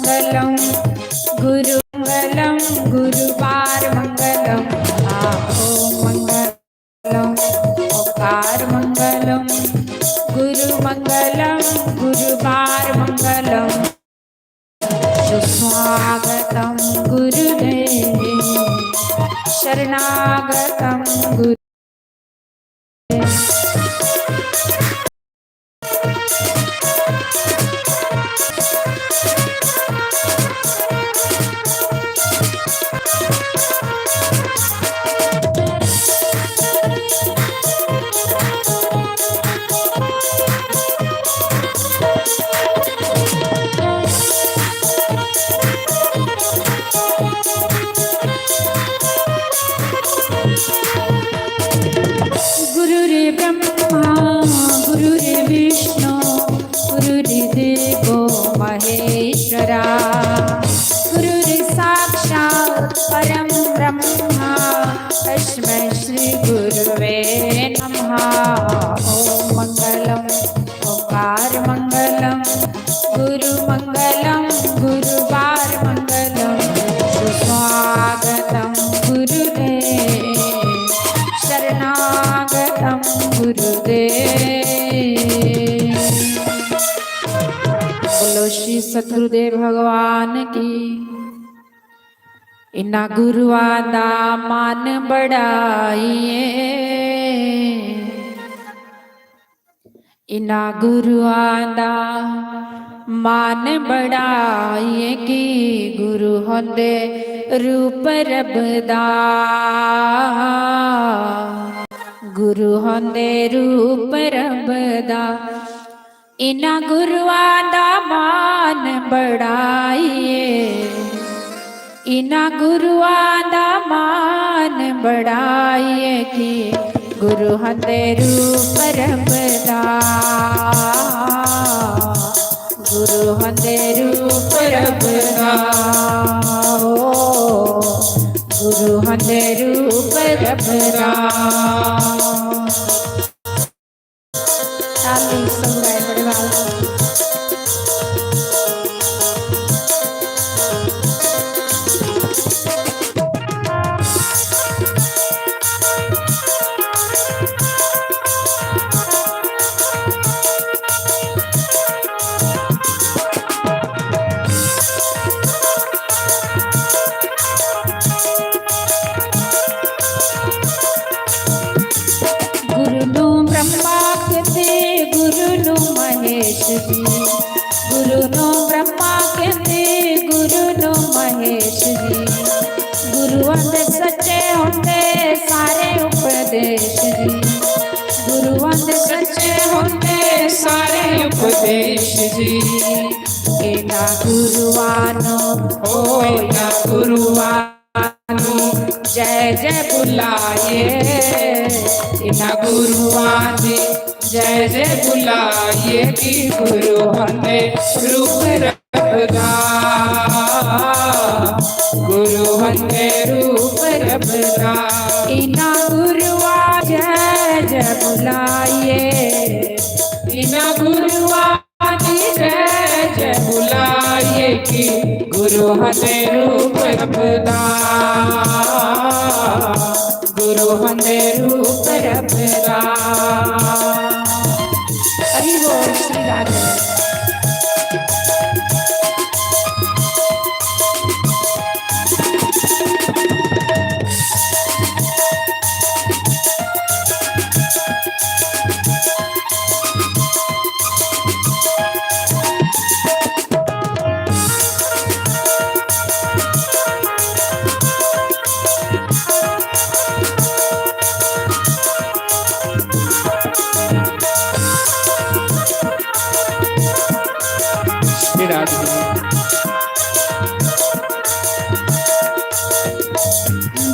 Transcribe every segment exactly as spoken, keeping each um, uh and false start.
मंगलम, गुरु मंगलम, गुरु बार मंगलम। आ ओम मंगलम, ओंकार मंगलम, गुरु मंगलम, गुरु बार मंगलम। सुस्वागतम गुरुदेव, शरणागतम गुरु। गुरुर्ब्रह्मा गुरुर्विष्णु गुरुर्देवो महेश्वरा। गुरुर्साक्षात् परं ब्रह्मा तस्मै श्री गुरुवे नमः। ओम मंगलम, ओंकार मंगलम, गुरु मंगलम, गुरु बार मंगलम। सुस्वागतम गुरुदेव, शरणागतम गुरुदेव। बोलो श्री सतगुरुदेव भगवान की। इन्ना गुरुआं दा मान बड़ाइए, इन्ना गुरुआं दा मान बड़ाइए कि गुरु होंदे रूप रब दा, गुरु होंदे रूप रब दा। इन्ना गुरुआं दा मान बड़ाइए, इन्ना गुरुआं दा मान बड़ाइए कि गुरु होंदे रूप रब दा, गुरु होंदे रूप रब दा, ओ, गुरु होंदे रूप रब दा। ताली संगत बड़े बाल। गुरु नु ब्रह्मा कहते, गुरु नु महेश जी। गुरु नु ब्रह्मा कहते, गुरु नु महेश जी। गुरु अंदर सच्चे होंदे सारे उपदेश जी। गुरु अंदर सच्चे होंदे सारे उपदेश जी। इन्ना गुरुआं नु, ओ इन्ना गुरुआं नु जय जय बुलाइए, इन्ना गुरुआं दी जय जय बुलाइए कि गुरु होंदे रूप रब दा, गुरु होंदे रूप रब दा। इन्ना गुरुआं जय जय बुलाइए, इन्ना गुरुआं दी जय जय बुलाइए कि गुरु होंदे रूप रब दा, गुरु होंदे रूप रब दा। हरि बोल श्री राधे। विराट जी।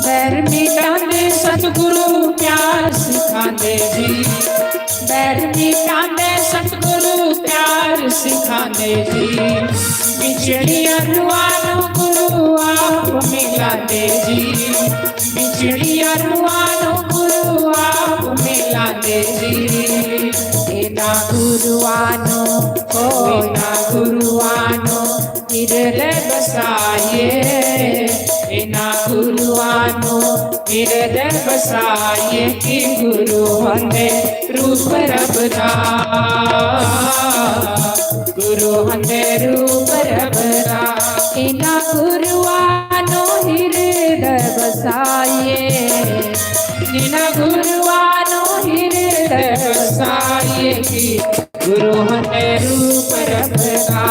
बैर मिटांदे सतगुरु प्यार सिखांदे जी, बैर मिटांदे सतगुरु प्यार सिखांदे जी। बिछड़िया रूहां नू गुरु आप मिलांदे जी, बिछड़िया रूहां नू गुरु आप मिलांदे जी। इन्ना गुरुआं नू, ओ इन्ना गुरुआं नू, हिरदय बसाइए, इना गुरुआनो हिरदय बसाइए कि गुरु होंदे रूप रब दा, गुरु होंदे रूप रब दा। इना गुरुआनो हिरदय बसाइए, इना गुरुआनो हिरदय बसाइए कि गुरु होंदे रूप रब दा,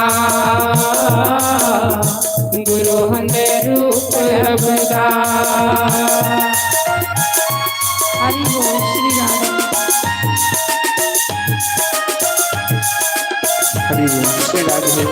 गुरु होंदे रूप रब दा। हरि बोल श्री राधे। हरि बोल श्री राधे।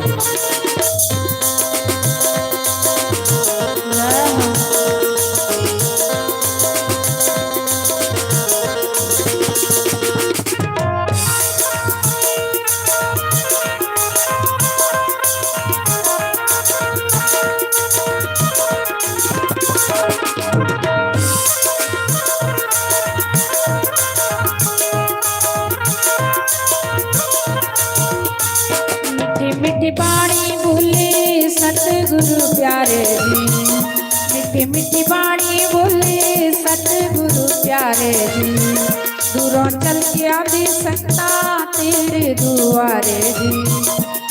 मीठी मीठी बाणी बोले सतगुरु प्यारे जी, मीठी मीठी बाणी बोले सतगुरु प्यारे जी। दूरों चल के आंदी संगतां तेरे दुआरे जी,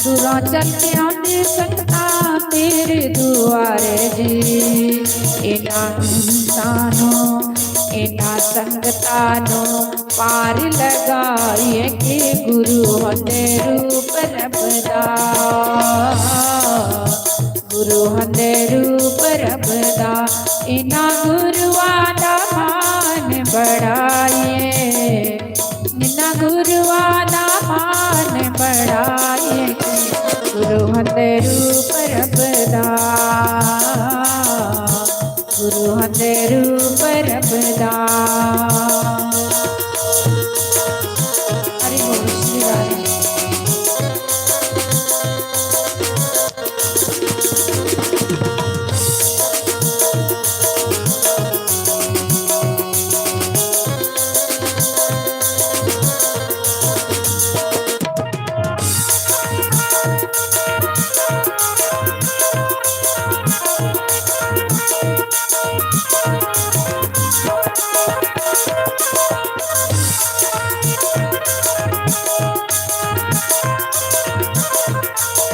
दूरों चल के आंदी संगतां तेरे दुआरे जी। इना संगतां नू, इना संगतां नू पार लगाइए कि गुरु होंदे रूप रब दा, गुरु होंदे रूप रब दा। इना गुरुआं दा मान बढ़ाइए, इना गुरुआं दा मान बढ़ाइए कि गुरु होंदे रूप रब दा, गुरु होंदे रूप रब दा। हरि बोल श्री राधे।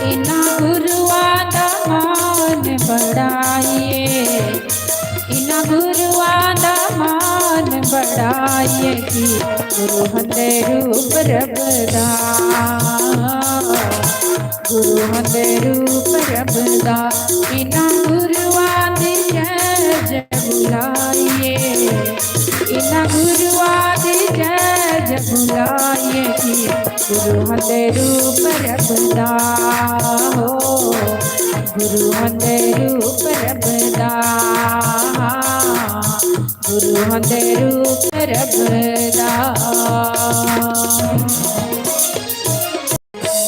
इना गुरुआं दा मान बढ़ाइए, इना गुरुआं दा मान बढ़ाइए कि गुरु होंदे रूप रब दा, गुरु होंदे रूप रब दा। इना गुरुआं दी जय जय बुलाइए, इना गुरुआं दी जय जय बुलाइए कि गुरु होंदे रूप रब दा, हो गुरु होंदे रूप रब दा, गुरु होंदे रूप रब दा।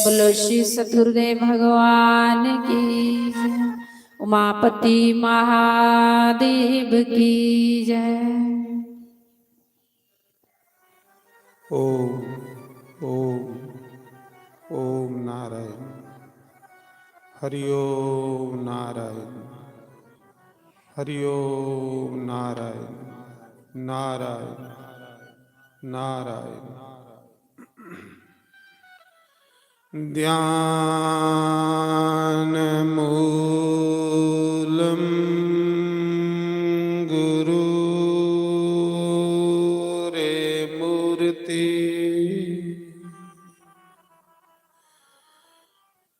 बोलो श्री सतगुरुदेव भगवान की जय, उमापति महादेव की जय। ओम, ओम, ओम नारायण। हरि ओम नारायण। हरि ओम नारायण। नारायण, नारायण। ध्यानमूलं गुरोर्मूर्ति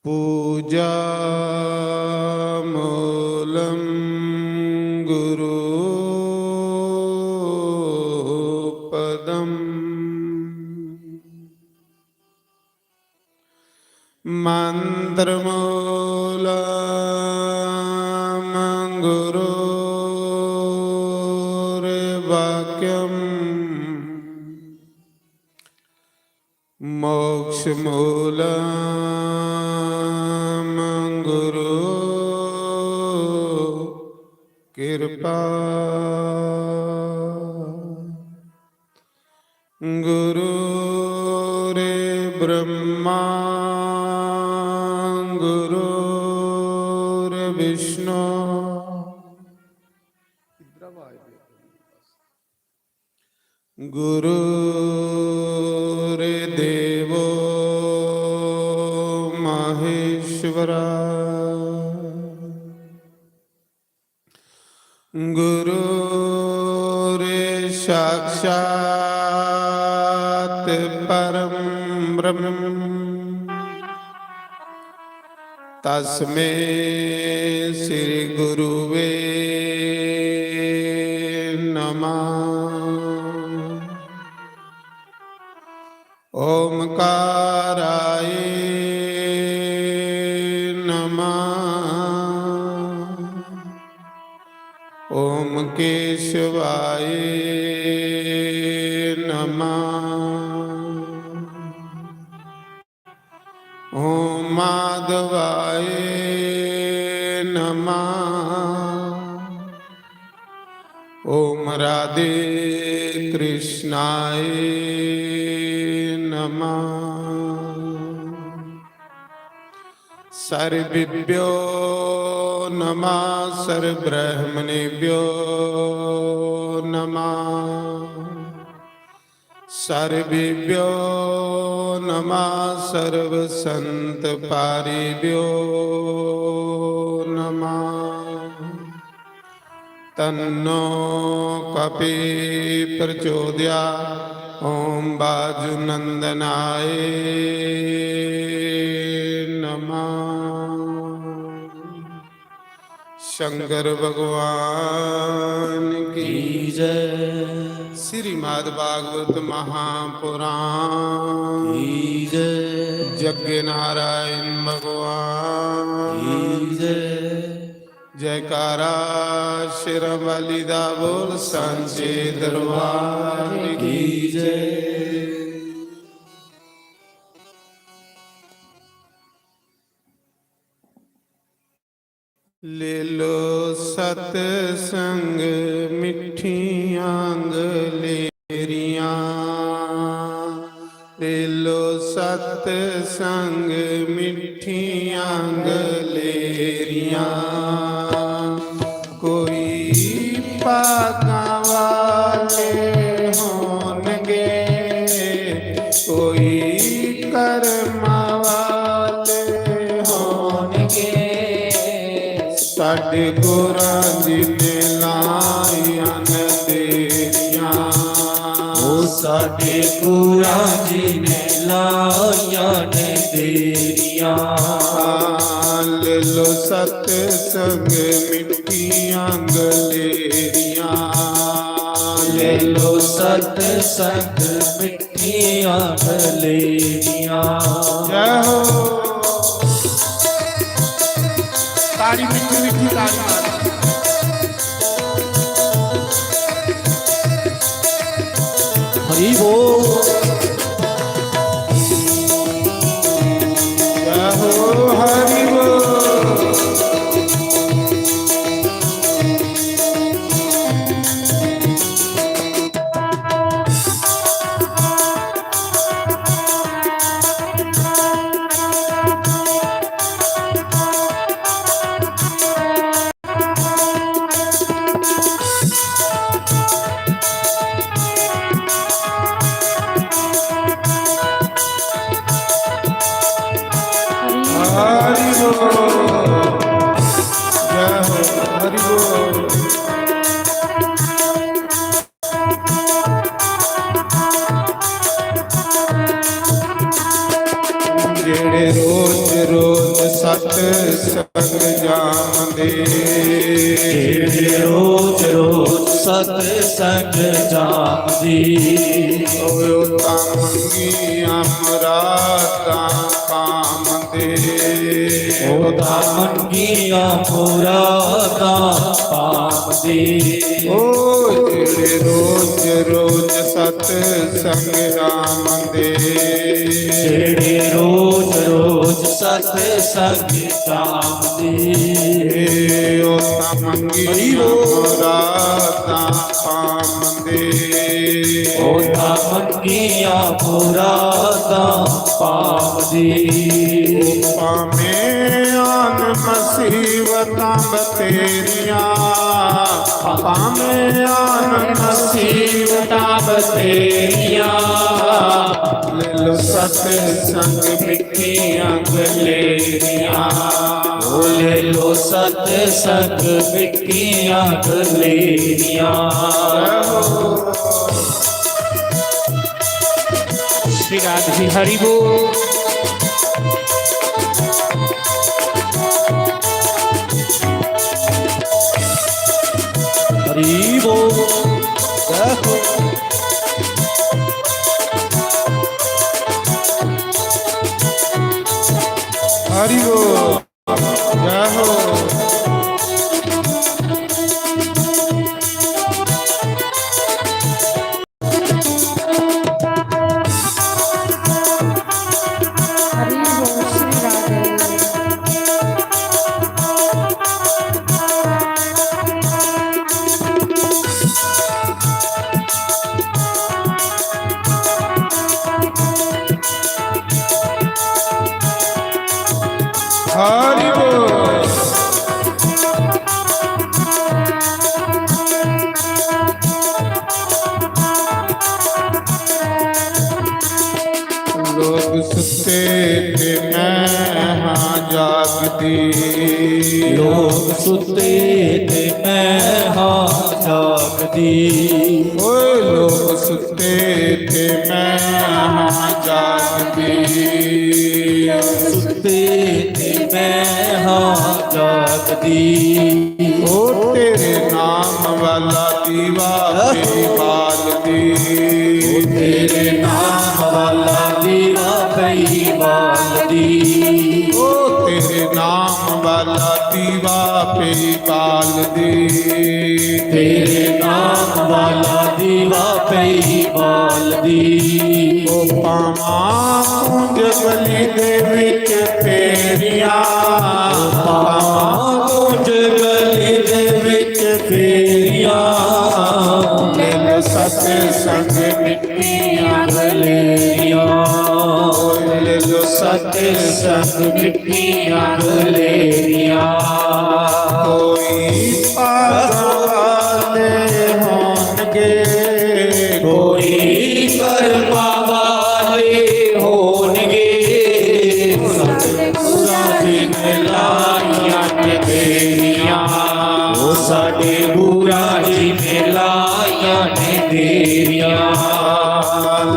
पूजामूलं गुरोपदम्। मन्त्रमूलं गुरोर्वाक्यम्। मोक्षमूलं गुरो कृपा। गुरुर्ब्रह्मा गुरु कृष्ण। गुरुर्देवो महेश्वरा। गुरुर्साक्षात् परं ब्रह्म। तस्मै श्री गुरुवे नमः। ओमकाराय नमः। ओम केशवाय नमः। ओम माधवाय नमः। ओम राधे कृष्णाय नमः। सर्वेभ्यो नमः, सर्वब्राह्मणेभ्यो नमः। सर्वेभ्यो नमः, सर्वसंत पारिभ्यो नमः। तन्नो कपि प्रचोदया। ओम वायुनंदनाय नमः। शंकर भगवान की की जय। श्रीमद् भागवत महापुराण की जय। जग्गे नारायण भगवान की जय। जयकारा शेरां वाली दा बोल, सांचे दरबार की जय। ले लो सत्संग मिठियां गलेरियां, ले लो सत्संग मिठियां गलेरियां। कोई भागां वाले होणगे, कोई कर्मां वाले होणगे। साडे गुरां जी ने लाइयां न देरियां। ओ साडे गुरां जी ने लाइयां न देरियां। ले लो सत्संग मिठियां गलेरियां। ले लो सत्संग मिठियां गलेरियां। जय हो। ताड़ी मिठी मिठी ताड़ी मारो। हरि बोल। जय हो, हरि बोल। हरि बोल। जय हो, हरि बोल। जेड़े रोज रोज सत्संग जामदे, जेड़े रोज रोज सत्संग जामदे, ओयो तां मंगियां मुरादां पामदे। ओ तां मंगियां मुरादां पामदे। ओ जेड़े रोज रोज सत्संग जामदे, जेड़े रोज रोज सत्संग जामदे। ओ तां मंगियां मुरादां पामदे। ओ तां मंगियां मुरादां पावदी। भावें आन मसीबतां बतेरियां, भावें आन मसीबतां बतेरियां, ले लो सतसंग मिट्ठियां गलेरियां। ओ ले लो सतसंग मिट्ठियां गलेरियां। श्री राधे हरि बोल। हरि बोल। जय हो। हरि बोल। जय हो। हरि बोल श्री राधे। हरि बोल। लोग सुते ते मैं हां जागदी। लोग सुते ते मैं हां जागदी। ओए लोग सुते ते मैं हां जागदी। सुते ते मैं हां जागदी। ओ तेरे नाम वाला दीवा पई बालदी। ओ तेरे नाम वाला दीवा पई बालदी। ओ तेरे नाम वाला दीवा पई बालदी। तेरे नाम वाला दीवा पई बालदी। ओ पावां कुंज गली दे विच फेरियां। पावां कुंज गली दे विच फेरियां। ले लो सतसंग मिट्ठियां गलेरियां। ले लो सतसंग मिट्ठियां गलेरियां। कोई पास वाले होंगे, कोई करमां वाले होणगे। सतगुरां जी ने लाइयां ने देरियां। ओ साडे गुरां जी ने लाइयां ने देरियां।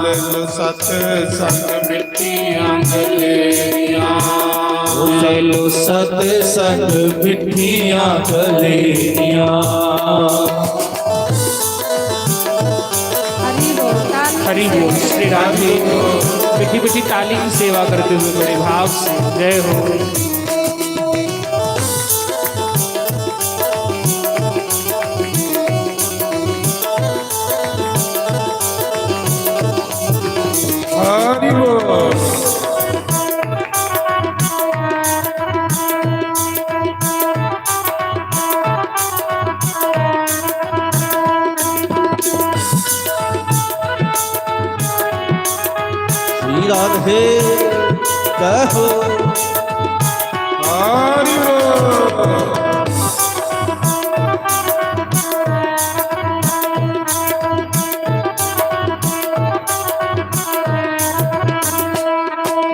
ले लो सतसंग मिट्ठियां गलेरियां। ओ ले लो सतसंग मिट्ठियां गलेरियां। हरि बोल। हरि बोल। श्री राधे। मीठी मीठी ताली की सेवा करते हुए बड़े भाव से। जय हो। हरि बोल। श्री राधे जय हो। हरि बोल।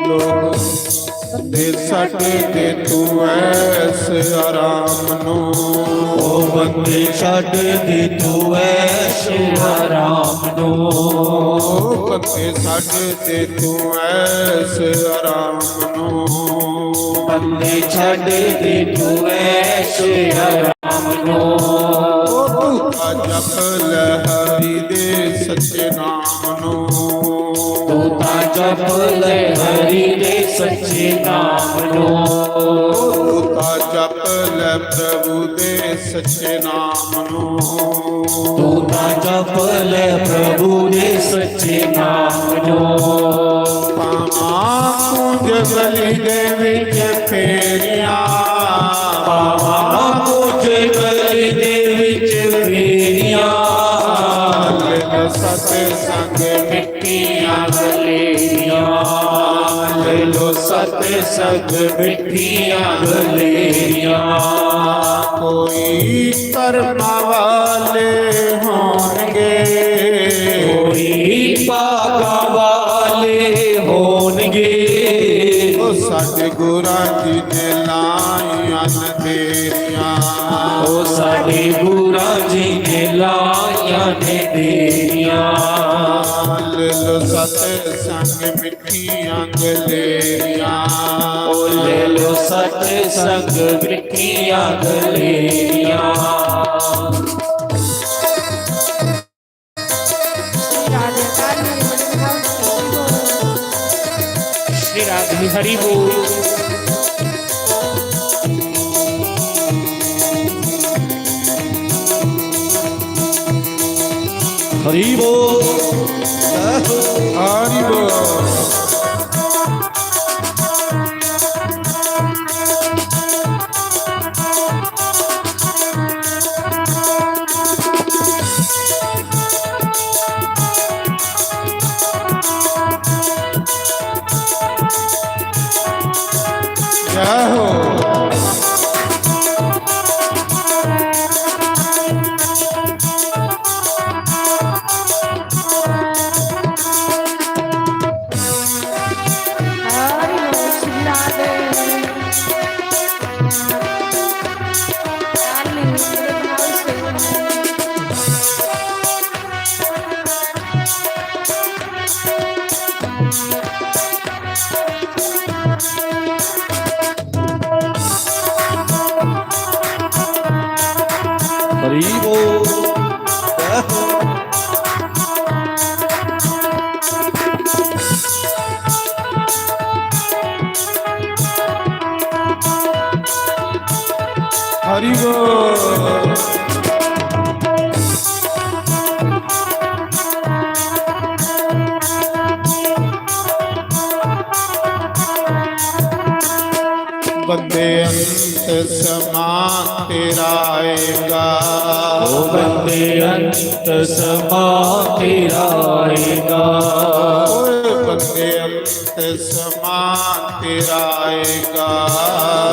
लोग बंदे छड्ड दे तू ऐश आराम नू। ओ बंदे छड्ड दे तू ऐश आराम नू। ओ बंदे छड्ड दे तू ऐश आराम नू। बंदे छड्ड दे तू ऐश आराम नू। ओ तू ता जप ले हरि दे सच्चे नाम नू। तू ता जप ले हरि दे सच्चे नाम नू। तू ता जप ले प्रभु दे सच्चे नाम नू। तू ता जप ले प्रभु दे सच्चे नाम नू। पावां कुंज गली दे विच फेरियां। पावां कुंज गली दे विच फेरियां। ले लो सतसंग सत्संग मिट्ठियां गलेरियां। कोई कर्मा वाले होणगे, कोई भागा वाले होणगे। ओ सतगुरां जी ने लाइयां न देरियां। ओ सतगुरां जी ने लाइयां ने देरियां। ले लो सत्संग मिट्ठियां गलेरियां। ओ ले लो सत्संग मिट्ठियां गलेरियां। श्री राधे हरि बोल। हरि बोल। हरि बोल। जय हो। हरि बोल। हरि बोल। वंदे अंत समा तेरा आएगा। ओ वंदे अंत समा तेरा आएगा। ओए वंदे अंत समा तेरा आएगा।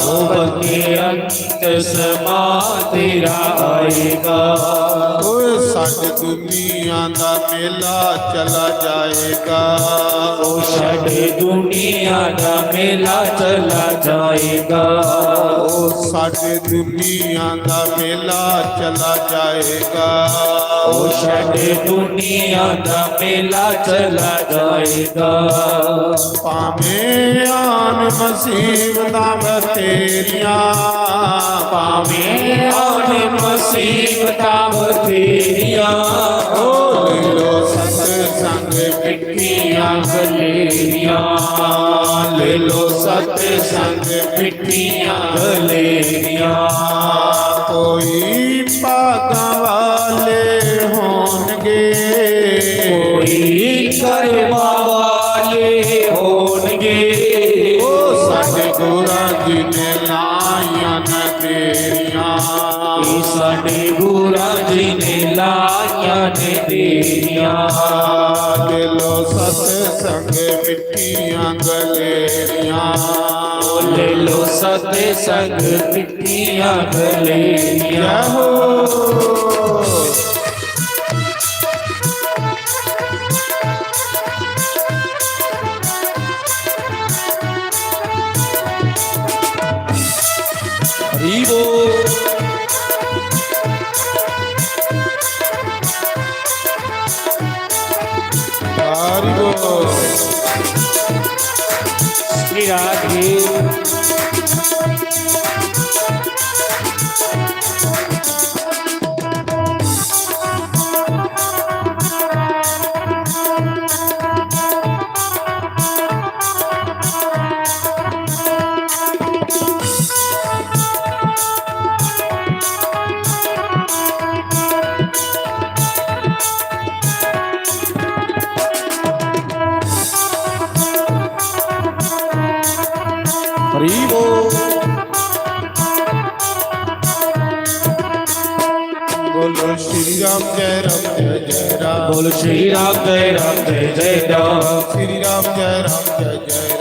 ओ वंदे अंत समा तेरा आएगा। ओए सत दुनिया दा मेला चला जाएगा। ओ छड़ दुनिया दा मेला चला जाएगा। ओ छड़ दुनिया दा मेला चला जाएगा। ओ छड़ दुनिया दा मेला चला जाएगा। भावें आन मुसीबतां बथेरियां, भावें आन मुसीबतां बथेरियां। ओ ले लो सत्संग मिट्ठियां गलेरियां, ले लो सत्संग मिट्ठियां गलेरियां। कोई भागां वाले होणगे, कोई कर्मा वाले होणगे। ओ सतगुरां जी ने लाइयां न देरियां। ओ सतगुरां जी ने लाइयां न देरियां। ले लो सत्संग मिट्ठियां गलेरियां। ओ ले लो सत्संग मिट्ठियां गलेरियां। जय हो। हरि बोल। हरि बोल। श्री राधे। हरि बोल। बोलो श्री राम जय राम जय जय राम। बोलो श्री राम जय राम जय जय राम। श्री राम जय राम जय जय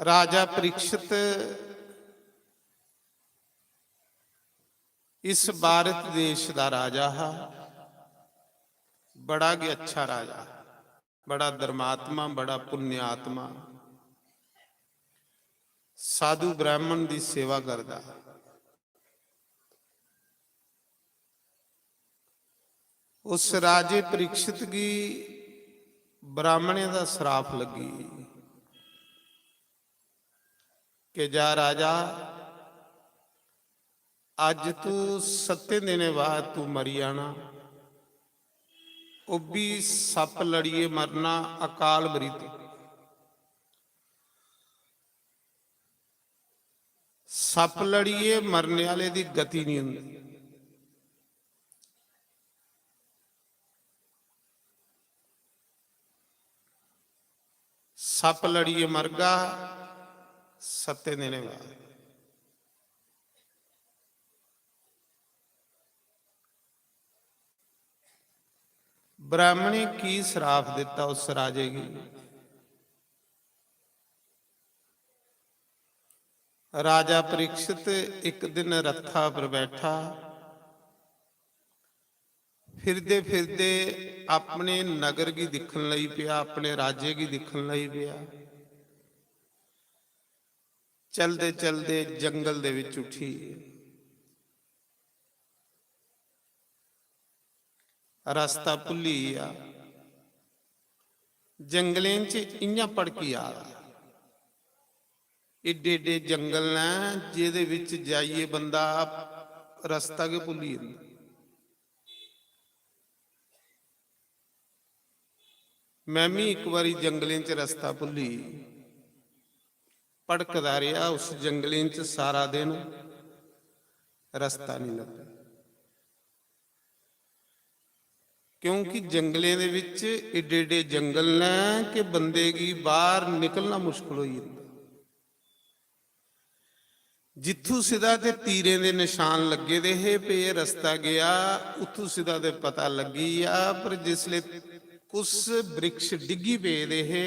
राजा परीक्षित इस भारत देश दा राजा हा, बड़ा गै अच्छा राजा, बड़ा धर्मात्मा, बड़ा पुण्यात्मा, साधु ब्राह्मण दी सेवा करदा। उस राजे परीक्षित गी ब्राह्मणें दा श्राप लग्गी कि जा राजा, अज्ज तू सत्तें दिनें बाद तू मरी जाना। ओह् बी सप्प लड़ियै मरना, अकाल मृत्यु। सप्प लड़ियै मरने आह्ले दी गति निं होंदी। सप्प लड़ियै मरगा सत्तें दिनें बाद। ब्राह्मणें की श्राप दित्ता उस राजे गी? राजा परीक्षित इक दिन रथा पर बैठा, फिरदे फिरदे अपने नगर गी दिक्खन लगी पेआ, अपने राज्य गी दिक्खन लगी पेआ। चलदे चलदे जंगल दे विच उठी रस्ता भुल्ली गेआ। जंगलें च इ'यां भड़की आ दा। एड्डे एड्डे जंगल न जेह्दे विच जाइयै बंदा रस्ता गै भुल्ली जंदा। मैं मी इक बारी जंगलें च रस्ता भुल्ली, भड़कदा रेहा उस जंगलें च सारा दिन, रस्ता निं लब्भा। क्योंकि जंगलें दे विच एड्डे एड्डे जंगल न कि बंदे गी बाहर निकलना मुश्कल होई जंदा। जित्थू सिद्धा ते तीरें दे नशान लग्गे दे हे, पे रस्ता गेआ, उत्थू सिद्धा ते पता लग्गी गेआ, पर जिसले कुस वृक्ष डिग्गी पेदे हे,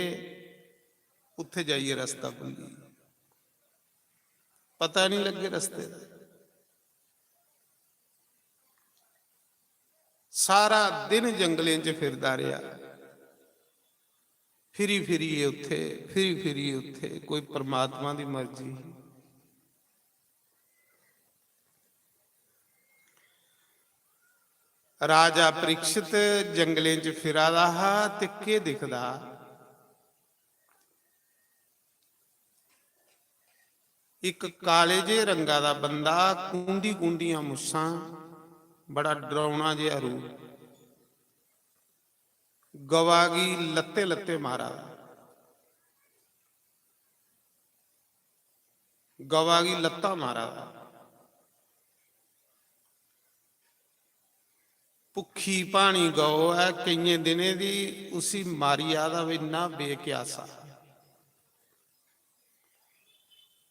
उत्थे जाइयै रस्ता भुल्ली गेआ। पता नहीं लग्गे रस्ते दा। सारा दिन जंगलें च फिरदा रेहा, फिरी फिरियै उत्थे, फिरी फिरियै उत्थे, कोई परमात्मा दी मर्जी ही। राजा परीक्षित जंगलें च फिरा दा हा ते केह् दिखदा? इक काले जे रंगा दा बंदा, कूंडी कूंडियां मुस्सां, बड़ा डरौना जेहा रूप, गवा गी लत्ते लत्ते मारा दा, गवा गी लत्ता मारा दा। भुक्खी भानी गौ ऐ, केइयें दिनें दी, उसी मारी आदा, इन्ना बेक्यासा।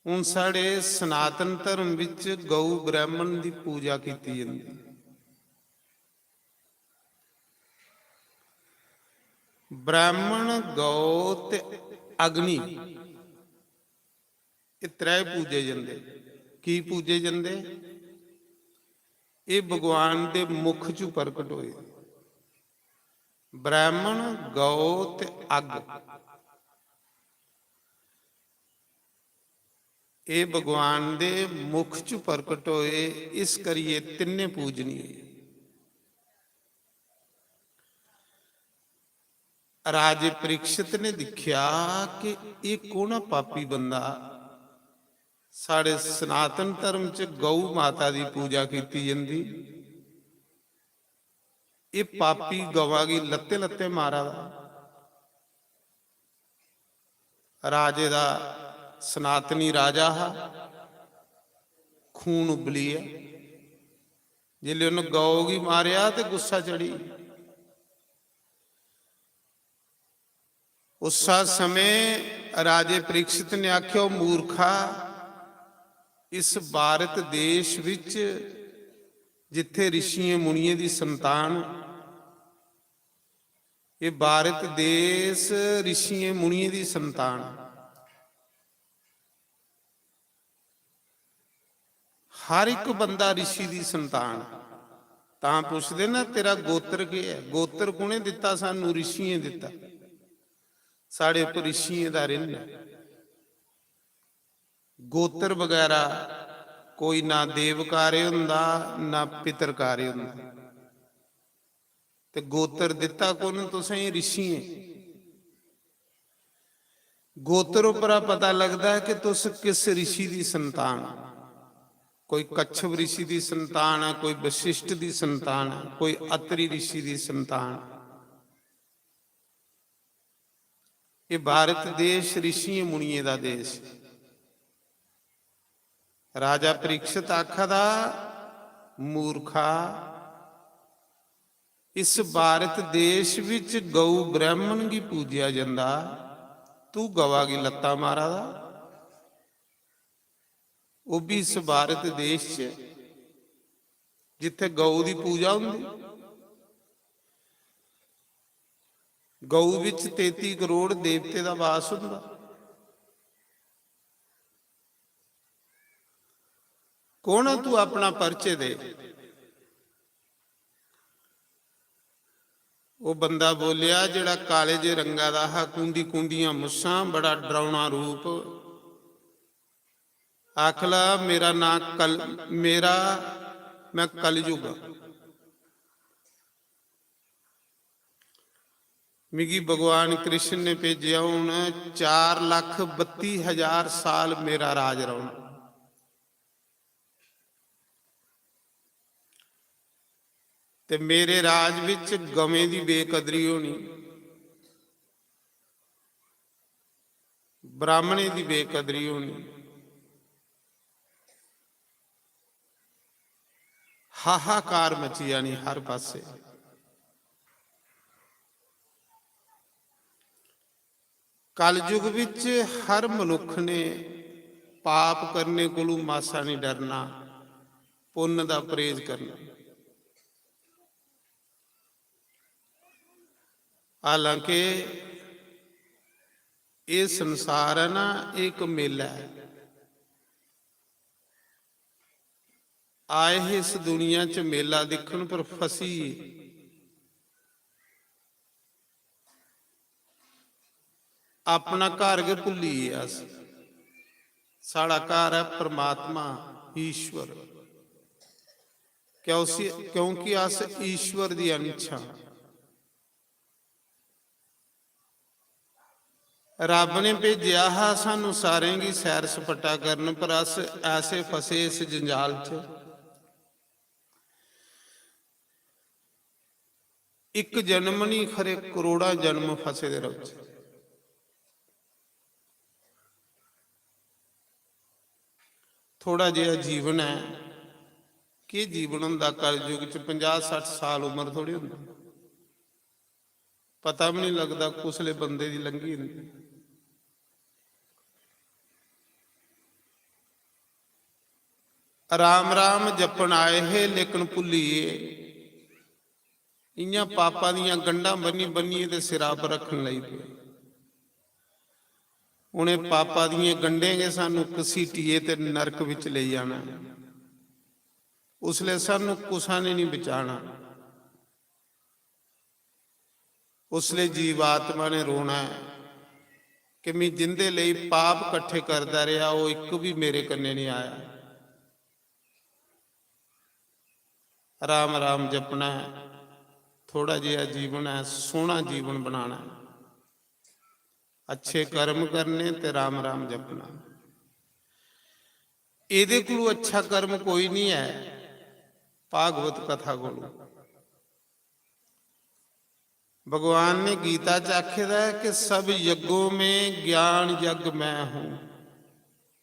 हून साढ़े सनातन धर्म विच गौ ब्राह्मण दी पूजा कीती जंदी। ब्राह्मण, गौ ते अग्नि, एह् त्रै पूजे जंदे। की पूजे जंदे? एह् भगवान दे मुख च प्रकट होए। ब्राह्मण, गौ ते अग्ग, एह् भगवान दे मुख च प्रकट होए, इस करियै तिन्ने पूजनीय। राजे परीक्षित ने दिक्खेआ कि एह् कौन ऐ पापी बंदा? साढ़े सनातन धर्म च गौ माता दी पूजा कीती जंदी, एह् पापी गवा गी लत्ते लत्ते मारा दा। राजे दा सनातनी राजा हा, खून उब्बली गेआ। जिसलै उन्न गौ गी मारेआ ते गुस्सा चढ़ी। उस्सा समें राजे परीक्षित ने आखेआ, "ओ मूर्खा, इस भारत देश विच जित्थे ऋषियें मुनियें दी संतान, एह् भारत देश ऋषियें मुनियें दी संतान, हर एक बंदा रिशी दी संतान। तां पुछदे ना, "तेरा गोत्र केह् ऐ?" गोत्र कु'ने दित्ता सानू? रिशियें दित्ता। साढ़े उप्पर रिशियें दा रिण ऐ। गोत्र बगैरा कोई ना देव कार्य होंदा, ना पितर कार्य होंदा। ते गोत्र दित्ता कु'न तुसें? रिशियें। गोत्र उप्परा पता लगदा ऐ कि तुस किस रिशी दी संतान ओ। कोई कच्छप रिशी दी संतान ऐ, कोई वशिष्ठ दी संतान ऐ, कोई अत्रि रिशी दी संतान। ये भारत देश रिशियें मुनियें दा देश। राजा परीक्षित आखा दा, "मूर्खा, इस भारत देश विच गौ ब्राह्मण गी पूजेआ जंदा, तू गवा गी लत्ता मारा दा।" ओह् भी इस भारत देश च जित्थे गौ दी पूजा होंदी। गौ विच तेती करोड़ देवते दा वास होंदा। कौन ऐ तू? अपना परिचय दे। ओह् बंदा बोलेआ, जेह्ड़ा काले जे रंगा दा हा, कूंडी कूंडियां मुस्सां, बड़ा डरौना रूप। आखला, "मेरा नां कल, मेरा, मैं कलयुग आं।" मिगी भगवान कृष्ण ने भेजेआ, हून चार लक्ख बत्ती हजार साल मेरा राज रौह्ना। ते मेरे राज विच गवें दी बेकदरी होनी, ब्राह्मणें दी बेकदरी होनी, हाहाकार मची जानी हर पासे। कलयुग विच हर मनुख ने पाप करने कोलू मासा नहीं डरना, पुन्न दा परहेज करना। हालांकि एह् संसार ऐ ना, एह् इक मेला ऐ। आए हे इस दुनिया च मेला दिक्खन, पर फसी गे। अपना घर गै भुल्ली गे अस। साढ़ा घर ऐ परमात्मा, ईश्वर। क्या उसी, क्योंकि अस ईश्वर दी अंश आं। रब ने भेजेआ हा सानू सारें गी सैर सपट्टा करन, पर अस ऐसे फसे इस जंजाल च, इक जन्म नहीं, खरे करोड़ां जन्म फसे दे रौह्चे। थोड़ा जेहा जीवन ऐ, केह् जीवन होंदा? कलयुग च पंजाह सट्ठ साल उम्र थोड़ी होंदी। पता भी नहीं लगदा, कुसले बंदे दी लंघी जंदी। राम राम जपन आए हे, लेकिन भुल्ली गे। इ'यां पापां दियां गंढां बन्नी बन्नियै ते सिरा पर रक्खन लगी पे। उ'नें पापां दियें गंढें गै सानू घसीटियै ते नरक बिच लेई जाना ऐ। उसलै सानू कुसा ने नहीं बचाना। उसलै जीवात्मा ने रोना ऐ कि "मैं जिंदे लेई पाप कट्ठे करदा रेहा, ओह् इक भी मेरे कन्नै नहीं आया।" राम राम जपना ऐ, थोड़ा जेहा जीवन ऐ, सोहना जीवन बनाना ऐ, अच्छे कर्म करने ते राम राम जपना। एह्दे कोलू अच्छा कर्म कोई नहीं ऐ, भागवत कथा कोलू। भगवान ने गीता च आखे दा ऐ कि "सब यज्ञों में ज्ञान यज्ञ मैं हूं।"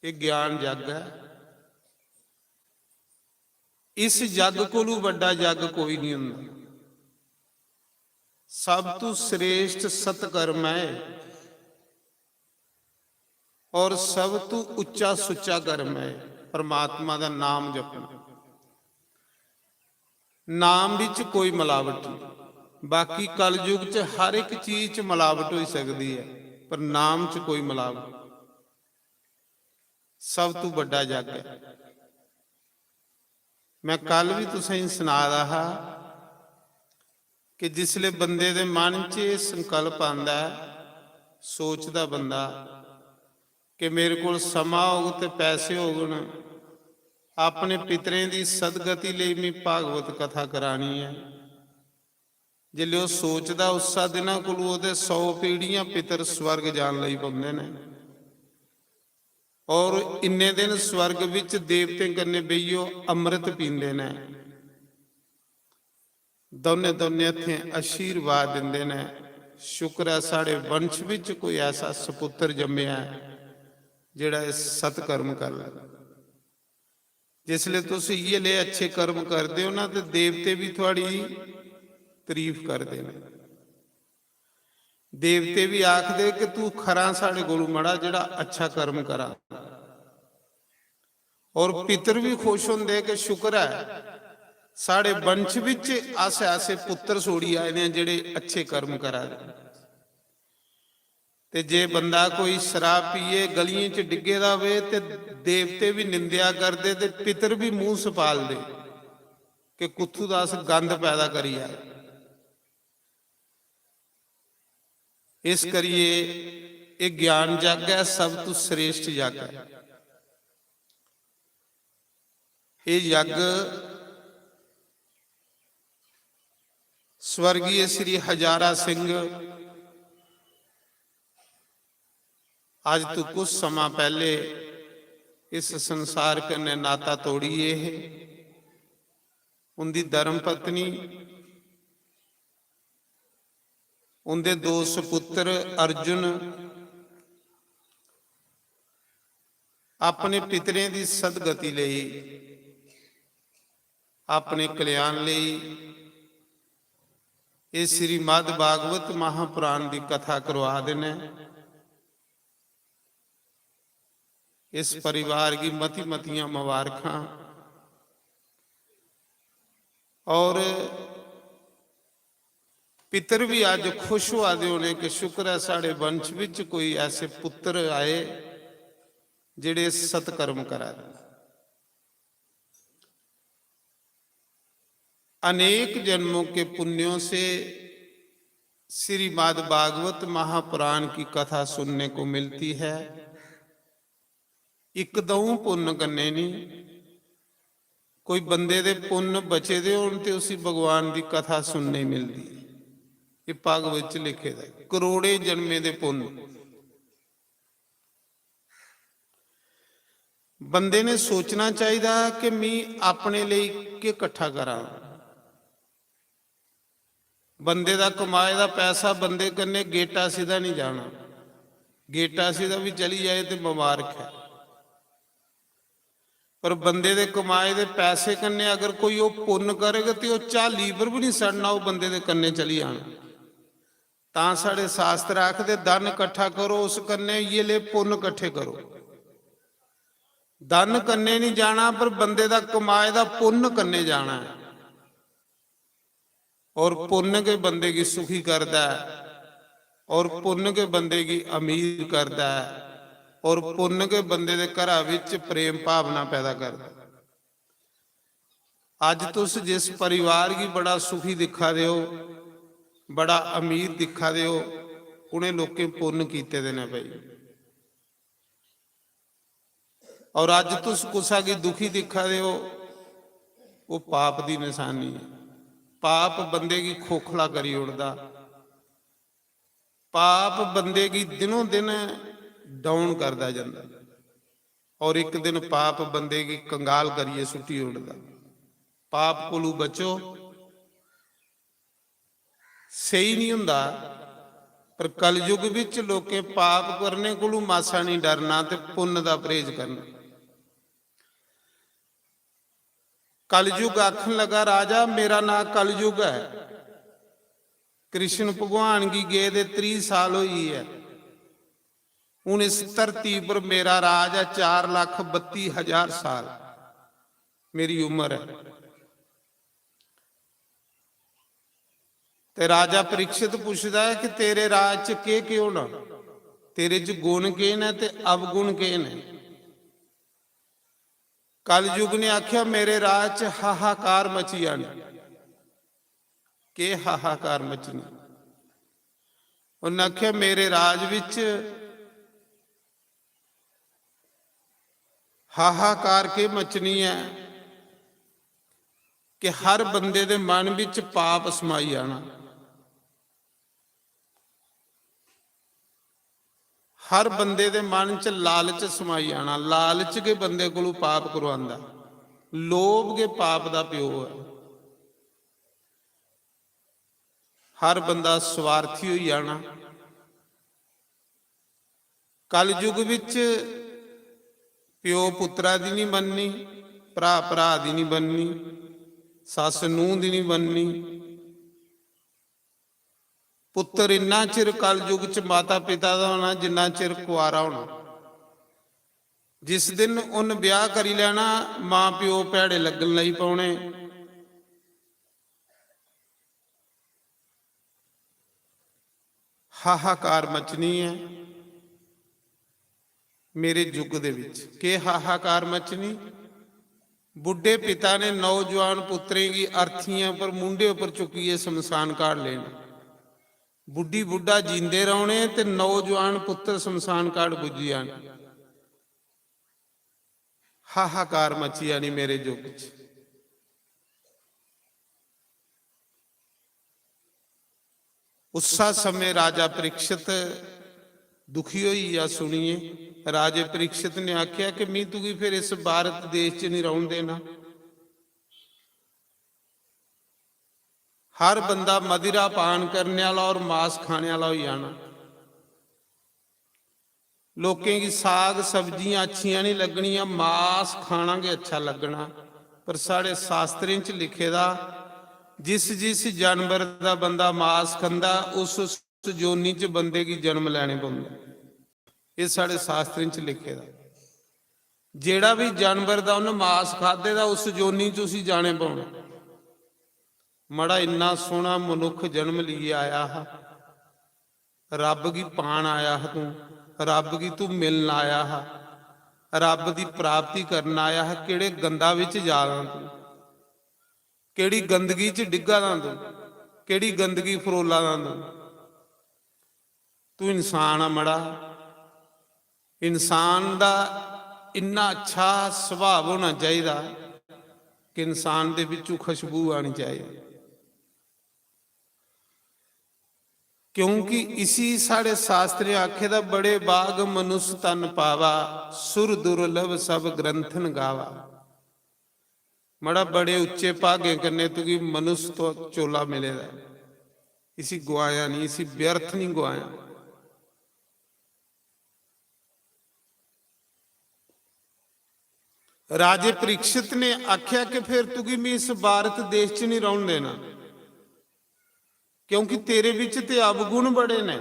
ये ज्ञान यज्ञ है। इस यज्ञ कोलू बड़ा यज्ञ कोई नहीं होंदा। सब तू श्रेष्ठ सत्कर्म है। और सब तू उच्चा सुच्चा कर्म है परमात्मा दा नाम जपना। नाम विच कोई मिलावट नहीं। बाकी कलयुग च हर एक चीज च मिलावट हो सकती है, पर नाम च कोई मिलावट। सब तू बड़ा यज्ञ है। मैं कल भी तुसेंगी सना दा हा कि जिसले बंदे दे मन च एह् संकल्प आंदा ऐ, सोचदा बंदा कि मेरे कोल समां होग ते पैसे होगन, अपने पितरें दी सदगति लेई मी भागवत कथा करानी ऐ। जिसले ओह् सोचदा, उस्सा दिना कोलू ओह्दे सौ पीढ़ियां पितर स्वर्ग जान लगी पौंदे न। और इन्ने दिन स्वर्ग विच देवतें कन्नै बेहियै ओह् अमृत पींदे न। दौनें दौनें हत्थें आशीर्वाद दिंदे न, "शुक्र ऐ साढ़े वंश विच कोई ऐसा सपुत्र जम्मेआ ऐ जेह्ड़ा एह् सत्कर्म कर लै।" जिसले तुस इ'यै ले अच्छे कर्म करदे हो ना, ते देवते भी थुआड़ी तारीफ करदे न। देवते भी आखदे कि तू खरा साढ़े कोलू मड़ा जेह्ड़ा अच्छा कर्म करा। और पितर भी खुश होंदे कि शुक्र ऐ साढ़े वंश विच अस ऐसे पुत्र छोड़ी आए दे आं जेह्ड़े अच्छे कर्म करा दे। ते जे बंदा कोई शराब पियै गलियें च डिग्गे दा होवे ते देवते भी निंदेआ करदे ते पितर भी मूंह सपालदे कि कुत्थू दा अस गंद पैदा करी आए। इस करियै एह् ज्ञान जग ऐ, सब तू श्रेष्ठ जग ऐ। एह् यज्ञ स्वर्गीय श्री हजारा सिंह अज तू कुछ समां पैह्ले इस संसार कन्नै नाता तोड़ी गे हे। उंदी धर्म पत्नी, उंदे दो सपुत्र अर्जुन अपने पितरें दी सदगति लेई, अपने कल्याण लेई एह् श्रीमद् भागवत महापुराण दी कथा करवा दे न। इस परिवार गी मती मतियां मुबारखां। और पितर भी अज खुश होआ दे होने कि शुक्र ऐ साढ़े वंश विच कोई ऐसे पुत्र आए जेह्ड़े सत्कर्म करा दे। अनेक जन्मों के पुण्यों से श्रीमद् भागवत महापुराण की कथा सुनने को मिलती है। इक दऊं पुन्न कन्नै नहीं, कोई बंदे दे पुन्न बचे दे होन ते उसी भगवान दी कथा सुनने मिलदी। एह् भागवत च लिखे दा, करोड़ें जन्में दे पुन्न। बंदे ने सोचना चाहिदा कि मी अपने लेई केह् कट्ठा करां। बंदे दा कमाए दा पैसा बंदे कन्नै गेटा सिद्धा नहीं जाना। गेटा सिद्धा भी चली जाए ते मुबारक है, पर बंदे दे कमाए दे पैसे कन्नै अगर कोई ओह् पुन्न करग ते ओह् झाली पर भी नहीं सड़ना, ओह् बंदे दे कन्नै चली जाना। तां साढ़े शास्त्र आखदे, "धन कट्ठा करो, उस कन्नै इ'यै ले पुन्न कट्ठे करो।" धन कन्नै नहीं जाना, पर बंदे दा कमाए दा पुन्न कन्नै जाना है। और पुन्न गै बंदे गी सुखी करदा है, और पुन्न गै बंदे गी अमीर करदा है, और पुन्न गै बंदे दे घरा विच प्रेम भावना पैदा करदा है। अज तुस जिस परिवार गी बड़ा सुखी दिक्खा दे हो, बड़ा अमीर दिक्खा दे हो, उ'नें लोकें पुन्न कीते दे न भाई। और अज तुस कुसा गी दुखी दिक्खा दे हो, वो पाप दी निशानी है। पाप बंदे गी खोखला करी ओड़दा। पाप बंदे गी दिनों दिन down करदा जंदा, और इक दिन पाप बंदे गी कंगाल करियै सुट्टी ओड़दा। पाप कोलू बचो, स्हेई नहीं हुंदा, पर कलयुग विच लोकें पाप करने कोलू मासा नहीं डरना ते पुन्न दा परहेज करना। कलयुग आखन लगा, "राजा, मेरा नां कलयुग है। कृष्ण भगवान गी गे दे त्रीह साल होई है। हुन इस धरती पर मेरा राज है, चार लख बत्ती हजार साल मेरी उम्र है।" ते राजा परीक्षित पुछदा है कि तेरे राज च केह् केह् होना, तेरे च गुण केह् न ते अवगुण केह् न? कलयुग ने आखेआ, "मेरे राज च हाहाकार मची जानी।" केह् हाहाकार मचनी? उन्नै आखेआ, "मेरे राज बिच हाहाकार केह् मचनी ऐ कि हर बंदे दे मन बिच पाप समाई जाना।" हर बंदे दे मन च लालच समाई जाना। लालच गै बंदे कोलू पाप करवांदा। लोभ गै पाप दा प्यो ऐ। हर बंदा स्वार्थी होई जाना। कलयुग विच प्यो पुत्रा दी नहीं बननी, भरा भरा दी नहीं बननी, सस नूंह दी नहीं बननी। पुत्तर इन्ना चिर कलयुग च माता पिता दा होना जिन्ना चिर कुआरा होना। जिस दिन उन ब्याह करी लैना, मां प्यो भैड़े लगन लगी पौने। हाहाकार मचनी ऐ मेरे युग दे विच। केह् हाहाकार मचनी? बुड्ढे पिता ने नौजवान पुत्तरें गी अर्थियें पर, मूंढे उपर चुक्कियै शमशान घाट लेना। बुड्ढी बुड्ढा जींदे रौहने ते नौजवान पुत्तर शमशान घाट पुज्जी जाने। हाहाकार मची जानी मेरे युग च। उस्सा समें राजा परीक्षित दुखी होई गेआ सुनिए। राजे परीक्षित ने आख्या कि "मी तुगी फिर इस भारत देश च नहीं रौहन देना।" हर बंदा मदिरा पान करने आह्ला और मास खाने आह्ला होई जाना। लोकें गी साग सब्जियां अच्छियां नहीं लगनियां, मास खाना गै अच्छा लगना। पर साढ़े शास्त्रें च लिखे दा, जिस जिस जानवर दा बंदा मास खंदा, उस उस जोनी च बंदे गी जन्म लैने पौंदा। एह् साढ़े शास्त्रें च लिखे दा। जेह्ड़ा बी जानवर दा उन्न मास खाद्धे दा, उस जोनी च उसी जाने पौना। मड़ा, इन्ना सोह्ना मनुक्ख जन्म लेइयै आया हा, रब गी पान आया हा तूं, रब गी तूं मिलन आया हा, रब दी प्राप्ति करन आया हा, केह्ड़े गंदा बिच जा दा तूं? केह्ड़ी गंदगी च डिग्गा दा तूं? केह्ड़ी गंदगी फरोला दा तूं? तूं इंसान आ मड़ा। इंसान दा इन्ना अच्छा सुभाऽ होना चाहिदा कि इंसान दे बिच्चों खुशबू आनी चाहिदी। क्योंकि इसी साढ़े शास्त्रें आखे दा, "बड़े भाग मनुष्य तन पावा, सुर दुर्लभ सब ग्रंथन गावा।" मड़ा, बड़े उच्चे भागें कन्नै तुगी मनुष्य तो चोला मिले दा ऐ। इसी गुआया नहीं, इसी व्यर्थ नहीं गुआया। राजे परीक्षित ने आख्या कि फिर तुगी मैं इस भारत देश च नहीं रौहन देना, क्योंकि तेरे बिच ते अवगुण बड़े ने।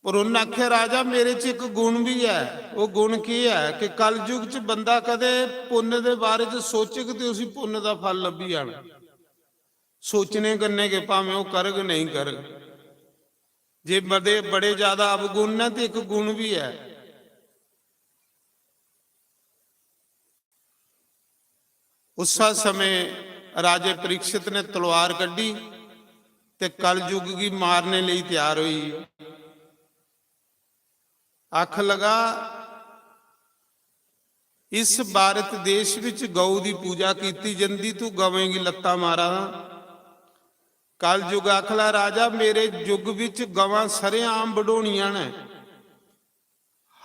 पर उन्नै आखेआ, "राजा, मेरे च इक गुण बी ऐ।" ओह् गुण केह् ऐ कि कलयुग च बंदा कदें पुन्न दे बारे च सोचग ते उसी पुन्न दा फल लब्भी जाना। सोचने कन्नै गै भामें ओह् करग नेईं करग। जे बड़े, बड़े ज्यादा अवगुण न ते इक गुण बी ऐ। उस्सा समें राजे परीक्षित ने तलवार कड्ढी ते कलयुग गी मारने लेई त्यार होई। आख लगा, "इस भारत देश विच गौ दी पूजा कीती जंदी, तू गवें गी लत्ता मारा दा।" कलयुग आखला, "राजा, मेरे युग विच गवां सरेआम बढोनियां न।"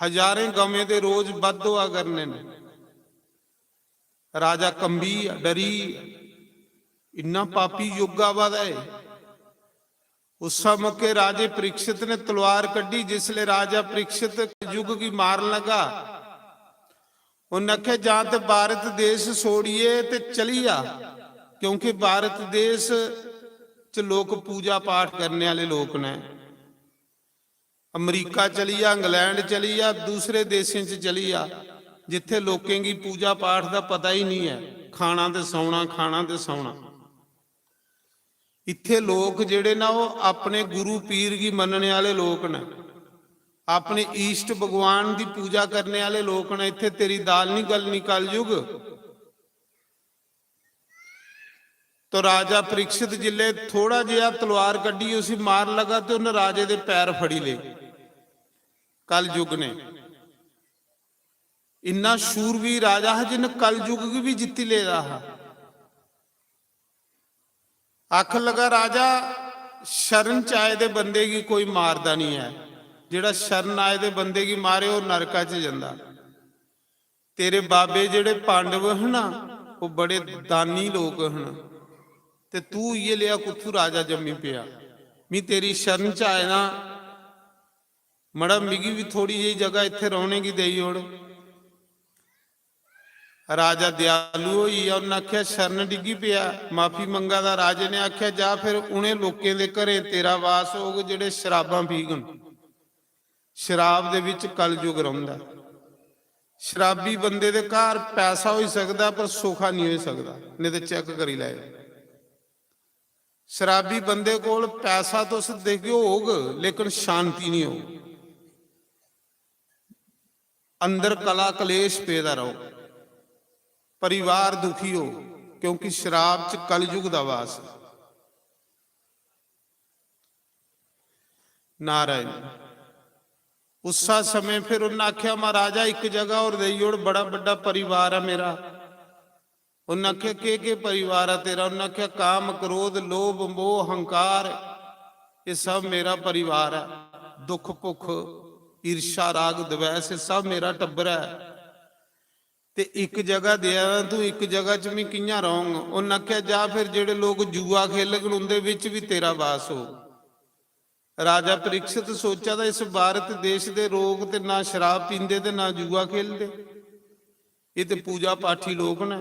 हजारें गवें दे रोज बद्ध होआ करने न। राजा कंबी गेआ, डरी गेआ, इन्ना पापी युग आवा दा ऐ। उस मौके राजे परीक्षित ने तलवार कड्ढी। जिसले राजा परीक्षित युग गी मारन लगा, उन्नै आखेआ, "जां ते भारत देश छोड़िए ते चली जा, क्योंकि भारत देश च लोक पूजा पाठ करने आह्ले लोक न।" अमरीका चली जा, इंग्लैंड चली जा, दूसरे देशें च चली जा, जित्थै लोकें गी पूजा पाठ दा पता ही नहीं ऐ, खाना ते सौना, खाना ते सौना। इत्थै लोक जेह्ड़े न, ओह् अपने गुरु पीर गी मन्नने आह्ले लोक न। अपने इष्ट भगवान दी पूजा करने आह्ले लोक न। इत्थै तेरी दाल निं गलनी, कलयुग। तो राजा परीक्षित जिल्लै थोड़ा जेहा तलवार कड्ढी, उसी मार लगा ते उन्न राजे दे पैर फड़ी ले कलयुग ने। इन्ना शूरवीर राजा हा जिन्न कलयुग गी भी जित्ती लेदा हा। आखन लगा, राजा, शरण च आए दे बंदे गी कोई मारदा नहीं ऐ, जेड़ा शरण आए दे बंदे गी मारे, ओह नरका च जंदा। तेरे बाबे जेड़े पांडव ह ना, ओह बड़े दानी लोक हन, ते तू इयै लेआ कुत्थू राजा जम्मी पेआ? मी तेरी शरण च आए ना, मड़ा, मिगी भी थोड़ी जेही जगह इत्थे रौहने गी देई ओड़। राजा दयालु होई गेआ, उन्नै आखेआ, "शरण डिग्गी पेआ, माफी मंगा दा।" राजे ने आखेआ, "जा फिर उ'नें लोकें दे घरें तेरा वास होग जेह्ड़े शराबां पीगन।" शराब दे बिच कलयुग रौंह्दा ऐ। शराबी बंदे दे घर पैसा होई सकदा पर सुखा निं होई सकदा, नेईं ते चेक करी लैओ। शराबी बंदे कोल पैसा तुस दिखगे होग, लेकिन शांति निं होग। अंदर कला कलेश पेदा रौह्ग, परिवार दुखी होग, क्योंकि शराब च कलयुग दा वास ऐ। नारायण। उस्सा समें फिर उन्नै आखेआ, "महाराजा, इक जगह होर देई ओड़, बड़ा बड्डा परिवार ऐ मेरा।" उन्नै आखेआ, "केह् केह् परिवार ऐ तेरा?" उन्नै आखेआ, "काम, क्रोध, लोभ, मोह, अहंकार, एह् सब मेरा परिवार ऐ। दुख, भुख, ईर्ष्या, राग, द्वेष, एह् सब मेरा टब्बर ऐ। ते इक जगह देआ ना तूं, इक जगह च में कि'यां रौह्ङ?" उन्नै आखेआ, "जा फिर, जेह्ड़े लोक जुआ खेलङन, उं'दे बिच बी तेरा वास होग।" राजा परीक्षित सोचा दा, इस भारत देश दे लोक ते ना शराब पींदे ते ना जुआ खेलदे। एह् ते पूजा पाठी लोक न,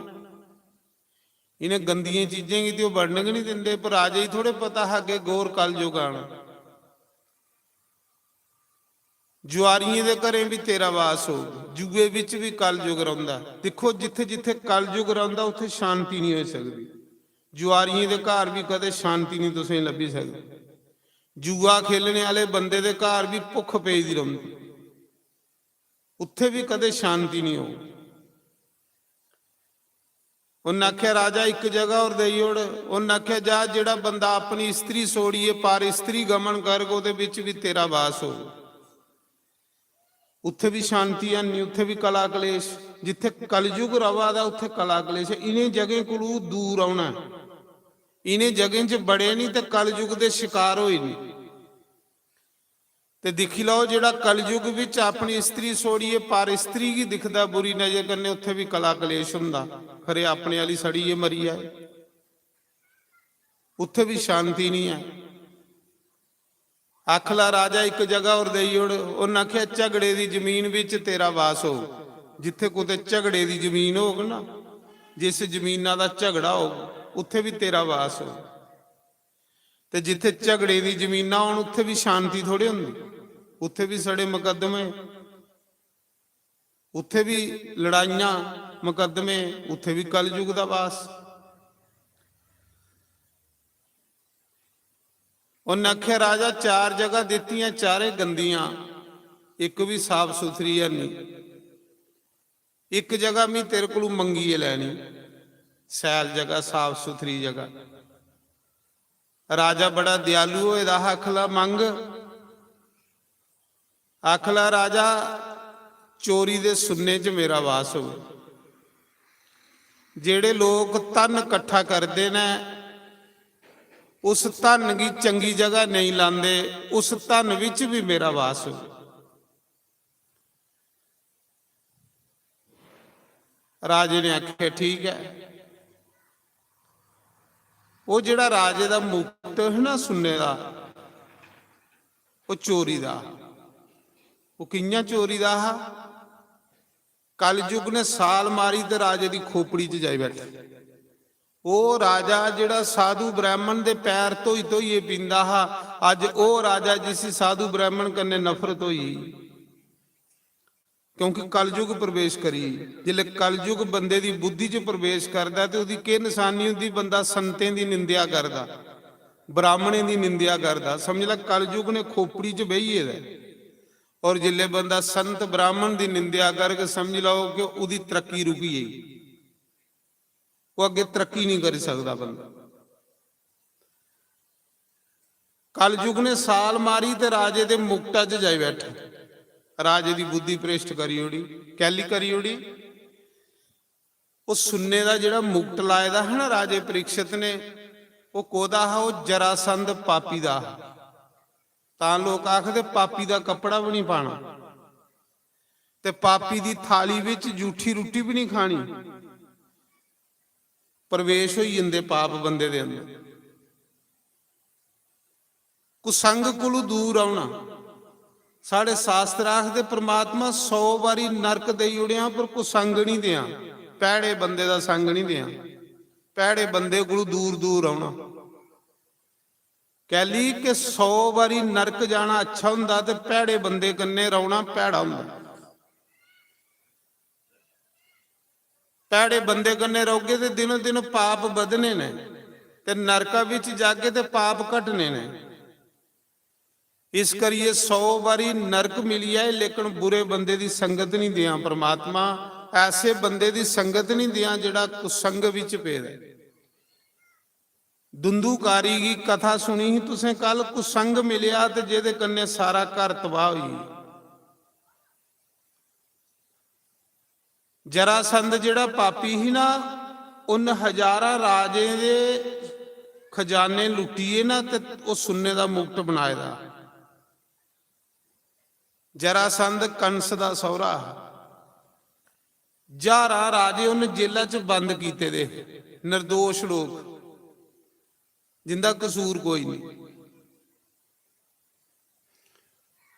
इ'नें गंदियें चीजें गी ते ओह् बढ़न गै निं दिंदे। पर राजे गी थोड़े पता हा अग्गें घोर कलयुग आना। जुआरियें दे घरें बी तेरा वास होग, जुए बिच बी कलयुग रौंह्दा। दिक्खो, जित्थै जित्थै कलयुग रौंह्दा, उत्थै शांति निं होई सकदी। जुआरियें दे घर बी कदें शांति निं तुसेंगी लब्भी सकदी। जुआ खेलने आह्ले बंदे दे घर बी भुक्ख पेई दी रौंह्दी, उत्थै बी कदें शांति निं होग। उन्न आखेआ, "राजा, इक जगह होर देई ओड़।" उन्न आखेआ, "जा, जेह्ड़ा बंदा अपनी स्त्री छोड़ियै पर स्त्री गमन करग, ओह्दे बिच बी तेरा वास होग।" उत्थै बी शांति है निं, उत्थै बी कला कलेश। जित्थै कलयुग रवा दा, उत्थै कला कलेश। इ'नें जगहें कोलू दूर रौह्ना ऐ। इ'नें जगहें च बड़े निं ते कलयुग दे शकार होए निं। ते दिक्खी लैओ, जेह्ड़ा कलयुग बिच अपनी स्त्री छोड़ियै पर स्त्री गी दिखदा बुरी नजर कन्नै, उत्थै बी कला कलेश होंदा। खरे, अपने आह्ली सड़ियै मरी जाए, उत्थै बी शांति निं ऐ। आखला, "राजा, इक जगह होर देई ओड़।" उन्न आखेआ, "झगड़े दी जमीन बिच तेरा वास होग।" जित्थै कुतै झगड़े दी जमीन होग ना, जिस जमीना दा झगड़ा होग, उत्थै बी तेरा वास होग। ते जित्थै झगड़े दी जमीनां होन, उत्थै बी शांति थोड़े होंदी, उत्थै बी सड़े मुकदमे, उत्थै बी लड़ाइयां, मुकदमे, उत्थै बी कलयुग दा वास। उन्न आखेआ, "राजा, चार जगह दित्तियां, चारे गंदियां, इक बी साफ सुथरी है नहीं। इक जगह में तेरे कोलू मंगियै लैनी, शैल जगह, साफ सुथरी जगह।" राजा बड़ा दयालु होए दा हा, आखला, "मंग।" आखला, "राजा, चोरी दे सुन्ने च मेरा वास होवे। जेह्ड़े लोक धन कट्ठा करदे न, उस धन गी चंगी जगह नेईं लांदे, उस धन बिच बी मेरा वास होवे।" राजे ने आखेआ, "ठीक ऐ।" ओह् जेह्ड़ा राजे दा मुकट हा ना सुन्ने दा, ओह् चोरी दा। ओह् कि'यां चोरी दा हा? कलयुग ने साल मारी ते राजे दी खोपड़ी च जाई बैठा। ओह् राजा जेह्ड़ा साधु ब्राह्मण दे पैर धोई धोइयै पींदा हा, अज्ज ओह् राजा जिसी साधु ब्राह्मण कन्नै नफरत होई, क्योंकि कलयुग प्रवेश करी। जिसलै कलयुग बंदे दी बुद्धि च प्रवेश करदा, ते ओह्दी केह् नशानी होंदी? बंदा संतें दी निंदेआ करदा, ब्राह्मणें दी निंदेआ करदा, समझ लै, कलयुग ने खोपड़ी च बेही गेदा ऐ। और जिसले बंदा संत ब्राह्मण की निंदेआ करग, समझ लो कि उसकी तरक्की रुकी गई, वो अगे तरक्की नहीं कर सकता बंदा। कलयुग ने साल मारी ते राजे दे मुकुटा च जाई बैठा। राजे दी बुद्धि भ्रष्ट करी ओड़ी। कैली करी ओड़ी? वो सुन्ने दा जेड़ा मुकुट लाए दा है ना राजे परीक्षित ने, वो कोदा हा? वो जरासंध पापी दा हा। तां लोक आखदे, पापी दा कपड़ा भी नहीं पाना, ते पापी दी थाली विच जूठी रुट्टी भी नहीं खानी। प्रवेश होई जंदे पाप बंदे दे अंदर। कुसंग कोलू दूर रौहना। साढ़े शास्त्र आखदे, परमात्मा सौ बारी नरक देई ओड़ेआ, पर कुसंग नहीं देआ, भैड़े बंदे दा संग नहीं देआ। भैड़े बंदे कोलू दूर दूर रौहना। कैली के सौ बारी नरक जाना अच्छा हुंदा ते भैड़े बंदे कन्नै रौहना भैड़ा हुंदा। भैड़े बंदे कन्नै रौहगे ते दिनों दिन पाप बधने ने ते नरका विच जागे ते पाप घटने ने। इस करिए सौ बारी नरक मिली आए, लेकिन बुरे बंदे दी संगत नहीं देआं परमात्मा। ऐसे बंदे दी संगत नहीं देआं जेड़ा कुसंग विच पेदा है। दुंदुकारी की कथा सुनी ही तुसें कल, कुसंग मिलेआ ते जेदे कन्नै सारा घर तबाह होई गेआ। जरासंध जेड़ा पापी ही ना, उन हजारां राजें दे खजाने लुट्टिए ना ते ओह सुन्ने दा मुकुट बनाए दा। जरासंध कंस दा सौहरा हा। ज्हारां राजे उन जेला च बंद कीते दे, निर्दोष लोक, जिंदा कसूर कोई नहीं।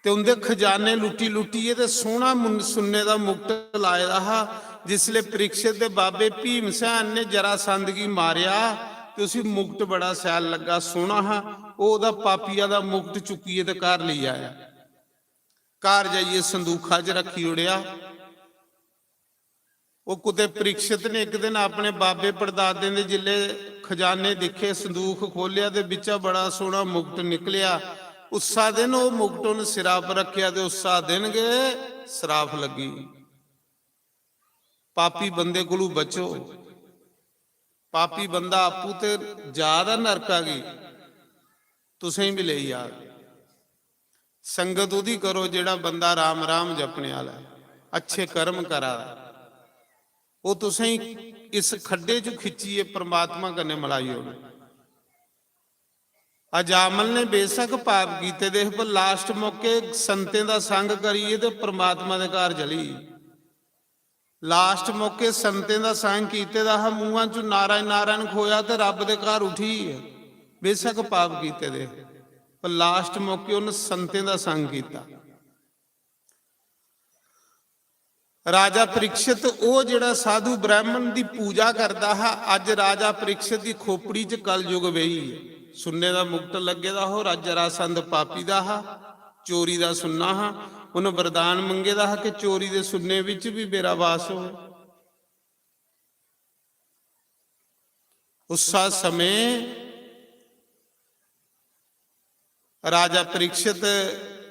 ते उंदे खजाने लुट्टी लुट्टियै ते सोहना मुन-, सुन्ने दा मुकुट लाए दा हा। जिसले परीक्षित दे बाबे भीमसेन ने जरासंध गी मारेआ ते उसी मुकुट बड़ा शैल लग्गा, सोहना हा। ओह ओहदा पापिया दा मुकुट चुक्कियै ते घर लेई आया। घर जाइयै संदूखा च रखी ओड़ेआ। ओह कुतै परीक्षित ने इक दिन अपने बाबे पड़दादें दे जिल्ले खजाने दिक्खे, संदूख खोलेआ ते बिच्चा बड़ा सोहना मुकुट निकलेआ। उस्सा दिन ओह मुकुट उन्न सिरा पर रखेआ ते उस्सा दिन गै सराफ लग्गी। पापी बंदे कोलू बचो। पापी बंदा आपूं ते जा दा नरका गी, तुसें बी लेई जाग। संगत ओहदी करो जेड़ा बंदा राम राम जपने आह्ला ऐ, अच्छे कर्म करा दा। ओह तुसें इस खड्डे च खिच्चियै परमात्मा कन्नै मलाई ओड़ग। अजामल ने बेशक पाप कीते दे हे, पर लास्ट मौके संतें दा संग करियै ते परमात्मा दे घर चली गे। लास्ट मौके संतें दा संग कीते दा हा, मूहां चों नारायण नारायण खोया ते रब दे घर उठी गे। बेशक पाप कीते दे हे, पर लास्ट मौके उन संतें दा संग कीता। राजा परीक्षित ओह जेड़ा साधु ब्राह्मण दी पूजा करदा हा, अज राजा परीक्षित दी खोपड़ी च कलयुग बेही ऐ। सुन्ने दा मुकुट लग्गे दा हो, राजा जरासंध पापी दा हा, चोरी दा सुन्ना हा। उन्हें वरदान मंगे दा हा कि चोरी दे सुन्ने विच भी मेरा वास होवे। उस्सा समें राजा परीक्षित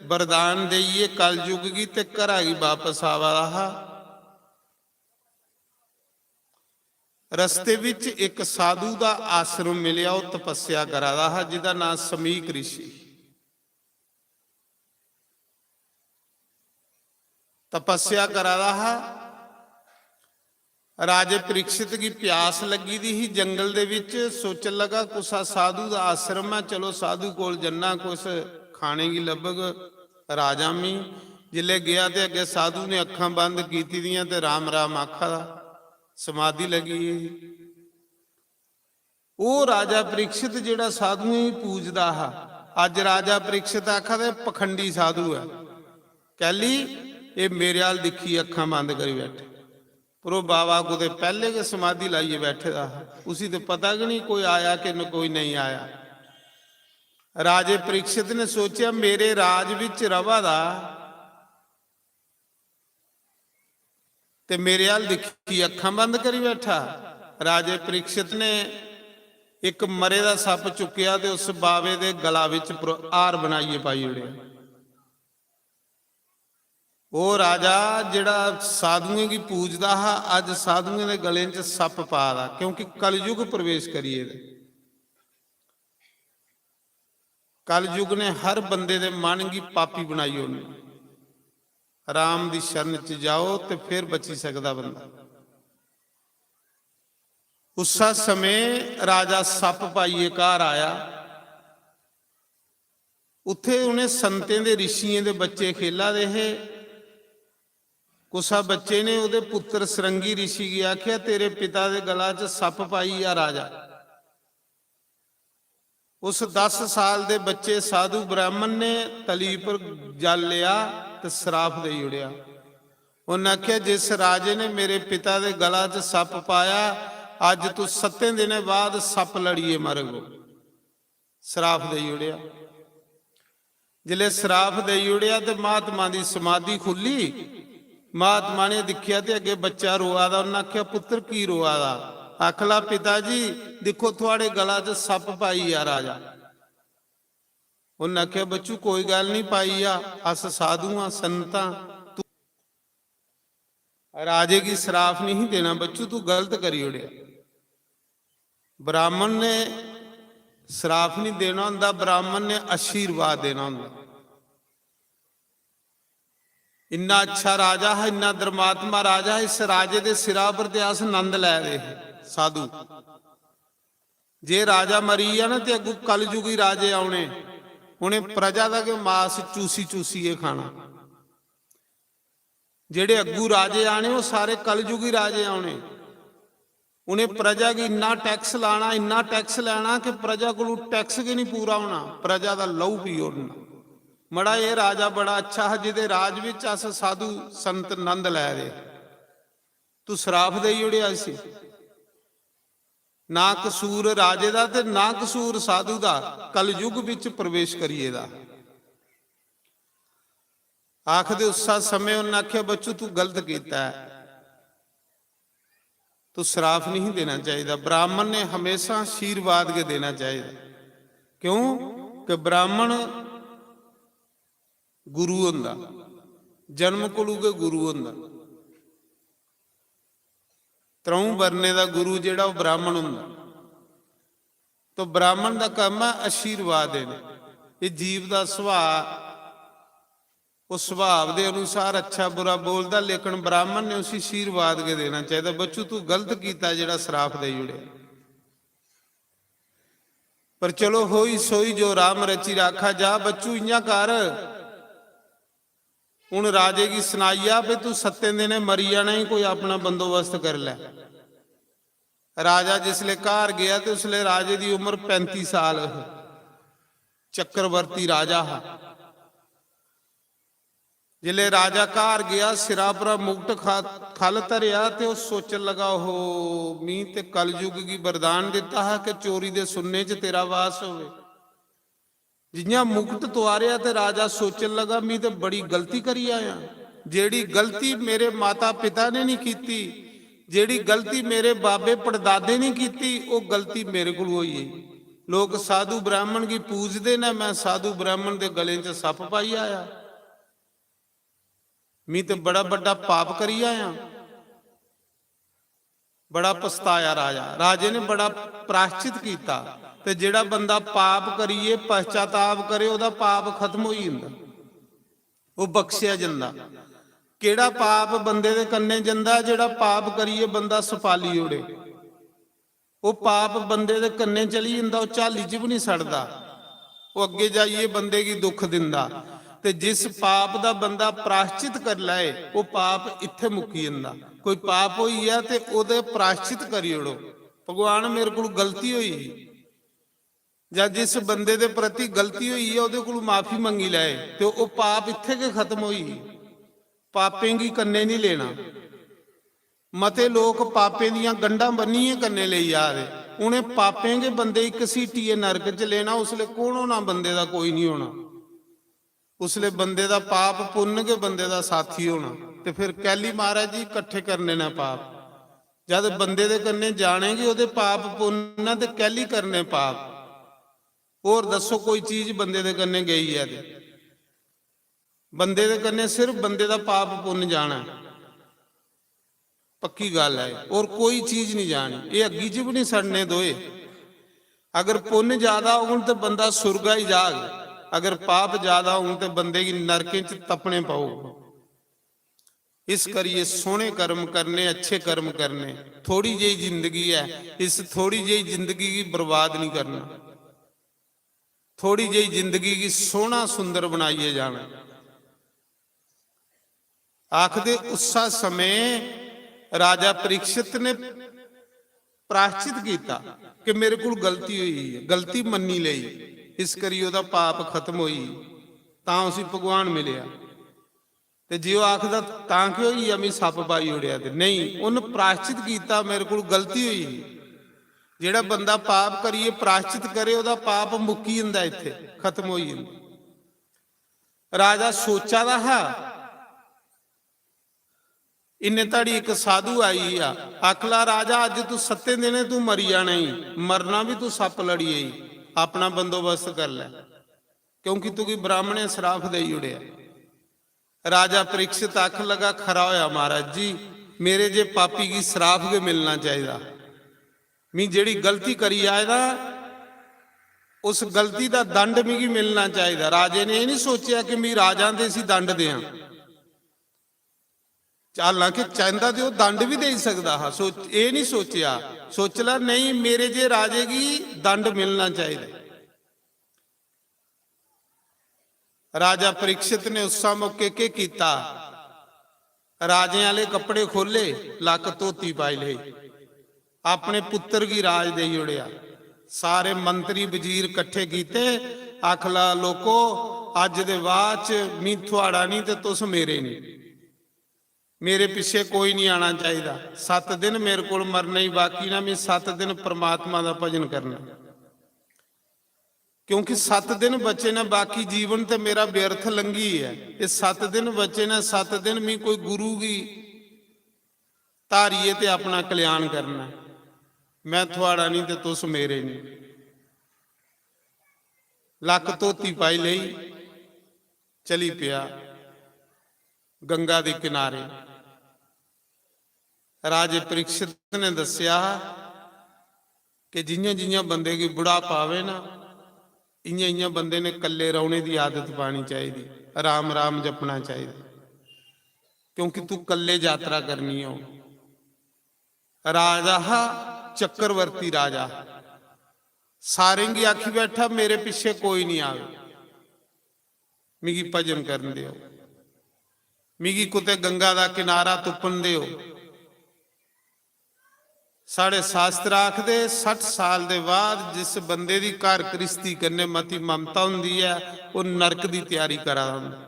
वरदान देइयै कलयुग गी ते घरा गी बापस आवा दा हा। रस्ते विच इक साधु दा आश्रम मिलेआ, ओह तपस्या करा दा हा, जिदा नां समीक ऋषि। तपस्या करा दा हा। राजे परीक्षित गी प्यास लग्गी दी ही जंगल दे विच। सोचन लगा, कुसा साधु दा आश्रम ऐ, चलो साधु कोल जन्ना, कुछ खाने गी लब्भग। राजा मी जिसलै गेआ ते अग्गें साधु ने अक्खां बंद कीती दियां ते राम राम आखा दा, समाधि लगी गेई। ओह राजा परीक्षित जेड़ा साधुएं गी पूजदा हा, अज राजा परीक्षित आखा दे पखंडी साधु ऐ। कैली? एह मेरे हाल दिक्खी अक्खां बंद करी बैठे। पर ओह बाबा कुतै पैहले गै समाधि लाइयै बैठे दा हा, उसी ते पता गै नहीं कोई आया कि न-, कोई नहीं आया। राजे परीक्षित ने सोचेआ, मेरे राज विच रवा दा ते मेरे हाल दिक्खी अक्खां बंद करी बैठा। राजे परीक्षित ने इक मरे दा सप्प चुक्केआ ते उस बावे दे गला विच प्र-, हार बनाइयै पाई ओड़ेआ। ओह् राजा जेह्ड़ा साधुएं गी पूजदा हा, अज्ज साधुएं दे गलें च सप्प पा दा, क्योंकि कलयुग प्रवेश करी गेदा। कलयुग ने हर बंदे दे मन गी पापी बनाई ओड़ना। राम दी शरण च जाओ ते फिर बची सकदा बंदा। उस्सा समें राजा सप्प पाइयै घर आया। उत्थे उ'नें संतें दे, रिशियें दे बच्चे खेला दे हे। कुसा बच्चे ने ओह्दे पुत्तर सरंगी रिशी गी आखेआ, "तेरे पिता दे गला च सप्प पाई आ राजा।" उस दस साल दे बच्चे साधु ब्राह्मण ने तली पर जल लेआ ते श्राप देई ओड़ेआ। उन्नै आखेआ, "जिस राजे ने मेरे पिता दे गला च सप्प पाया, अज्ज तू सत्तें दिनें बाद सप्प लड़ियै मरग।" श्राप देई ओड़ेआ। जिसलै श्राप देई ओड़ेआ ते महात्मा दी समाधि खु'ल्ली। महात्मा ने दिक्खेआ ते अग्गें बच्चा रोआ दा। उन्नै आखेआ, "पुत्तर, की रोआ दा?" आखला, "पिता जी, दिक्खो, थुआड़े गला च सप्प पाई आ राजा।" उन्नै आखेआ, "बच्चू, कोई गल्ल निं, पाई आ, अस साधु आं, संत आं, तू राजे गी श्राप नहीं देना बच्चू, तू गलत करी ओड़ेआ।" ब्राह्मण ने श्राप नहीं देना होंदा, ब्राह्मण ने आशीर्वाद देना होंदा। इन्ना अच्छा राजा हा, इन्ना धर्मात्मा राजा हा, इस राजे दे सिरा पर ते अस नंद लै दे हे साधु। जे राजा मरी गेआ ना ते अग्गू कलयुगी राजे औने, उ'नें प्रजा दा गै मास चूसी चूसियै खाना। जेह्ड़े अग्गू राजे आने, ओह् सारे कलयुगी राजे औने। उ'नें प्रजा गी इन्ना टैक्स लाना, इन्ना टैक्स लैना कि प्रजा कोलू टैक्स गै निं पूरा होना, प्रजा दा लहू पी ओड़ना। मड़ा, एह् राजा बड़ा अच्छा हा, जेह्दे राज बिच अस साधु संत नंद लै दे। तू श्राप देई ओड़ेआ इसी। ना कसूर राजे दा ते ना कसूर साधु दा, कलयुग बिच प्रवेश करियै दा। आखदे उस्सा समें उन्नै आखेआ, "बच्चू, तू गलत कीता ऐ, तू श्राप नहीं देना चाहिदा।" ब्राह्मण ने हमेशा आशीर्वाद गै देना चाहिदा। क्यों? कि ब्राह्मण गुरु होंदा, जन्म कोलू गै गुरु होंदा। त्र'ऊं वर्णें दा गुरु जेह्ड़ा, ओह् ब्राह्मण होंदा। तो ब्राह्मण दा कम्म ऐ आशीर्वाद देना। एह् जीव दा सुभाऽ, उस सुभाव दे अनुसार अच्छा बुरा बोलदा, लेकिन ब्राह्मण ने उसी आशीर्वाद गै देना चाहिदा। "बच्चू, तू गलत कीता जेह्ड़ा श्राप देई ओड़ेआ।" पर चलो, होई सोई जो राम रची राखा, जा बच्चू, इ'यां कर, हुन राजे गी सनाई आ भई तू सत्तें दिनें मरी जाना ई, कोई अपना बंदोबस्त करी लै। राजा जिसलै घर गेआ ते उसलै राजे दी उम्र पैंती साल ही। चक्रवर्ती राजा हा। जिसलै राजा घर गेआ, सिरा परा मुकट खा-, ख'ल्ल धरेआ ते ओह् सोचन लगा, "ओहो, मी ते कलयुग गी वरदान दित्ता हा कि चोरी दे सुन्ने च तेरा वास होवे।" जि'यां मुकट तुआरेआ ते राजा सोचन लगा, "मी ते बड़ी गलती करी आया। जेह्ड़ी गलती मेरे माता पिता ने नहीं कीती, जेह्ड़ी गलती मेरे बाबे पड़दादे ने कीती, ओह् गलती मेरे कोल होई गेई।" लोक साधु ब्राह्मण गी पूजदे न, मैं साधु ब्राह्मण दे गले च सप्प पाई आया। मी ते बड़ा बड्डा पाप करी आया। बड़ा पछताया राजा। राजे ने बड़ा प्राश्चित कीता। ते जेह्ड़ा बंदा पाप करियै पश्चाताप करे, ओह्दा पाप खत्म होई जंदा, ओह् बख्शेआ जंदा। केह्ड़ा पाप बंदे दे कन्नै जंदा, जेह्ड़ा पाप करियै बंदा सपाली ओड़े? ओह् पाप बंदे दे कन्नै चली जंदा, ओह् झाली च बी निं सड़दा, ओह् अग्गें जाइयै बंदे गी दुख दिंदा। ते जिस पाप दा बंदा प्राश्चित करी लैए, ओह् पाप इत्थै मुक्की जंदा। कोई पाप होई गेआ ते ओह्दे प्राश्चित करी ओड़ो, "भगवान, मेरे कोल गलती होई गेई।" जां जिस बंदे दे प्रति गलती होई ऐ, ओह्दे कोल माफी मंगी लैए, ते ओह् पाप इत्थै गै खत्म होई गेई। पापें गी कन्नै निं लेना। मते लोक पापें दियां गंढां बन्नियै कन्नै लेई जा दे। उ'नें पापें गै बंदे गी घसीटियै नरक च लेना। उसलै कौन होना बंदे दा? कोई निं होना। उसलै बंदे दा पाप पुन्न गै बंदे दा साथी होना। ते फिर कैली, महाराज जी, कट्ठे करने न पाप? जद बंदे दे कन्नै जाने गै ओह्दे पाप पुन्न न, ते कैली करने पाप? होर दस्सो, कोई चीज बंदे दे कन्नै गेई ऐ ते? बंदे दे कन्नै सिर्फ बंदे दा पाप पुन्न जाना ऐ, पक्की गल्ल ऐ, और कोई चीज नहीं जानी। ये अग्गी च भी नहीं सड़ने दोए। अगर पुन्न ज्यादा होन ते बंदा सुरगा ही जाग, अगर पाप ज्यादा होन ते बंदे गी नरकें च तपने पौग। इस करिए सोहने कर्म करने, अच्छे कर्म करने। थोड़ी जेही जिंदगी है, इस थोड़ी जेही जिंदगी गी बर्बाद नहीं करना। थोड़ी जेही जिंदगी गी सोहना सुंदर बनाइए जाना। आखदे उस्सा समय राजा परीक्षित ने प्रायश्चित कीता कि मेरे कोल गलती होई है, गलती मन्नी लेई, इस करी ओह्दा पाप खत्म होई, तां उसी भगवान मिलेआ। ते जे ओह् आखदा, "तां केह् होई गेआ, मी सप्प पाई ओड़ेआ?" ते नेईं, उन्न प्रायश्चित कीता, "मेरे कोल गलती होई गेई।" जेह्ड़ा बंदा पाप करियै प्रायश्चित करे, ओह्दा पाप मुक्की जंदा, इत्थै खत्म होई जंदा। राजा सोचा दा हा, इन्ने धड़ी इक साधु आई गेआ, आखला, "राजा, अज्ज तू सत्तें दिनें तू मरी जाना ई, मरना बी तू सप्प लड़ियै ई, अपना बंदोबस्त कर लै, क्योंकि तुगी ब्राह्मणें श्राप देई ओड़ेआ।" राजा परीक्षित आखन लगा, "खरा होया महाराज जी, मेरे जे पापी गी श्राप गै मिलना चाहिदा। मी जेह्ड़ी गलती करी आए दा, उस गलती दा दंड मिगी मिलना चाहिदा।" राजे ने एह् निं सोचेआ कि मी राजा ते इसी दंड देआं। हालांकि चांह्दा ते ओह् दंड बी देई सकदा हा, सोच-, एह् निं सोचेआ। सोचला, "नेईं, मेरे जे राजे गी दंड मिलना चाहिदा।" राजा परीक्षित ने उस मौके केह् कीता? राजें आह्ले कपड़े खोह्ले, लक्क धोती पाई लेई, अपने पुत्तर गी राज देई ओड़ेआ। सारे मंत्री वजीर कट्ठे कीते, आखला, "लोको, अज्ज दे बाद च मी थुआड़ा निं ते तुस मेरे निं, मेरे पिच्छे कोई निं आना चाहिदा। सत्त दिन मेरे कोल मरने गी बाकी ना, मी सत्त दिन परमात्मा दा भजन करना।" क्योंकि सत्त दिन बचे न, बाकी जीवन ते मेरा व्यर्थ लंघी ऐ। एह् सत्त दिन बचे न, सत्त दिन मी कोई गुरु गी धारियै ते अपना कल्याण करना। मैं थुआड़ा निं ते तुस मेरे निं। लक्क धोती पाई लेई, चली पेआ गंगा दे किनारे। राजे परीक्षित ने दस्सेआ कि जि'यां जि'यां बंदे गी बुढ़ापा आवे ना, इ'यां इ'यां बंदे ने कल्ले रौह्ने दी आदत पानी चाहिदी, राम राम जपना चाहिदा, क्योंकि तू कल्ले यात्रा करनी हो। राजा हा, चक्रवर्ती राजा, सारें गी आखी बैठा, "मेरे पिच्छे कोई निं आवे।" मिगी भजन करन देओ, मिगी कुतै गंगा दा किनारा तुप्पन देओ। साढ़े शास्त्र आखदे, सट्ठ साल दे बाद जिस बंदे दी घर गृहस्थी कन्नै मती ममता होंदी ऐ, ओह् नरक दी त्यारी करा दा होंदा।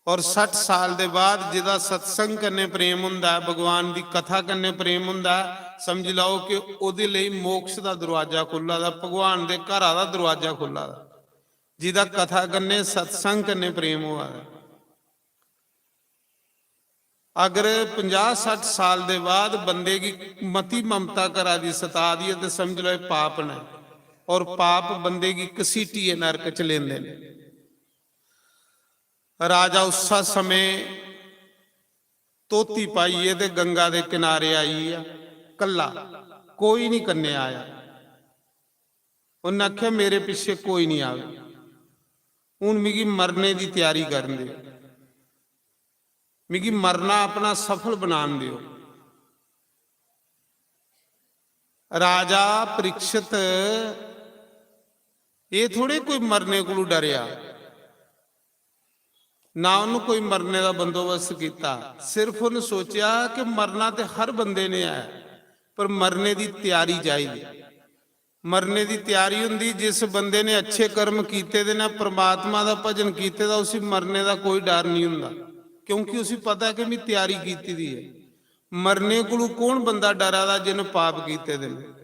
और सट्ठ साल दे बाद जेह्दा सत्संग कन्नै प्रेम होंदा ऐ, भगवान दी कथा कन्नै प्रेम होंदा ऐ, समझी लैओ कि ओह्दे लेई मोक्ष दा दरोआजा खु'ल्ला दा, भगवान दे घरा दा दरोआजा खु'ल्ला दा। जिदा कथा कन्नै, सत्संग कन्नै प्रेम होआ दा। अगर पंजाह सट्ठ साल दे बाद बंदे गी मती ममता करा दी, सता दी ऐ, ते समझ लो एह् पाप न, और पाप बंदे गी घसीटियै नरक च लेंदे न। राजा उस्सा समें धोती पाइयै ते गंगा दे किनारे आई गेआ, कल्ला, कोई निं कन्नै आया। उन्नै आखेआ, "मेरे पिच्छे कोई निं आवे, हून मिगी मरने दी त्यारी करन देओ, मिगी मरना अपना सफल बनान देओ।" राजा परीक्षित एह् थोड़े कोई मरने कोलू डरेआ, ना उन्होंने कोई मरने दा बंदोबस्त कीता, सिर्फ उन्होंने सोचेआ कि मरना ते हर बंदे ने ऐ, पर मरने दी त्यारी चाहिदी। मरने दी त्यारी होंदी, जिस बंदे ने अच्छे कर्म कीते दे न, परमात्मा दा भजन कीते दा, उसी मरने दा कोई डर नहीं होंदा, क्योंकि उसी पता है कि मैं त्यारी कीती दी है। मरने कोलू कौन बंदा डरा दा जिन्न पाप कीते दे न?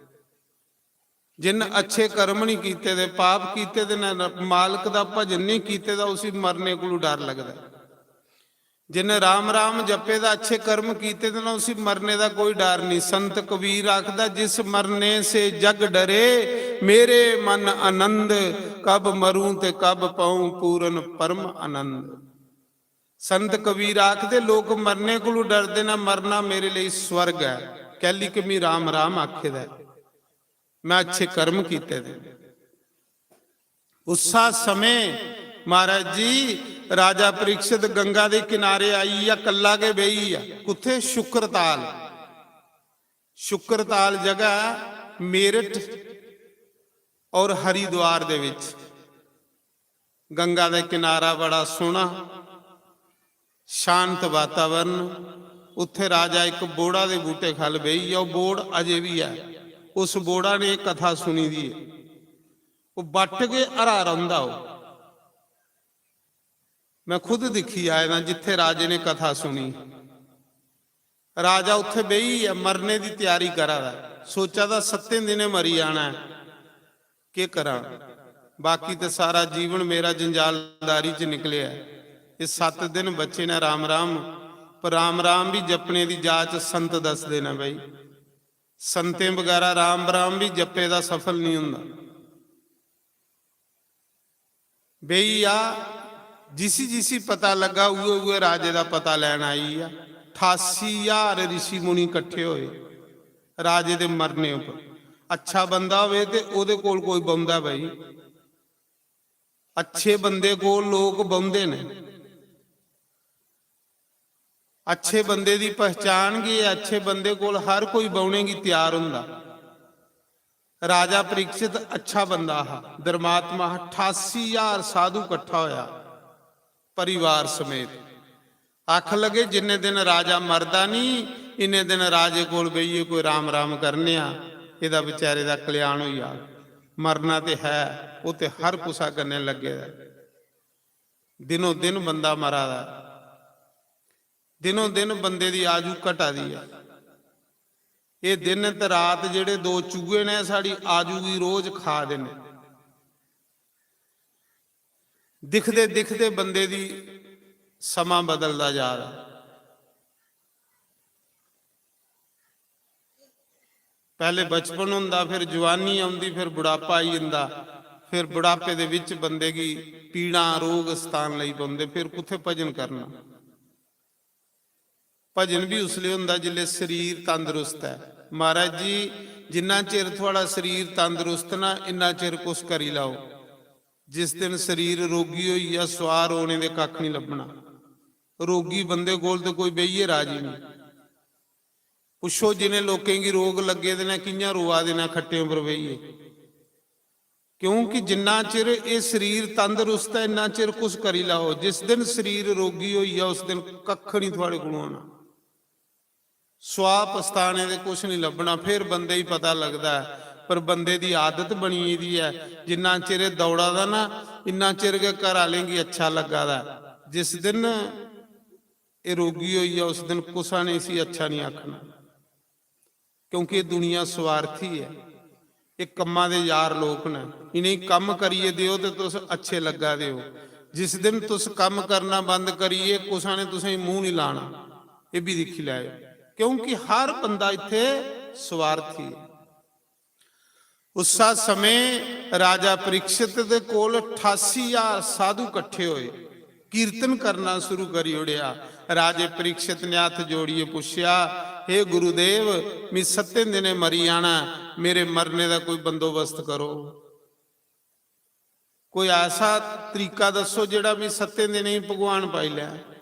जिन्न अच्छे कर्म नहीं कीते दे, पाप कीते दे न, मालक दा भजन नहीं कीते दा, उसी मरने कोलू डर लगदा है। जिन्ने राम राम जपे दा, अच्छे कर्म कीते दे न, उसी मरने दा कोई डर नहीं। संत कबीर आखदा, "जिस मरने से जग डरे, मेरे मन आनंद, कब मरूं ते कब पाऊं पूरन परम आनंद।" संत कबीर आखदे, "लोक मरने कोलू डरदे न, मरना मेरे लेई स्वर्ग ऐ।" कैली कि मी राम राम आखे दा ऐ, मैं अच्छे कर्म कीते दे। उस्सा समें महाराज जी, राजा परीक्षित गंगा दे किनारे आई गेआ, कल्ला गै बेही गेआ। कुत्थे? शुक्रताल। शुक्रताल जगह मेरठ और हरिद्वार दे विच। गंगा दे किनारा बड़ा सोहना, शांत वातावरण। उत्थे राजा इक बोड़ा दे बूटे खल बेही गेआ। ओह बोड़ अजे भी है। उस बोड़ा ने एह कथा सुनी दी है। ओह बट्ट गै हरा रौंहदा ओह। मैं खुद दिक्खी आए दा जित्थे राजे ने कथा सुनी। राजा उत्थे बेही ऐ, मरने दी त्यारी करा दा ऐ। सोचा दा सत्तें दिनें मरी जाना ऐ, केह् करां? बाकी ते सारा जीवन मेरा जंजालदारी च निकलेआ ऐ। एह् सत्त दिन बचे न राम राम, पर राम राम बी जपने दी जाच संत दसदे न भाई। संतें बगैरा राम राम बी जपे दा सफल नहीं हुंदा। बेही आ, जिसी जिसी पता लग्गा, उ'ऐ उ'ऐ राजे दा पता लैन आई आ। ठासी ज्हार रिशी मुनि कट्ठे होए राजे दे मरने उप्पर। अच्छा बंदा होवे ते ओह्दे कोल कोई बौंह्दा भाई। अच्छे बंदे कोल लोक बौंह्दे न। अच्छे बंदे दी पहचान गै, अच्छे बंदे कोल हर कोई बौह्ने गी त्यार होंदा। राजा परीक्षित अच्छा बंदा हा, धर्मात्मा हा। ठासी ज्हार साधु कट्ठा होया परिवार समेत। आखन लगे, "जिन्ने दिन राजा मरदा नहीं, इन्ने दिन राजे कोल बेहियै कोई राम राम करने आ, एह्दा बेचारे दा कल्याण होई जाग।" मरना ते है, ओह् ते हर कुसा कन्नै लग्गे दा। दिनों दिन बंदा मरा दा ऐ, दिनों दिन बंदे दी आयु घटा दी ऐ। एह् दिन ते रात जेह्ड़े दो चूहे ने, साढ़ी आयु गी रोज खा दे ने। दिखदे दिखदे बंदे दी समां बदलदा जा दा। पैह्ले बचपन होंदा, फिर जवानी औंदी, फिर बुढ़ापा आई जंदा, फिर बुढ़ापे दे विच बंदे गी पीड़ां, रोग सतान लगी पौंदे, फिर कुत्थै भजन करना? भजन बी उसलै होंदा जिसलै शरीर तंदरुस्त ऐ। महाराज जी, जिन्ना चिर थुआढ़ा शरीर तंदरुस्त ना, इन्ना चिर कुछ करी लैओ। जिस दिन शरीर रोगी होई गेआ, सुआह् रोने दे कक्ख नहीं लब्भना। रोगी बंदे कोल ते कोई बेहियै राजी नहीं। पुच्छो, जिनें लोकें गी रोग लग्गे दे न, कि'यां रोआ दे न खट्टें उप्पर बेहियै? क्योंकि जिन्ना चिर एह् शरीर तंदरुस्त ऐ, इन्ना चिर कुछ करी लैओ। जिस दिन शरीर रोगी होई गेआ, उस दिन कक्ख नहीं थुआढ़े कोलों होना। सुआह् पछताने दे कुछ नहीं लब्भना। फिर बंदे गी पता लगदा ऐ, पर बंदे दी आदत बनी गेदी ऐ, जिन्ना चिर एह् दौड़ा दा ना, इन्ना चिर गै घर आह्लें गी अच्छा लग्गा दा ऐ। जिस दिन एह् रोगी होई गेआ, उस दिन कुसा ने इसी अच्छा नहीं आखना, क्योंकि एह् दुनिया स्वार्थी ऐ। एह् कम्मा दे यार लोक न। इ'नेंगी कम्म करियै देओ ते तुस अच्छे लग्गा दे ओ। जिस दिन तुस कम्म करना बंद करियै, कुसा ने तुसेंगी मूंह नहीं लाना। एह् भी दिक्खी लैओ, क्योंकि हर बंदा इत्थै स्वार्थी ऐ। उस्सा समें राजा परीक्षित दे कोल अठासी ज्हार साधु कट्ठे होए, कीर्तन करना शुरू करी ओड़ेआ। राजे परीक्षित ने हत्थ जोड़ियै पुच्छेआ, "हे गुरुदेव, मी सत्तें दिनें मरी जाना, मेरे मरने दा कोई बंदोबस्त करो। कोई ऐसा तरीका दस्सो जेह्ड़ा मी सत्तें दिनें गी भगवान पाई लै।"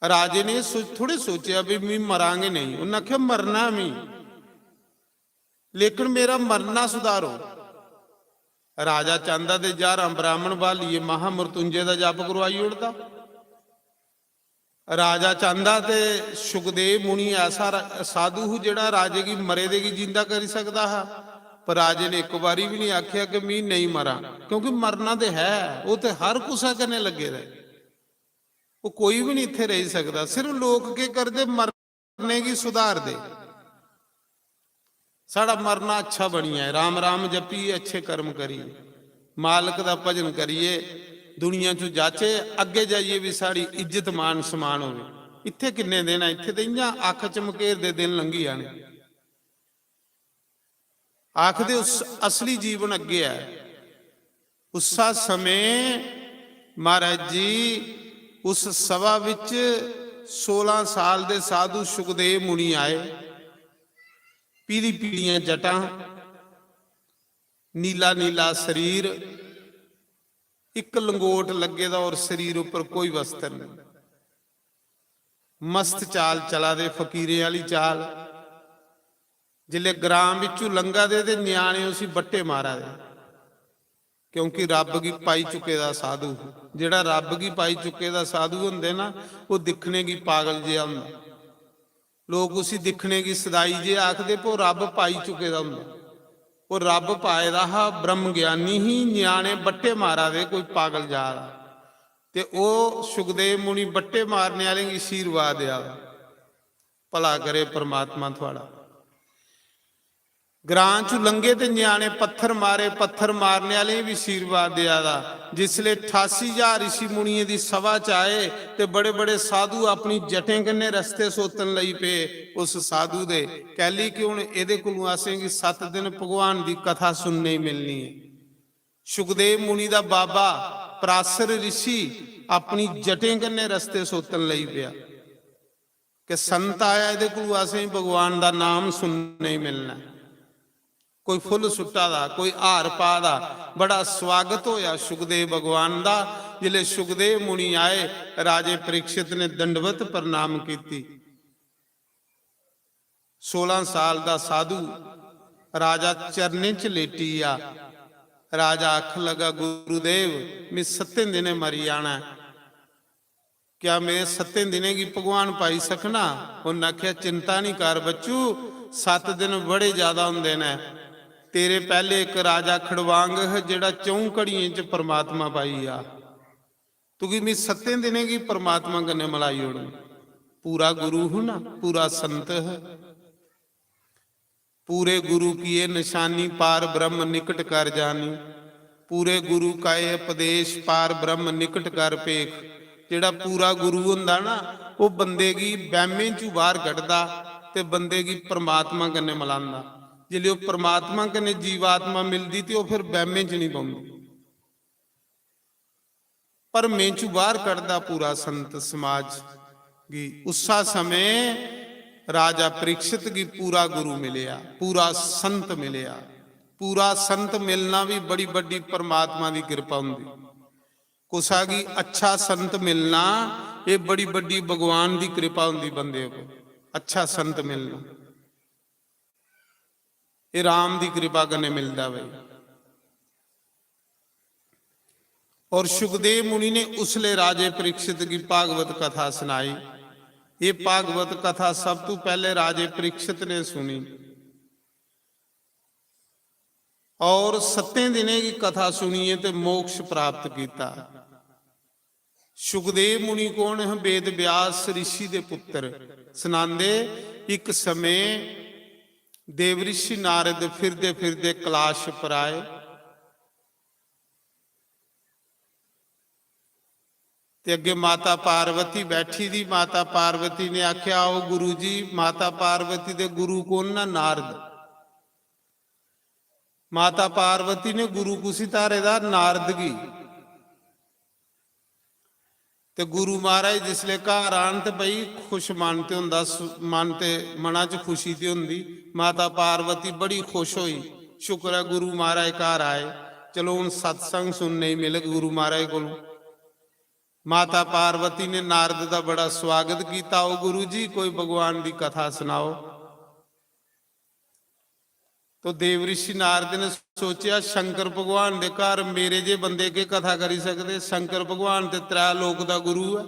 राजे ने सो-, थोड़े सोचेआ भी मी मरां गै नेईं। उन्नै आखेआ, "मरना मी, लेकिन मेरा मरना सुधारो।" राजा चांह्दा ते ज्हारां ब्राह्मण ब्हालियै महामृत्युंजय दा जप करवाई ओड़दा। राजा चांह्दा ते सुखदेव मुनि ऐसा रा-, साधु हा जेह्ड़ा राजे गी मरे दे गी जिंदा करी सकदा हा, पर राजे ने इक बारी बी निं आखेआ कि मी नेईं मरां, क्योंकि मरना ते है, ओह् ते हर कुसै कन्नै लग्गे दा ऐ। ओह् कोई बी निं इत्थै रेही सकदा। सिर्फ लोक केह् करदे, मरने गी सुधारदे। साढ़ा मरना अच्छा बनी जाए, राम राम जपियै, अच्छे कर्म करियै, मालक दा भजन करियै, दुनिया चों जाचै, अग्गें जाइयै बी साढ़ी इज्जत मान सम्मान होवे। इत्थै किन्ने दिन ऐ, इत्थै ते इ'यां अक्ख चमकेरदे दिन लंघी जाने। आखदे उस असली जीवन अग्गें ऐ। उस्सा समें महाराज जी, उस सभा विच सोलां साल दे साधु सुखदेव मुनि आए। पीली पीलियां जटां, नीला नीला शरीर, इक लंगोट लग्गे दा और शरीर उप्पर कोई वस्त्र नहीं। मस्त चाल चला दे, फकीरें आह्ली चाल। जिसले ग्रां बिच्चू लंघा दे ते ञ्याणे उसी बट्टे मारा दे, क्योंकि रब गी पाई चुके दा साधु। जेह्ड़ा रब गी पाई चुके दा साधु होंदे ना, ओह् दिक्खने गी पागल जेहा होंदा। लोक उसी दिक्खने गी सदाई जे आखदे, पर ओह् रब पाई चुके दा होंदा। ओह् रब पाए दा हा, ब्रह्म ज्ञानी ही, ञ्याणे बट्टे मारा दे, कोई पागल जा दा। ते ओह् सुखदेव मुनि बट्टे मारने आह्लें गी आशीर्वाद देआ दा। भला करे परमात्मा थुआढ़ा। ग्रां चू लंघे ते ञ्याणे पत्थर मारे, पत्थर मारने आह्लें गी बी आशीर्वाद देआ दा। जिसले ठासी ज्हार ऋषि मुनियें दी सभा च आए ते बड़े-बड़े साधु अपनी जटें कन्नै रस्ते सोतन लगी पे उस साधु दे, कैली कि हुन एह्दे कोलू असेंगी सत्त दिन भगवान दी कथा सुनने गी मिलनी ऐ। सुखदेव मुनि दा बाबा पराशर ऋषि अपनी जटें कन्नै रस्ते सोतन लगी पेआ। कि संत आया, एह्दे कोलू असेंगी भगवान दा नाम सुनने गी मिलना ऐ। कोई फुल्ल सुट्टा दा, कोई हार पा दा। बड़ा स्वागत होया सुखदेव भगवान दा। जिसले सुखदेव मुनि आए, राजे परीक्षित ने दंडवत प्रणाम कीती। सोलां साल दा साधु राजा चरणें च लेटी आ। राजा आखन लगा, "गुरुदेव, मैं सत्तें दिनें मरी जाना ऐ।" क्या मेरे सत्तें दिनें गी भगवान पाई सकना? उन्नै आखेआ, "चिंता निं कर बच्चू, सत्त दिन बड़े ज्यादा होंदे न। तेरे पैह्ले इक राजा खड़वांग हा, जेह्ड़ा च'ऊं घड़ियें च परमात्मा पाई गेआ। तुगी मी सत्तें दिनें गी परमात्मा कन्नै मलाई ओड़न।" पूरा गुरु हा ना, पूरा संत हा। पूरे गुरु की ये निशानी, पार ब्रह्म निकट कर जानी। पूरे गुरु का ये उपदेश, पार ब्रह्म निकट कर पेख। जेह्ड़ा पूरा गुरु होंदा ना, ओह् बंदे गी बैह्में चू बाह्र कड्ढदा ते बंदे गी परमात्मा कन्नै मलांदा। जिसलै ओह् परमात्मा कन्नै जीवात्मा मिलदी ते ओह् फिर बैह्में च निं पौंदी। भरमें चू बाहर कढदा पूरा संत समाज गी। उस्सा समें राजा परीक्षित गी पूरा गुरु मिलेआ, पूरा संत मिलेआ। पूरा संत मिलना भी बड़ी बड्डी परमात्मा दी कृपा हुंदी। कुसा गी अच्छा संत मिलना, एह बड़ी बड्डी भगवान दी कृपा हुंदी बंदे उपर। अच्छा संत मिलना, एह राम दी कृपा कन्नै मिलदा भाई। और सुखदेव मुनि ने उसले राजे परीक्षित की भागवत कथा सुनाई। ये भागवत कथा सब तू पहले राजे परीक्षित ने सुनी और सत्तें दिनें की कथा सुनिए ते मोक्ष प्राप्त किया। सुखदेव मुनि कौन है? वेद व्यास ऋषि दे पुत्र। सुनांदे, एक समय देवऋषि नारद फिरदे फिरदे कैलाश पर आए। ते अग्गे माता पार्वती बैठी दी। माता पार्वती ने आख्या, "आओ गुरु जी।" माता पार्वती दे गुरु कौन ना? नारद। माता पार्वती ने गुरु कुसी धारे दा? नारद गी। ते गुरु महाराज जिसले घर आन ते भाई खुश मन ते होंदा, सु-, मन ते, मना च खुशी ते होंदी। माता पार्वती बड़ी खुश होई, "शुक्र ऐ गुरु महाराज घर आए, चलो हुन सत्संग सुनने गी मिलग गुरु महाराज कोलों।" माता पार्वती ने नारद दा बड़ा स्वागत किया, "आओ गुरु जी, कोई भगवान दी कथा सुनाओ।" तो देवऋषि नारद ने सोचेआ, "शंकर भगवान दे घर मेरे जे बंदे केह् कथा करी सकदे? शंकर भगवान ते त्रै लोक दा गुरु ऐ।"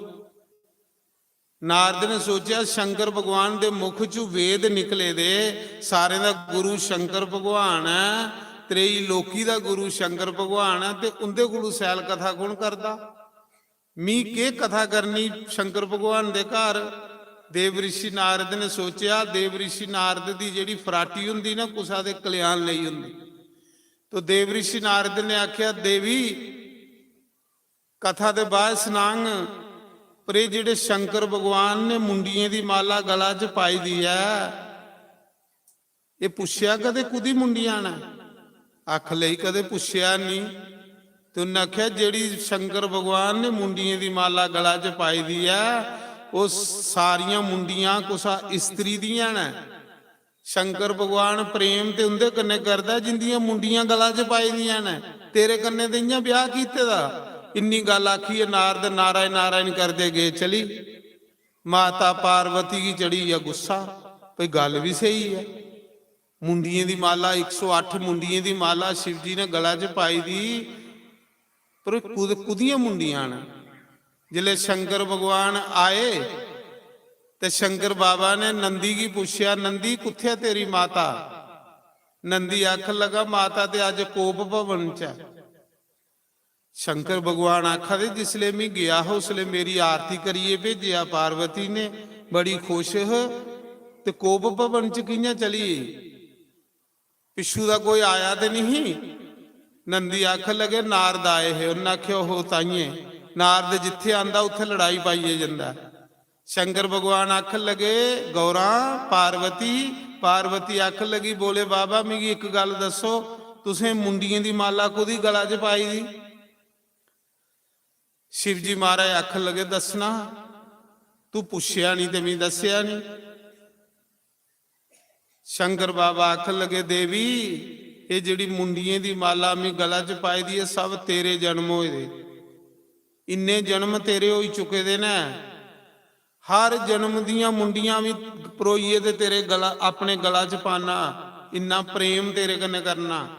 नारद ने सोचेआ, "शंकर भगवान दे मुख चू वेद निकले दे, सारें दा गुरु शंकर भगवान ऐ, त्रेई लोकी दा गुरु शंकर भगवान ऐ, ते उंदे कोलू सैल कथा कौन करदा?" मी केह् कथा करनी शंकर भगवान दे घर? देव ऋषि नारद ने सोचेआ, देव ऋषि नारद दी जेह्ड़ी फराटी होंदी ना, कुसा दे कल्याण लेई होंदी। तो देव ऋषि नारद ने आखेआ, "देवी, कथा दे बाद सनांग, पर एह् जेह्ड़े शंकर भगवान ने मुंडियें दी माला गला च पाई दी ऐ, एह् पुच्छेआ कदें कुदी मुंडियां न?" अक्ख लेई कदें पुच्छेआ निं। ते उन्नै आखेआ, "जेह्ड़ी शंकर भगवान ने मुंडियें दी माला गला च पाई दी ऐ, ओह् सारियां मुंडियां कुसा इस्त्री दियां न।" शंकर भगवान प्रेम ते उं'दे कन्नै करदा ऐ जिंदियां मुंडियां गला च पाई दियां न। तेरे कन्नै ते इ'यां ब्याह् कीते दा। इन्नी गल्ल आखियै नारद नारायण नारायण करदे गे चली। माता पार्वती गी चढ़ी गेआ गुस्सा, भई गल्ल बी स्हेई ऐ। मुंडियें दी माला, इक सौ अट्ठ मुंडियें दी माला शिव जी ने गला च पाई दी, पर कुद-, कुदियां मुंडियां न? जिसलै शंकर भगवान आए ते शंकर बाबा ने नंदी गी पुच्छेआ, "नंदी, कुत्थै तेरी माता?" नंदी आखन लगा, "माता ते अज्ज कोप भवन च ऐ।" शंकर भगवान आखा दे, "जिसलै में गेआ हा, उसलै मेरी आरती करियै भेजेआ पार्वती ने, बड़ी खुश ह, ते कोप भवन च कि'यां चली गेई? पिच्छू दा कोई आया ते नहीं?" नंदी आखन लगे, "नारद आए हे।" उन्नै आखेआ, "ओहो, ताइयें नारद जित्थै आंदा, उत्थै लड़ाई पाइयै जंदा ऐ।" शंकर भगवान आखन लगे, "गौरा, पार्वती।" पार्वती आखन लगी, "बोले बाबा, मिगी इक गल्ल दस्सो, तुसें मुंडियें दी माला कोह्दी गला च पाई दी?" शिव जी महाराज आखन लगे, "दस्सना, तू पुच्छेआ निं ते मी दस्सेआ निं।" शंकर बाबा आखन लगे, "देवी, एह् जेह्ड़ी मुंडियें दी माला मी गला च पाई दी ऐ, सब तेरे जन्म होए दे। इन्ने जन्म तेरे होई चुके दे न, हर जन्म दियां मुंडियां बी परोइयै ते तेरे गला, अपने गला च पाना, इन्ना प्रेम तेरे कन्नै करना।"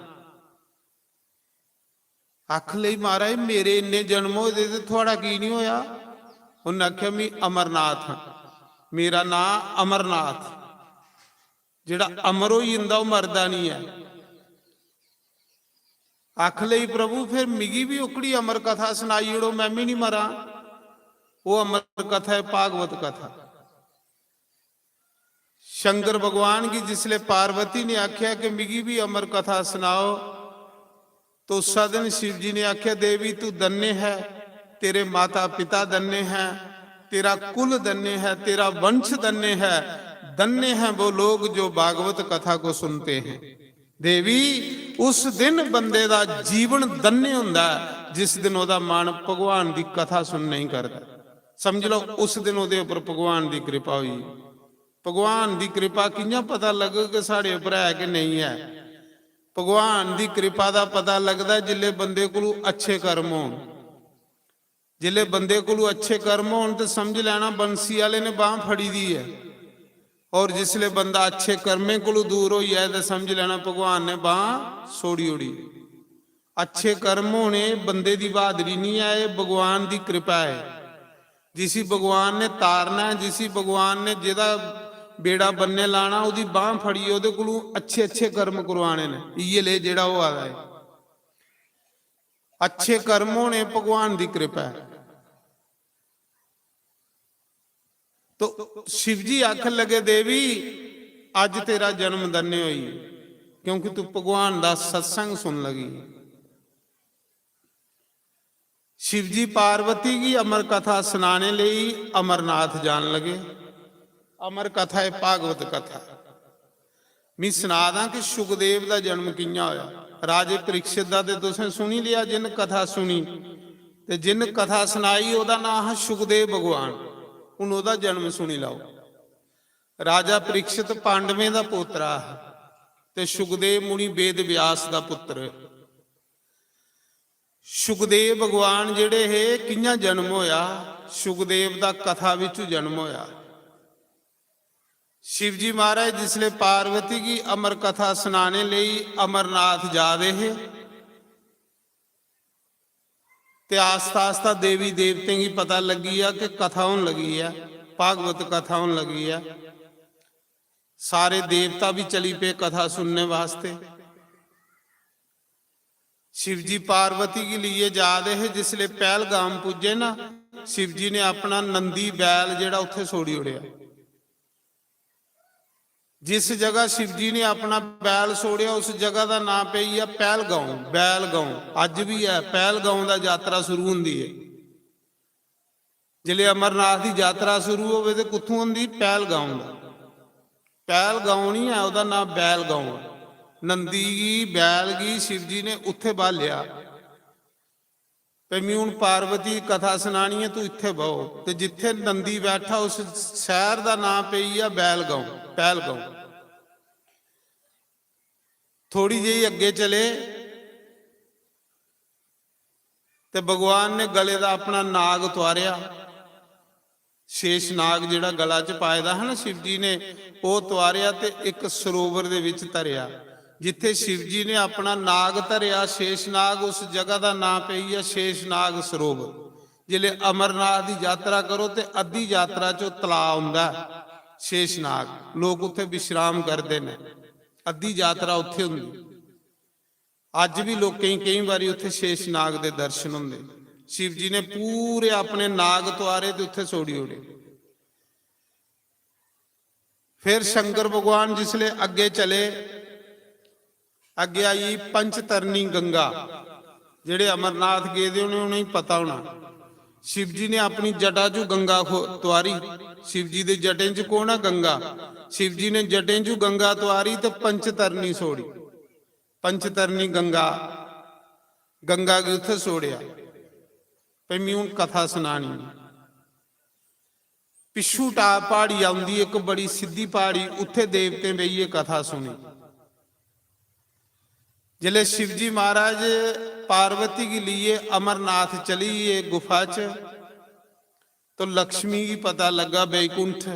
आखन लगी, "महाराज, मेरे इन्ने जन्म होए दे ते थुआढ़ा की निं होआ?" उन्नै आखेआ, "मी अमरनाथ आं, मेरा नांऽ अमरनाथ।" जेह्ड़ा अमर होई जंदा, ओह् मरदा निं ऐ। आखन लगी, "प्रभु, फिर मिगी बी ओकड़ी अमर कथा सनाई ओड़ो, में बी निं मरां।" ओह् अमर कथा ऐ, भागवत कथा। शंकर भगवान गी जिसलै पार्वती ने आखेआ कि मिगी बी अमर कथा सनाओ, तो उस्सै दिन शिव जी ने आखेआ, "देवी, तू धन्य है, तेरे माता पिता धन्य हैं, तेरा कुल धन्य है, तेरा वंश धन्य है, धन्य हैं वो लोग जो भागवत कथा को सुनते हैं।" देवी, उस दिन बंदे दा जीवन धन्य होंदा ऐ, जिस दिन ओह्दा मन भगवान दी कथा सुनने ही करदा। समझ लो, उस दिन ओह्दे उप्पर भगवान दी कृपा होई। भगवान दी कृपा कि'यां पता लग्गग कि साढ़े उप्पर है कि नेईं ऐ? भगवान दी कृपा दा पता लगदा जिसलै बंदे कोलू अच्छे कर्म होन। जिसलै बंदे कोलू अच्छे कर्म होन ते समझ लैना बंसी आह्ले ने बांह् फड़ी दी ऐ, और जिसलै बंदा अच्छे कर्में कोलू दूर होई जाए ते समझ लैना भगवान ने बांह् छोड़ी ओड़ी। अच्छे कर्म होने बंदे दी बहादरी निं ऐ, एह् भगवान दी कृपा ऐ। जिसी भगवान ने तारना ऐ, जिसी भगवान ने जेह्दा बेड़ा बन्ने लाना, ओह्दी बांह् फड़ियै ओह्दे कोलू अच्छे अच्छे कर्म करवाने न। इ'यै ले जेह्ड़ा होआ दा ऐ, अच्छे कर्म होने भगवान दी कृपा ऐ। तो शिव जी आखन लगे, "देवी, अज्ज तेरा जन्म धन्य होई, क्योंकि तू भगवान दा सत्संग सुन लगी।" शिव जी पार्वती गी अमर कथा सनाने लेई अमरनाथ जान लगे। अमर कथा ऐ, भागवत कथा। मी सना दां कि शुकदेव दा जन्म कि'यां होया। राजे परीक्षित दा ते तुसें सुनी लेआ, जिन कथा सुनी, ते जिन कथा सनाई, ओह्दा नांऽ हा शुकदेव भगवान। हून ओह्दा जन्म सुनी लैओ। राजा परीक्षित पांडवें दा पोतरा हा ते शुकदेव मुनि वेद व्यास दा पुत्र। शुकदेव भगवान जेह्ड़े हे, कि'यां जन्म होया? शुकदेव दा कथा बिच्चू जन्म होया। शिव जी महाराज जिसले पार्वती गी अमर कथा सनाने लेई अमरनाथ जा दे हे, ते आस्ता आस्ता देवी देवतें गी पता लग्गी गेआ कि कथा होन लगी ऐ, भागवत कथा होन लगी ऐ। सारे देवता भी चली पे कथा सुनने वास्ते। शिव जी पार्वती गी लेइयै जा दे हे, जिसले पहलगाम पुज्जे ना, शिव जी ने अपना नंदी बैल जेह्ड़ा उत्थे छोड़ी ओड़ेआ। जिस जगह शिव जी ने अपना बैल छोड़ेआ, उस जगह दा नां पेई गेआ पहलगांव, बैलगांव। अज्ज भी ऐ, पहलगांव दा यात्रा शुरू होंदी ऐ। जिसले अमरनाथ दी यात्रा शुरू होवे ते कुत्थों होंदी? पहलगांव दा। पहलगांव नहीं ऐ, ओह्दा नां बैलगांव ऐ। नंदी गी, बैल गी शिव जी ने उत्थे बालेआ। "भई, मी हून पार्वती दी कथा सनानी ऐ, तू इत्थै बहो।" ते जित्थै नंदी बैठा, उस शैह्र दा नांऽ पेई गेआ बैलगांव, पैहलगांव। थोड़ी जेही अग्गें चले ते भगवान ने गले दा अपना नाग तुआरेआ, शेष नाग जेह्ड़ा गला च पाए दा हा ना शिव जी ने, ओह् तुआरेआ ते इक सरोवर दे बिच धरेआ। जित्थै शिव जी ने अपना नाग धरेआ, शेष नाग, उस जगह दा नांऽ पेई गेआ शेष नाग सरोवर। जिसलै अमरनाथ दी यात्रा करो ते अद्धी यात्रा च ओह् तलाऽ औंदा ऐ शेष नाग, लोक उत्थै विश्राम करदे न, अद्धी यात्रा उत्थै होंदी। अज्ज भी लोकें गी केईं बारी उत्थै शेष नाग दे दर्शन होंदे। शिव जी ने पूरे अपने नाग तुआरे ते उत्थै छोड़ी ओड़े। फिर शंकर भगवान जिसले अग्गे चले, अग्गे आई पंचतरणी गंगा। जेह्ड़े अमरनाथ गेदे होने, उ'नेंगी पता होना। शिव जी ने अपनी जटा चू गंगा खो-, तुआरी। शिव जी दे जटें च कौन ऐ? गंगा। शिव जी ने जटें चू गंगा तुआरी ते पंचतरणी छोड़ी। पंचतरणी गंगा, गंगा गी उत्थै छोड़ेआ। भई, मी हून कथा सनानी। पिच्छू टाप प्हाड़ी औंदी, इक बड़ी सिद्धी प्हाड़ी, उत्थै देवतें बेहियै कथा सुनी। जिसलै शिवजी महाराज पार्वती गी लेइयै अमरनाथ चली गे गुफा च, तो लक्ष्मी गी पता लग्गा, बैकुंठ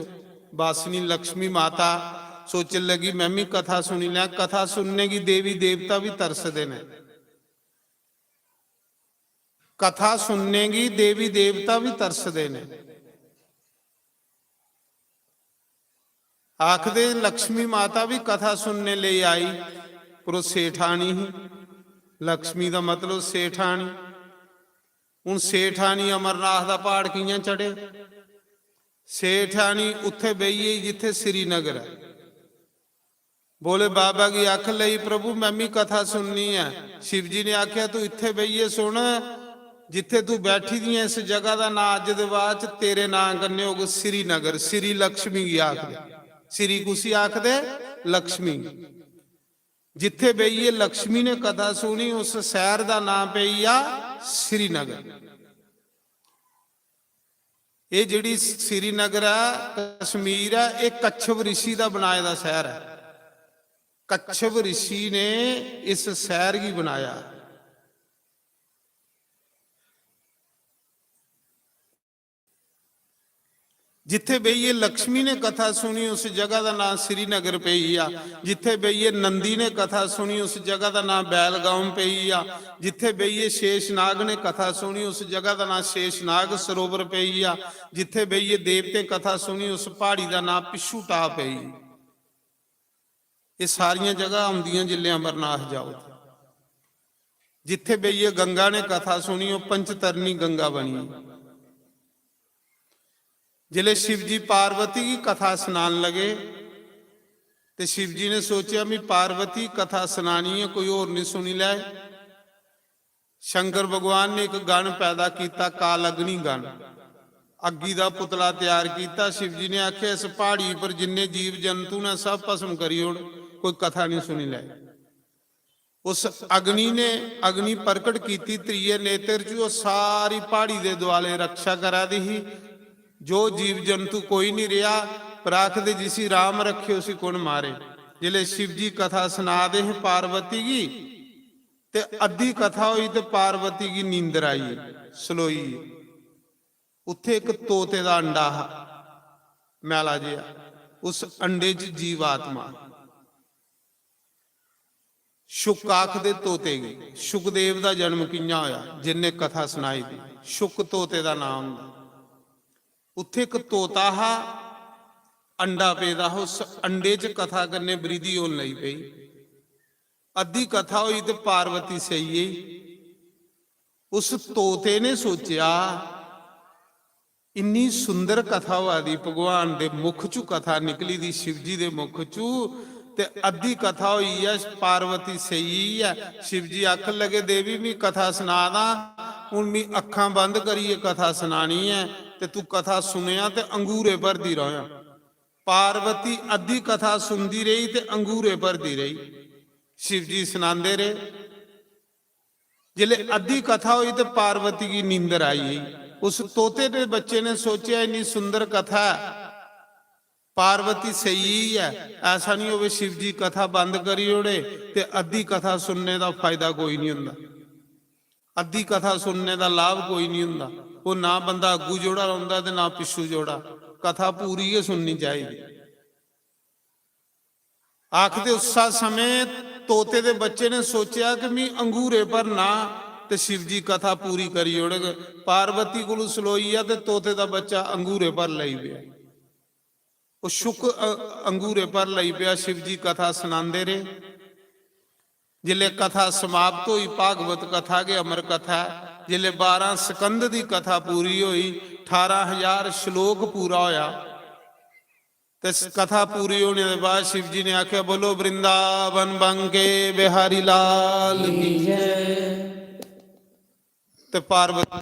बासिनी लक्ष्मी माता सोचन लगी, "मैं भी कथा सुनी लैं।" कथा सुनने गी देवी देवता भी तरसदे न। कथा सुनने गी देवी देवता भी तरसदे न। आखदे लक्ष्मी माता भी कथा सुनने लेई आई, पर ओह् सेठानी ही। लक्ष्मी दा मतलब सेठानी। हून सेठानी अमरनाथ दा प्हाड़ कि'यां चढ़े? सेठानी उत्थै बेही गेई जित्थै श्रीनगर ऐ। भोले बाबा गी आख लई, "प्रभु, मैं मी कथा सुननी ऐ।" शिव जी ने आखेआ, "तू इत्थै बेहियै सुन, जित्थै तू बैठी दी ऐ, इस जगह दा नांऽ अज्ज दे बाद च तेरे नांऽ कन्नै होग श्रीनगर।" श्री लक्ष्मी गी आखदे। श्री कुसी आखदे? लक्ष्मी। जित्थै बेहियै लक्ष्मी ने कथा सुनी, उस शैह्र दा नांऽ पेई गेआ श्रीनगर। एह् जेह्ड़ी श्रीनगर ऐ, कश्मीर ऐ, एह् कच्छप ऋषि दा बनाए दा शैह्र ऐ। कच्छप ऋषि ने इस शैह्र गी बनाया। जित्थै बेहियै लक्ष्मी ने कथा सुनी, उस जगह दा नांऽ श्रीनगर पेई गेआ। जित्थै बेहियै नंदी ने कथा सुनी, उस जगह दा नांऽ बैलगाम पेई गेआ। जित्थै बेहियै शेषनाग ने कथा सुनी, उस जगह दा नांऽ शेषनाग सरोवर पेई गेआ। जित्थै बेहियै देवतें कथा सुनी, उस प्हाड़ी दा नांऽ पिच्छू टाप पेई गेआ। एह् सारियां जगह औंदियां जिसलै अमरनाथ जाओ ते। जित्थै बेहियै गंगा ने कथा सुनी, ओह् पंचतरणी गंगा बनी। जिसलै शिव जी पार्वती गी कथा सनान लगे ते शिव जी ने सोचेआ, "मी पार्वती कथा सनानी ऐ, कोई होर निं सुनी लै।" शंकर भगवान ने इक गण पैदा कीता, काल अग्नि गण। अग्गी दा पुतला त्यार कीता। शिव जी ने आखेआ, "इस प्हाड़ी पर जिन्ने जीव जंतु न, सब भस्म करी ओड़, कोई कथा निं सुनी लै।" उस अग्नि ने अग्नि प्रकट कीती, त्रिये नेत्र च ओह् सारी प्हाड़ी दे दुआले रक्षा करा दी ही। जो जीव जंतु कोई निं रेहा, पर आखदे, "जिसी राम रखे, उसी कु'न मारे।" जिसलै शिव जी कथा सना दे हे पार्वती गी, ते अद्धी कथा होई ते पार्वती गी नींदर आई, सलोई। उत्थे इक तोते दा अंडा हा, मैला जेहा। उस अंडे च जीवात्मा। शुक आखदे तोते गी। शुकदेव दा जन्म कि'यां होया? जिन्ने कथा सनाई दी, शुक तोते दा नाम होंदा। उत्थे इक तोता हा, अंडा पेदा हा, उस अंडे च कथा कन्नै वृद्धि होन लगी पेई। अद्धी कथा होई ते पार्वती सेई गेई। उस तोते ने सोचेआ, "इन्नी सुंदर कथा होआ दी, भगवान दे मुख चू कथा निकली दी, शिव जी दे मुख चू, ते अद्धी कथा होई ऐ, पार्वती सेई ऐ।" शिव जी आखन लगे, "देवी, मी कथा सना दा, हून मी अक्खां बंद करियै कथा सनानी ऐ, ते तू कथा सुनेआं ते अंगूरे भरदी रवेआं।" पार्वती अद्धी कथा सुनदी रेही ते अंगूरे भरदी रेही। शिव जी सनांदे रेह्। जिसलै अद्धी कथा होई ते पार्वती गी नींदर आई गेई। उस तोते दे बच्चे ने सोचेआ, इन्नी सुंदर कथा ऐ, पार्वती स्हेई ऐ, ऐसा निं होवे शिव जी कथा बंद करी ओड़े ते अद्धी कथा सुनने दा फायदा कोई निं होंदा, अद्धी कथा सुनने दा लाभ कोई निं होंदा। ओह् ना बंदा अग्गू जोड़ा रौंह्दा ते ना पिच्छू जोड़ा, कथा पूरी गै सुननी चाहिदी। आखदे उस्सा समें तोते दे बच्चे ने सोचेआ कि मी अंगूरे भरना ते शिव जी कथा पूरी करी ओड़ग। पार्वती कोलू सलोई गेआ ते तोते दा बच्चा अंगूरे भर लई पेआ। ओह् शुक अ-, अंगूरे भर लई पेआ। शिव जी कथा सनांदे रेह्। जिसलै कथा समाप्त होई, भागवत कथा गै अमर कथा ऐ, जिसलै बारां स्कंद दी कथा पूरी होई, ठारां हजार श्लोक पूरा होया, ते स-, कथा पूरी होने दे बाद शिव जी ने आखेआ, "बोलो वृंदावन बंके बिहारी लाल की जय।" ते पार्वती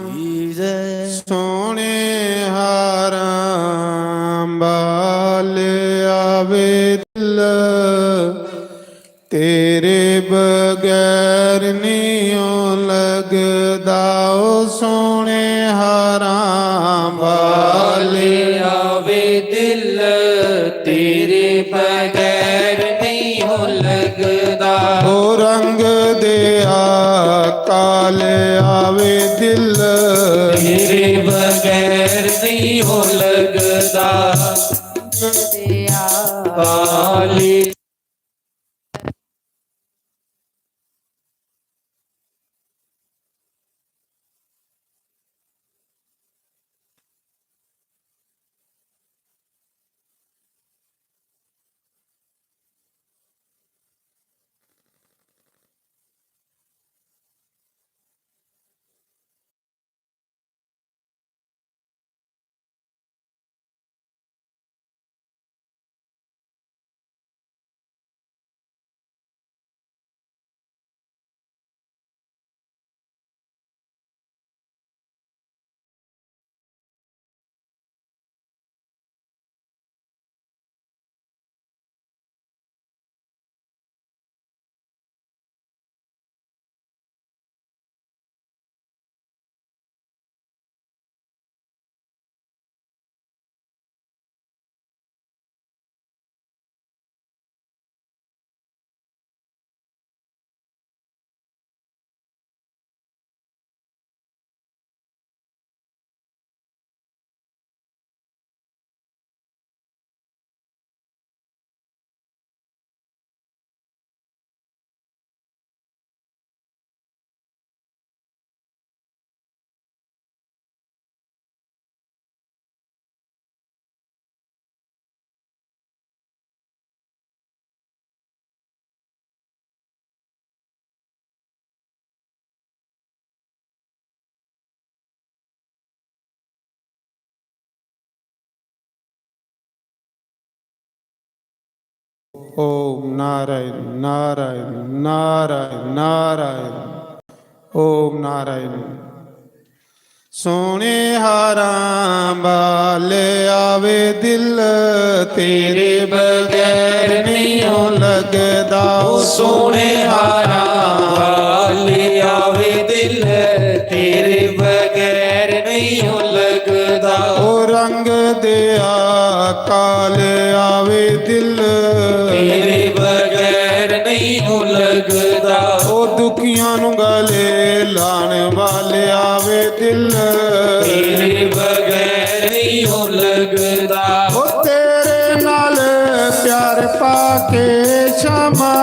कीजे। सोने हारां बाल आवे दिल, तेरे बगैर नहीं ओ लगदा। ओ सोने हारां बाल आवे दिल, तेरे बगैर नहीं ओ लगदा। ओ रंग दे काल आवे दिल, तेरे बगैर नहीं ओ लगदा। काली। ओम नारायण, नारायण, नारायण, नारायण। ओम नारायण। सोने हारां बाल आवे दिल, तेरे बगैर नहीं ओ लगदा। ओ सोने हारां बाल आवे दिल, तेरे बगैर नहीं ओ लगदा। ओ रंग दिया काल आवे दिल, तेरे बगैर नहीं ओ लगदा। ओ दुखियां नू गले लाने वाले आवे दिल, तेरे बगैर नहीं ओ लगदा। ओ तेरे नाल प्यार पाके शामा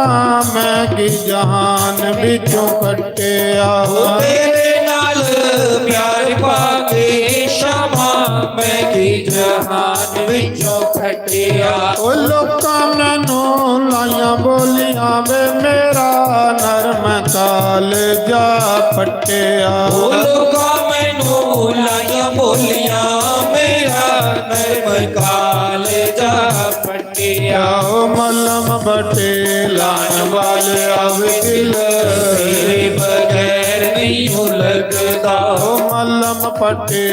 मैं की जहान विचों कट्टिया। ओ तेरे नाल प्यार पाके शामा मैं की जहान विचों कट्टिया। ओ लोकां मैनू लाइयां बोलियां वे मेरा नरम कालजा फट्टिया। ओ लोकां मैनू लाइयां बोलियां मेरा नरम कालजा फट्टिया। ओ मलम बट्टे लान वाले आवे दिल, तेरे बगैर नहीं ओ लगदा। ओ मलम पट्टे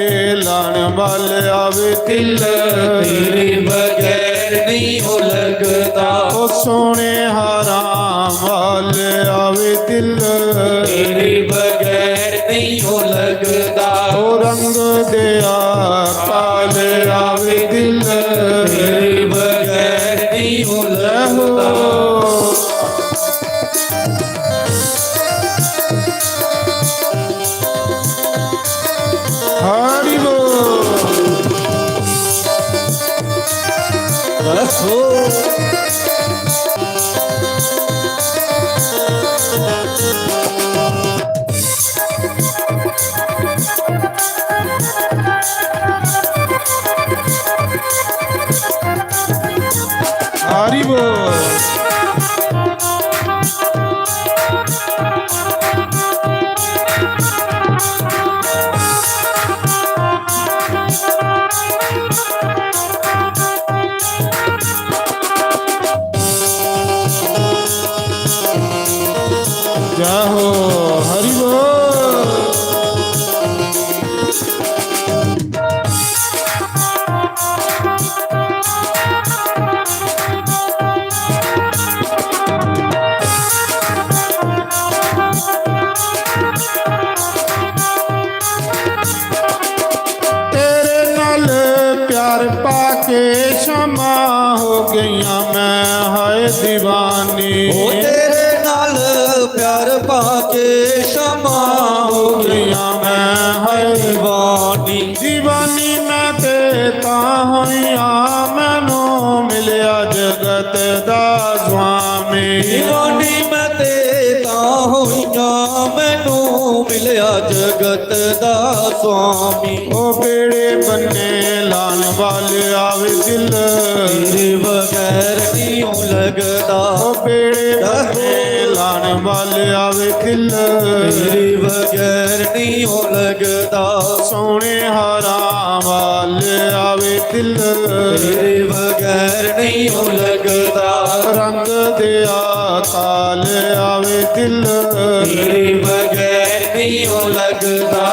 लान वाले आवे दिल, तेरे बगैर नहीं ओ लगदा। ओ सोने हारां वाले आवे दिल, तेरे बगैर नहीं ओ लगदा। ओ रंग दिया काल आवे दिल, तेरे बगैर नहीं ओ लगदा। हरि बोल। रसो। हरि बोल। जय हो, हरि बोल। हो गईयां मैं हाय दीवानी। ओ तेरे नाल प्यार पाके शमा हो गईयां मैं हाय दीवानी। दीवानी मैं ते तां होईयां, मैनू मिलिया जगत दा स्वामी। दीवानी मैं ते तां होईयां, मैनू मिलिया जगत दा स्वामी। ओ बेड़े बन्ने लान वाले आवे दिल, तेरे बगैर नहीं लगदा। ओ बेड़े बन्ने लान वाले आवे दिल, तेरे बगैर नहीं लगदा। सोने हारां वाले आवे दिल, तेरे बगैर नहीं लगदा। रंग दिया काल आवे दिल, तेरे बगैर नहीं लगदा।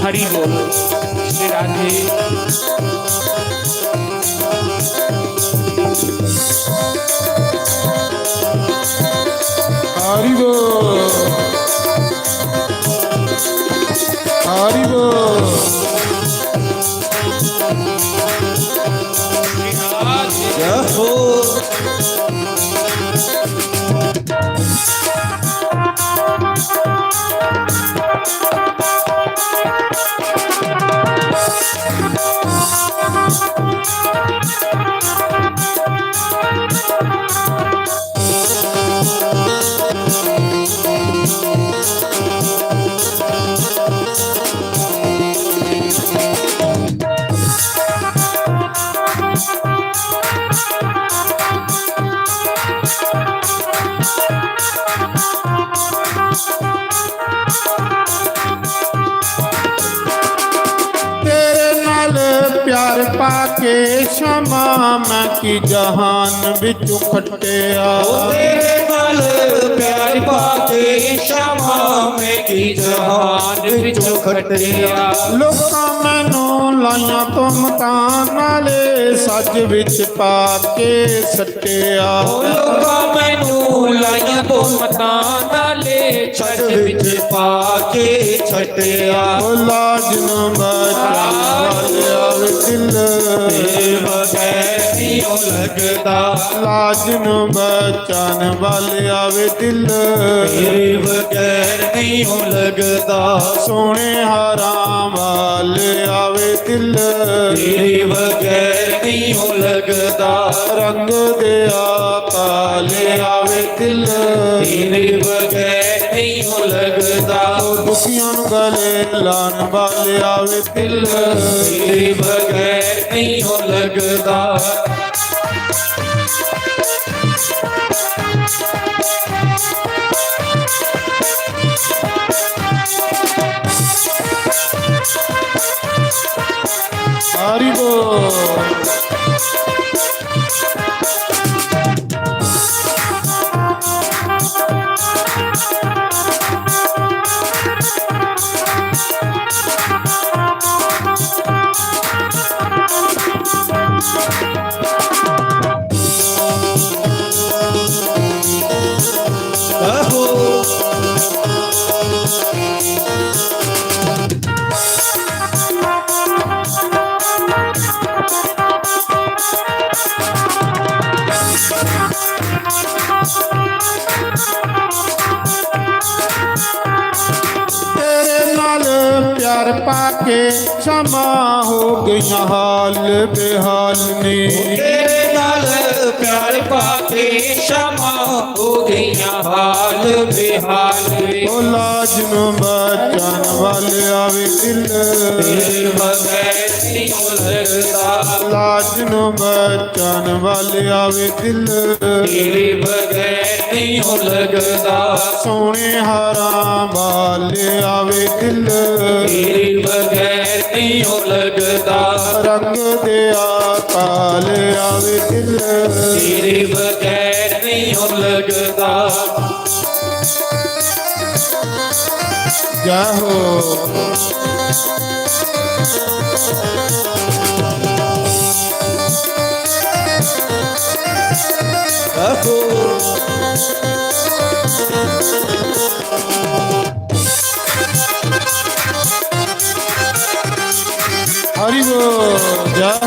हरि बोल श्री राधे। हरि बोल। हरि बोल। जय हो। तेरे नाल प्यार पाके शमा मैं की जहान बिचों खट्टिया। ओ तेरे नाल प्यार पाके शमा मैं की जहान बिचों खट्टिया। लोकां मैनू लाइयां तुमतां नाले सज बिच पाके सट्टिया। ओ लोकां मैनू लाइयां तुमतां नाले छत विच पाके छट्टिया। ओ लाज नू बचन वाले आवे दिल, तेरे बगैर नहीं ओ लगदा। लाज नू बचन वाले आवे दिल, तेरे बगैर नहीं ओ लगदा। सोने हारां वाले आवे दिल, तेरे बगैर नहीं ओ लगदा। रंग दिया काले आवे दिल, तेरे बगैर नहीं ओ लगदा। ओ दुखियां नू गले लान वाले आवे दिल, तेरे बगैर नहीं ओ लगदा। हरि बोल। तेरे नाल प्यार पाके शमा हो गईयां हाल बेहाल ने। तेरे नाल प्यार पाके शमा हो गईयां हाल बेहाल ने। ओ लाज नू बचन वाले आवे दिल, तेरे बगैर नहीं ओ लगदा। लाज नू बचन वाले आवे दिल, तेरे बगैर नहीं ओ लगदा। सोने हारां वाले आवे दिल, तेरे बगैर नहीं ओ लगदा। रंग दिया काले आवे दिल, तेरे बगैर नहीं ओ लगदा। जय हो। हरि बोल, जय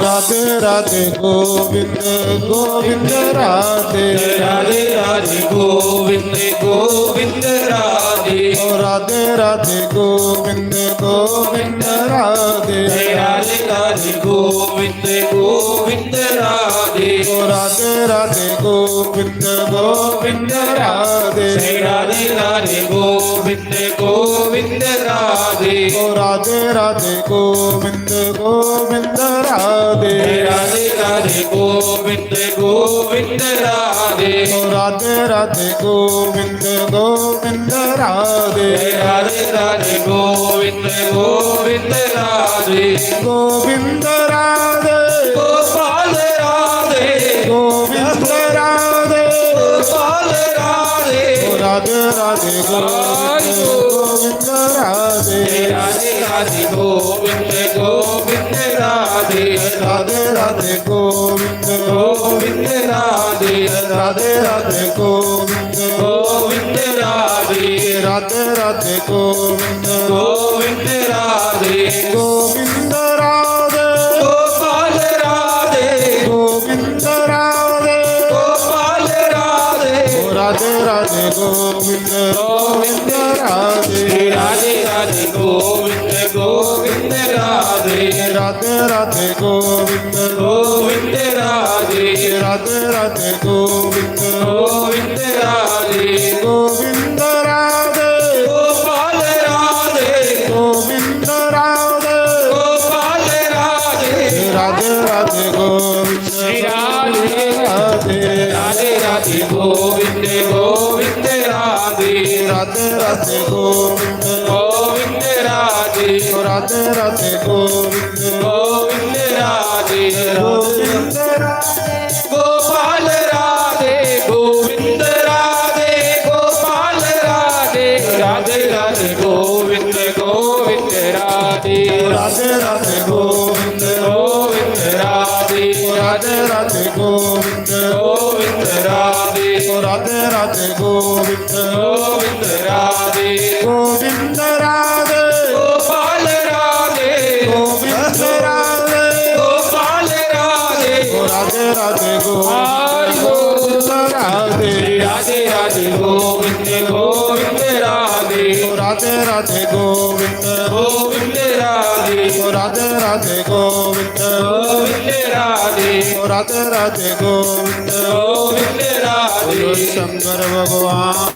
राधे राधे गोविंद गोविंद राधे। राधे राधे गोविंद गोविंद राधे। ओ राधे राधे गोविंद गोविंद राधे। राधे राधे गोविंद गोविंद राधे। ओ राधे राधे गोविंद गोविंद राधे। राधे राधे गोविंद गोविंद राधे। ओ राधे राधे गोविंद गोविंद राधे। राधे राधे गोविंद गोविंद राधे। ओ राधे राधे गोविंद गोविंद राधे। राधे राधे गोविंद गोविंद राधे। गोविंद राधे। गोपाल राधे। गोविंद राधे। गोपाल राधे। ओ राधे राधे गोविंद गोविंद राधे। राधे राधे गोविंद गोविंद राधे। राधे राधे गोविंद गोविंद राधे। राधे राधे गोविंद गोविंद राधे। राधे राधे गोविंद गोविंद राधे। गोविंद राधे। गोपाल राधे। गोविंद राधे। गोपाल राधे। ओ राधे राधे गोविंद गोविंद राधे। राधे राधे गोविंद गोविंद राधे। राधे राधे गोविंद गोविंद राधे। राधे राधे गोविंद गोविंद राधे। गोविंद राधे। गोपाल राधे। गोविंद राधे। गोपाल राधे। राधे राधे गोविंद श्री राधे। राधे। राधे राधे गोविंद गोविंद राधे। राधे राधे गोविंद गोविंद राधे। राधे राधे गोविंद गोविंद राधे। गोविंद राधे। गोपाल राधे। गोविंद राधे। गोपाल राधे। राधे राधे गोविंद गोविंद राधे। राधे राधे गोविंद गोविंद राधे। राधे राधे गोविंद गोविंद राधे। राधे राधे गोविंद गोविंद राधे। गोविंद राधे। गोपाल राधे। गोविंद राधे। गोपाल राधे। ओ राधे राधे गोविंद गोविंद राधे। राधे राधे गोविंद गोविंद राधे। ओ राधे राधे गोविंद गोविंद राधे। ओ राधे राधे गोविंद गोविंद राधे। ओ राधे राधे गोविंद गोविंद राधे। बोलो शंकर भगवान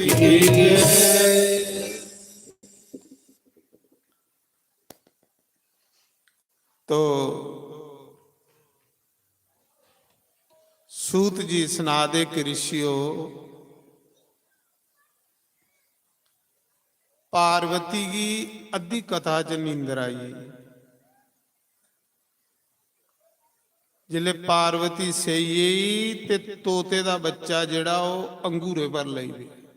की जय। तो सूत जी सना दे कि ऋषियो, पार्वती गी अद्धी कथा च नींदर आई। जिसलै पार्वती सेई गेई ते तोते दा बच्चा जेह्ड़ा ओह् अंगूरे पर लेई पेआ।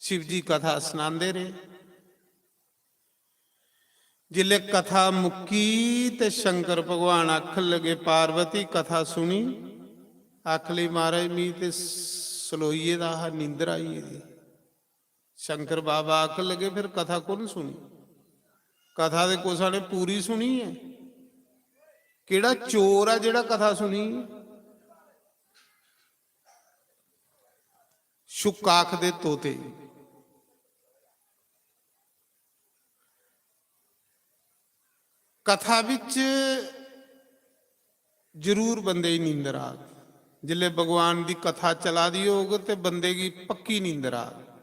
शिव जी कथा सनांदे रेह्। जिसलै कथा मुक्की ते शंकर भगवान आखन लगे, "पार्वती, कथा सुनी?" आखन लगी, "महाराज, मी ते सलोई गेदा हा, नींदर आई गेदी।" शंकर बाबा आखन लगे, "फिर कथा कु'न सुनी? कथा ते कुसै ने पूरी सुनी ऐ। केह्ड़ा चोर ऐ जेह्ड़ा कथा सुनी?" शुक आखदे तोते। कथा बिच जरूर बंदे गी नींदर आग। जिसलै भगवान दी कथा चला दी होग ते बंदे गी पक्की नींदर आग।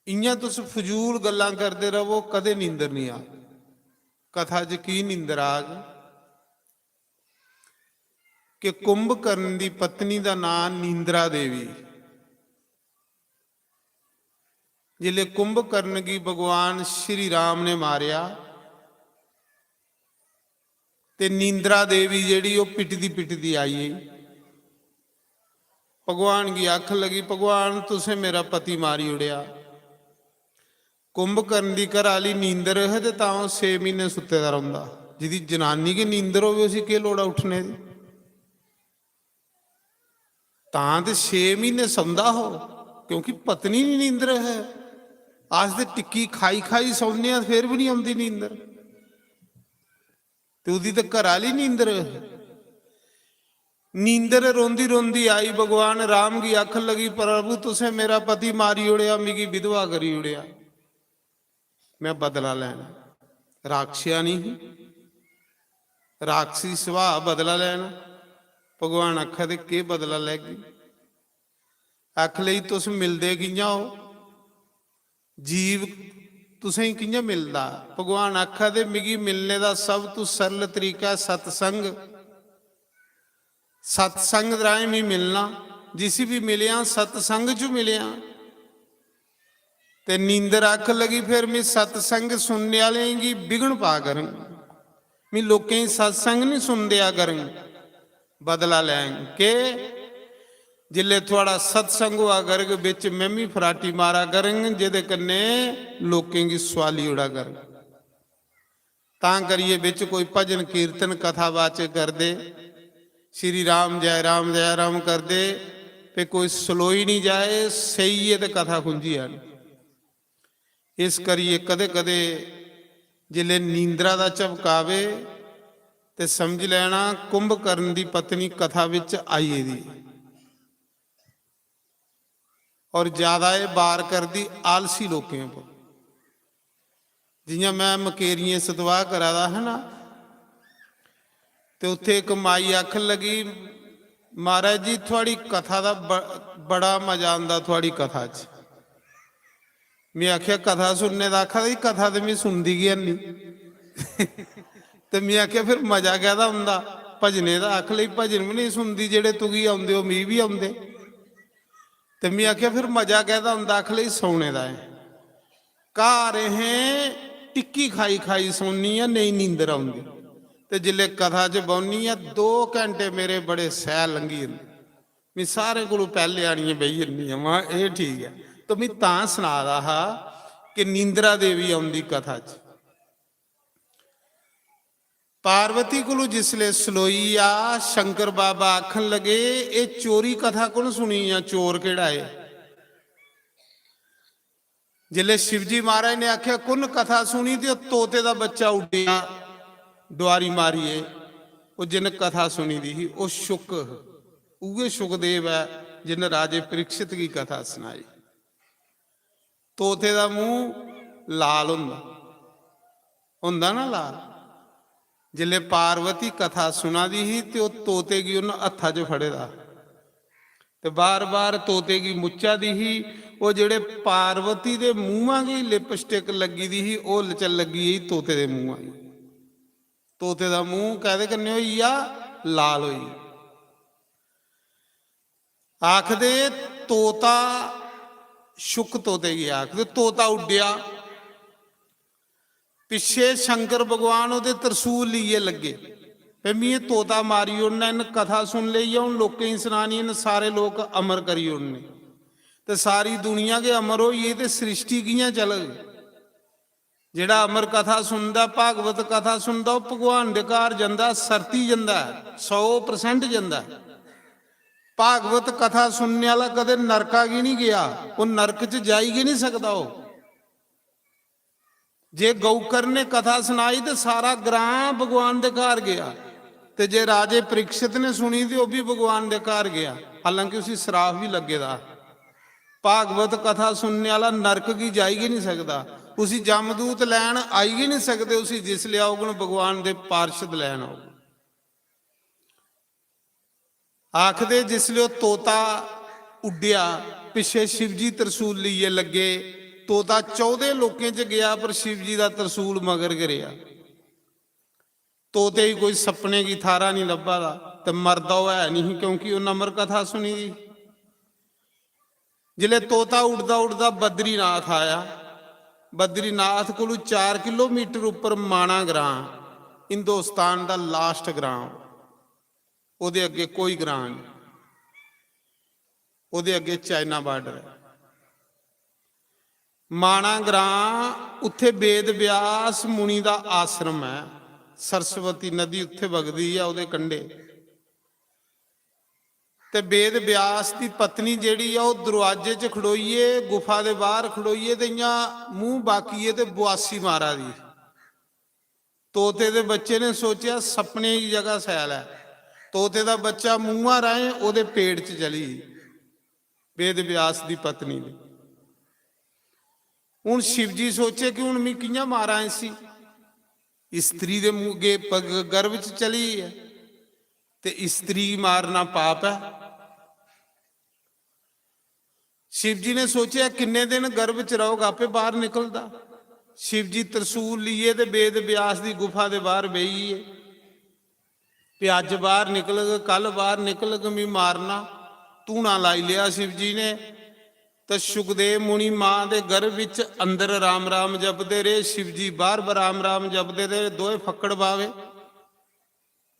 इ'यां तुस फजूल गल्लां करदे रवो, कदें नींदर निं आग। कथा च की नींदर आग कि कुंभकर्ण दी पत्नी दा नांऽ नींदरा देवी। जिसलै कुंभकर्ण गी भगवान श्री राम ने मारेआ ते नींदरा देवी जेह्ड़ी ओह् पिटदी पिटदी आई गेई। भगवान गी आखन लगी, "भगवान, तुसें मेरा पति मारी ओड़ेआ।" कुंभकर्ण दी घरै आह्ली नींदर हे ते तां ओह् छे म्हीने सुत्ते दा रौंह्दा। जिदी जनानी गै नींदर होवे, उसी केह् लोड़ ऐ उट्ठने दी? तां ते छे म्हीने सौंदा हो, क्योंकि पत्नी नी नींदर है। अस ते टिक्की खाई खाई सौन्ने आं, फिर बी नी औंदी नींदर। ते ओह्दी ते घरै आह्ली नींदर। नींदर रोंदी रोंदी आई, भगवान राम गी आखन लगी, "प्रभु, तुसें मेरा पति मारी ओड़ेआ, मिगी विधवा करी ओड़ेआ, में बदला लैना।" राक्षिया नहीं ही, राक्षसी सुभाऽ बदला लैना। भगवान आखा दे, "केह् बदला लैगी?" आख लई, "तुस मिलदे कि'यां ओ? जीव तुसें गी कि'यां मिलदा?" भगवान आखा दे, "मिगी मिलने दा सब तू सरल तरीका ऐ सत्संग। सत्संग राहें मी मिलना, जिसी बी मिलेआं, सत्संग च मिलेआं।" ते नींदर आख लगी, "फिर मी सत्संग सुनने आह्लें गी विघ्न पा करङ, मी लोकें गी सत्संग निं सुन देआ करङ।" बदला लैङ। के? जिसलै थुआढ़ा सत्संग होआ करग, बिच में बी फराटी मारा करङ, जेह्दे कन्नै लोकें गी सुआली ओड़ा करङ। तां करियै बिच कोई भजन कीर्तन कथावाचक करदे, श्री राम जय राम जय राम करदे, ते कोई सलोई निं जाए, सेइयै ते कथा खुंझी जानी। इस करियै कदें-कदें जिसलै नींदरा दा झपका आवे ते समझी लैना कुंभकर्ण दी पत्नी कथा बिच आई गेदी ऐ। और ज्यादा एह् बार करदी आलसी लोकें उप्पर। जि'यां में मकेरियें सतवाह् करा दा हा ना, ते उत्थै इक माई आखन लगी, "महाराज जी, थुआढ़ी कथा दा ब-, बड़ा मजा आंदा थुआढ़ी कथा च।" में आखेआ, "कथा सुनने दा?" आखा दी, "कथा ते में सुनदी गै हैनी।" ते में आखेआ, "फिर मजा कैह्दा औंदा भजने दा?" आख लगी, "भजन बी नेईं सुनदी, जेह्ड़े तुगी औंदे, ओह् मी बी औंदे।" ते में आखेआ, "फिर मजा कैह्दा औंदा?" आख लगी, "सौने दा ऐ। घर अहें टिक्की खाई खाई सौन्नी आं, नेईं नींदर औंदी। ते जिसलै कथा च बौह्न्नी आं, दो घैंटे मेरे बड़े सैह् लंघी जंदे। में सारें कोलू पैह्ले आनियै बेही जन्नी आं।" महां, "एह् ठीक ऐ।" ते में तां सना दा हा कि नींदरा देवी औंदी कथा च। पार्वती कोलू जिसलै सलोई आ, शंकर बाबा आखन लगे, "एह् चोरी कथा कु'न सुनी जां चोर केह्ड़ा ऐ?" जिसलै शिवजी महाराज ने आखेआ, "कु'न कथा सुनी?" ते ओह् तोते दा बच्चा उड्डेआ डुआरी मारियै, ओह् जिन्न कथा सुनी दी ही, ओह् शुक, उ'ऐ शुकदेव ऐ जिन्न राजे परीक्षित गी कथा सनाई। तोते दा मूंह लाल होंदा, होंदा ना लाल। जिसलै पार्वती कथा सुना दी ही ते ओह् तोते गी उन्न हत्था च फड़े दा, ते बार-बार तोते गी मुच्चा दी ही। ओह् जेह्ड़े पार्वती दे मूंहा गी लिपस्टिक लग्गी दी ही, ओह् लच-, लग्गी गेई तोते दे मूंहा गी। तोते दा मूंह कैह्दे कन्नै होई गेआ? लाल होई गेआ। आखदे तोता, शुक तोते गी आखदे, तोता उड्डेआ। पिच्छे शंकर भगवान ओह्दे तरसूल लेइयै लग्गे, "भई, में एह् तोता मारी ओड़ना, इन्न कथा सुन लेई ऐ, हून लोकें गी सनानी, इन्न सारे लोक अमर करी ओड़ने, ते सारी दुनिया गै अमर होई गेई, ते सृष्टि कि'यां चलग?" जेह्ड़ा अमर कथा सुनदा, भागवत कथा सुनदा, ओह् भगवान दे घर जंदा, सरती जंदा ऐ, सौ percent जंदा ऐ। भागवत कथा सुनने आह्ला कदें नरका गी निं गेआ, ओह् नरक च जाई गै निं सकदा। ओह् जे गौकर्ण ने कथा सनाई ते सारा ग्रां भगवान दे घर गेआ, ते जे राजे परीक्षित ने सुनी ते ओह् बी भगवान दे घर गेआ, हालांकि उसी सराप बी लग्गे दा। भागवत कथा सुनने आह्ला नरक गी जाई गै निं सकदा, उसी जमदूत लैन आई गै निं सकदे, उसी जिसलै औगन भगवान दे पार्षद लैन औगन। आखदे जिसलै ओह् तोता उड्डेआ, पिच्छे शिवजी तरसूल लेइयै लग्गे, तोता चौदें लोकें च गेआ पर शिवजी दा तरसूल मगर गै रेहा। तोते गी कोई सप्पने गी थाह्रा निं लब्भा दा, ते मरदा ओह् है निं ही, क्योंकि उन्न अमर कथा सुनी दी। जिसलै तोता उड़दा उड़दा बद्रीनाथ आया, बद्रीनाथ कोलू चार किलोमीटर उप्पर माना ग्रां, हिंदुस्तान दा last ग्रां, ओह्दे अग्गें कोई ग्रां निं, ओह्दे अग्गें चाइना border ऐ। माना ग्रां, उत्थै वेद व्यास मुनि दा आश्रम ऐ, सरस्वती नदी उत्थै बगदी ऐ ओह्दे कंढे। ते वेद व्यास दी पत्नी जेह्ड़ी ऐ, ओह् दरोआजे च खड़ोइयै, गुफा दे बाह्र खड़ोइयै ते इ'यां मूंह बाकियै ते बुआसी मारा दी। तोते दे बच्चे ने सोचेआ, "सपने दी जगह सैल ऐ।" तोते दा बच्चा मुंहा राहें ओह्दे पेट च चली गेई, वेद व्यास दी पत्नी दे। हून शिवजी सोचे कि हून में कि'यां मारां इसी? स्त्री दे मुंह-, गे-, पग-, गर्भ च चली गेई ऐ, ते स्त्री गी मारना पाप ऐ। शिवजी ने सोचेआ, "किन्ने दिन गर्भ च रौह्ग, आपे बाहर निकलदा।" शिवजी त्रिशूल लेइयै ते वेद व्यास दी गुफा दे बाहर बेही गे। "भी अज्ज बाहर निकलग, कल बाहर निकलग, मी मारना।" धूना लाई लेआ शिवजी ने। ते सुखदेव मुनि मां दे गर्भ विच अंदर राम राम जपदे रेह्, शिवजी बाहर ब-, राम राम जपदे रेह्, दोए फक्कड़ बावे।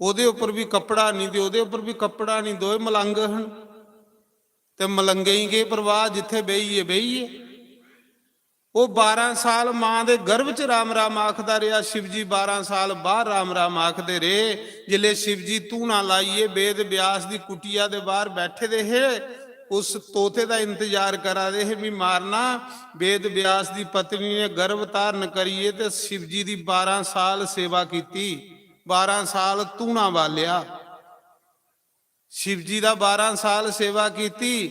ओह्दे उप्पर बी कपड़ा निं ते ओह्दे उप्पर बी कपड़ा निं, दोए मलंग हन। ते मलंगें गी केह् परवाह, जित्थै बेही गे, बेही गे। ओह् बारां साल मां दे गर्भ च राम राम आखदा रेहा शिवजी, बारां साल बाहर राम राम आखदे रेह्। जिसलै शिवजी धूना लाइयै वेद व्यास दी कुटिया दे बाहर बैठे दे हे, उस तोते दा इंतजार करा दे हे, "मी मारना।" वेद व्यास दी पत्नी ने गर्भ धारण करियै ते शिवजी दी बारां साल सेवा कीती, बारां साल धूना बालेआ। शिवजी दा बारां साल सेवा कीती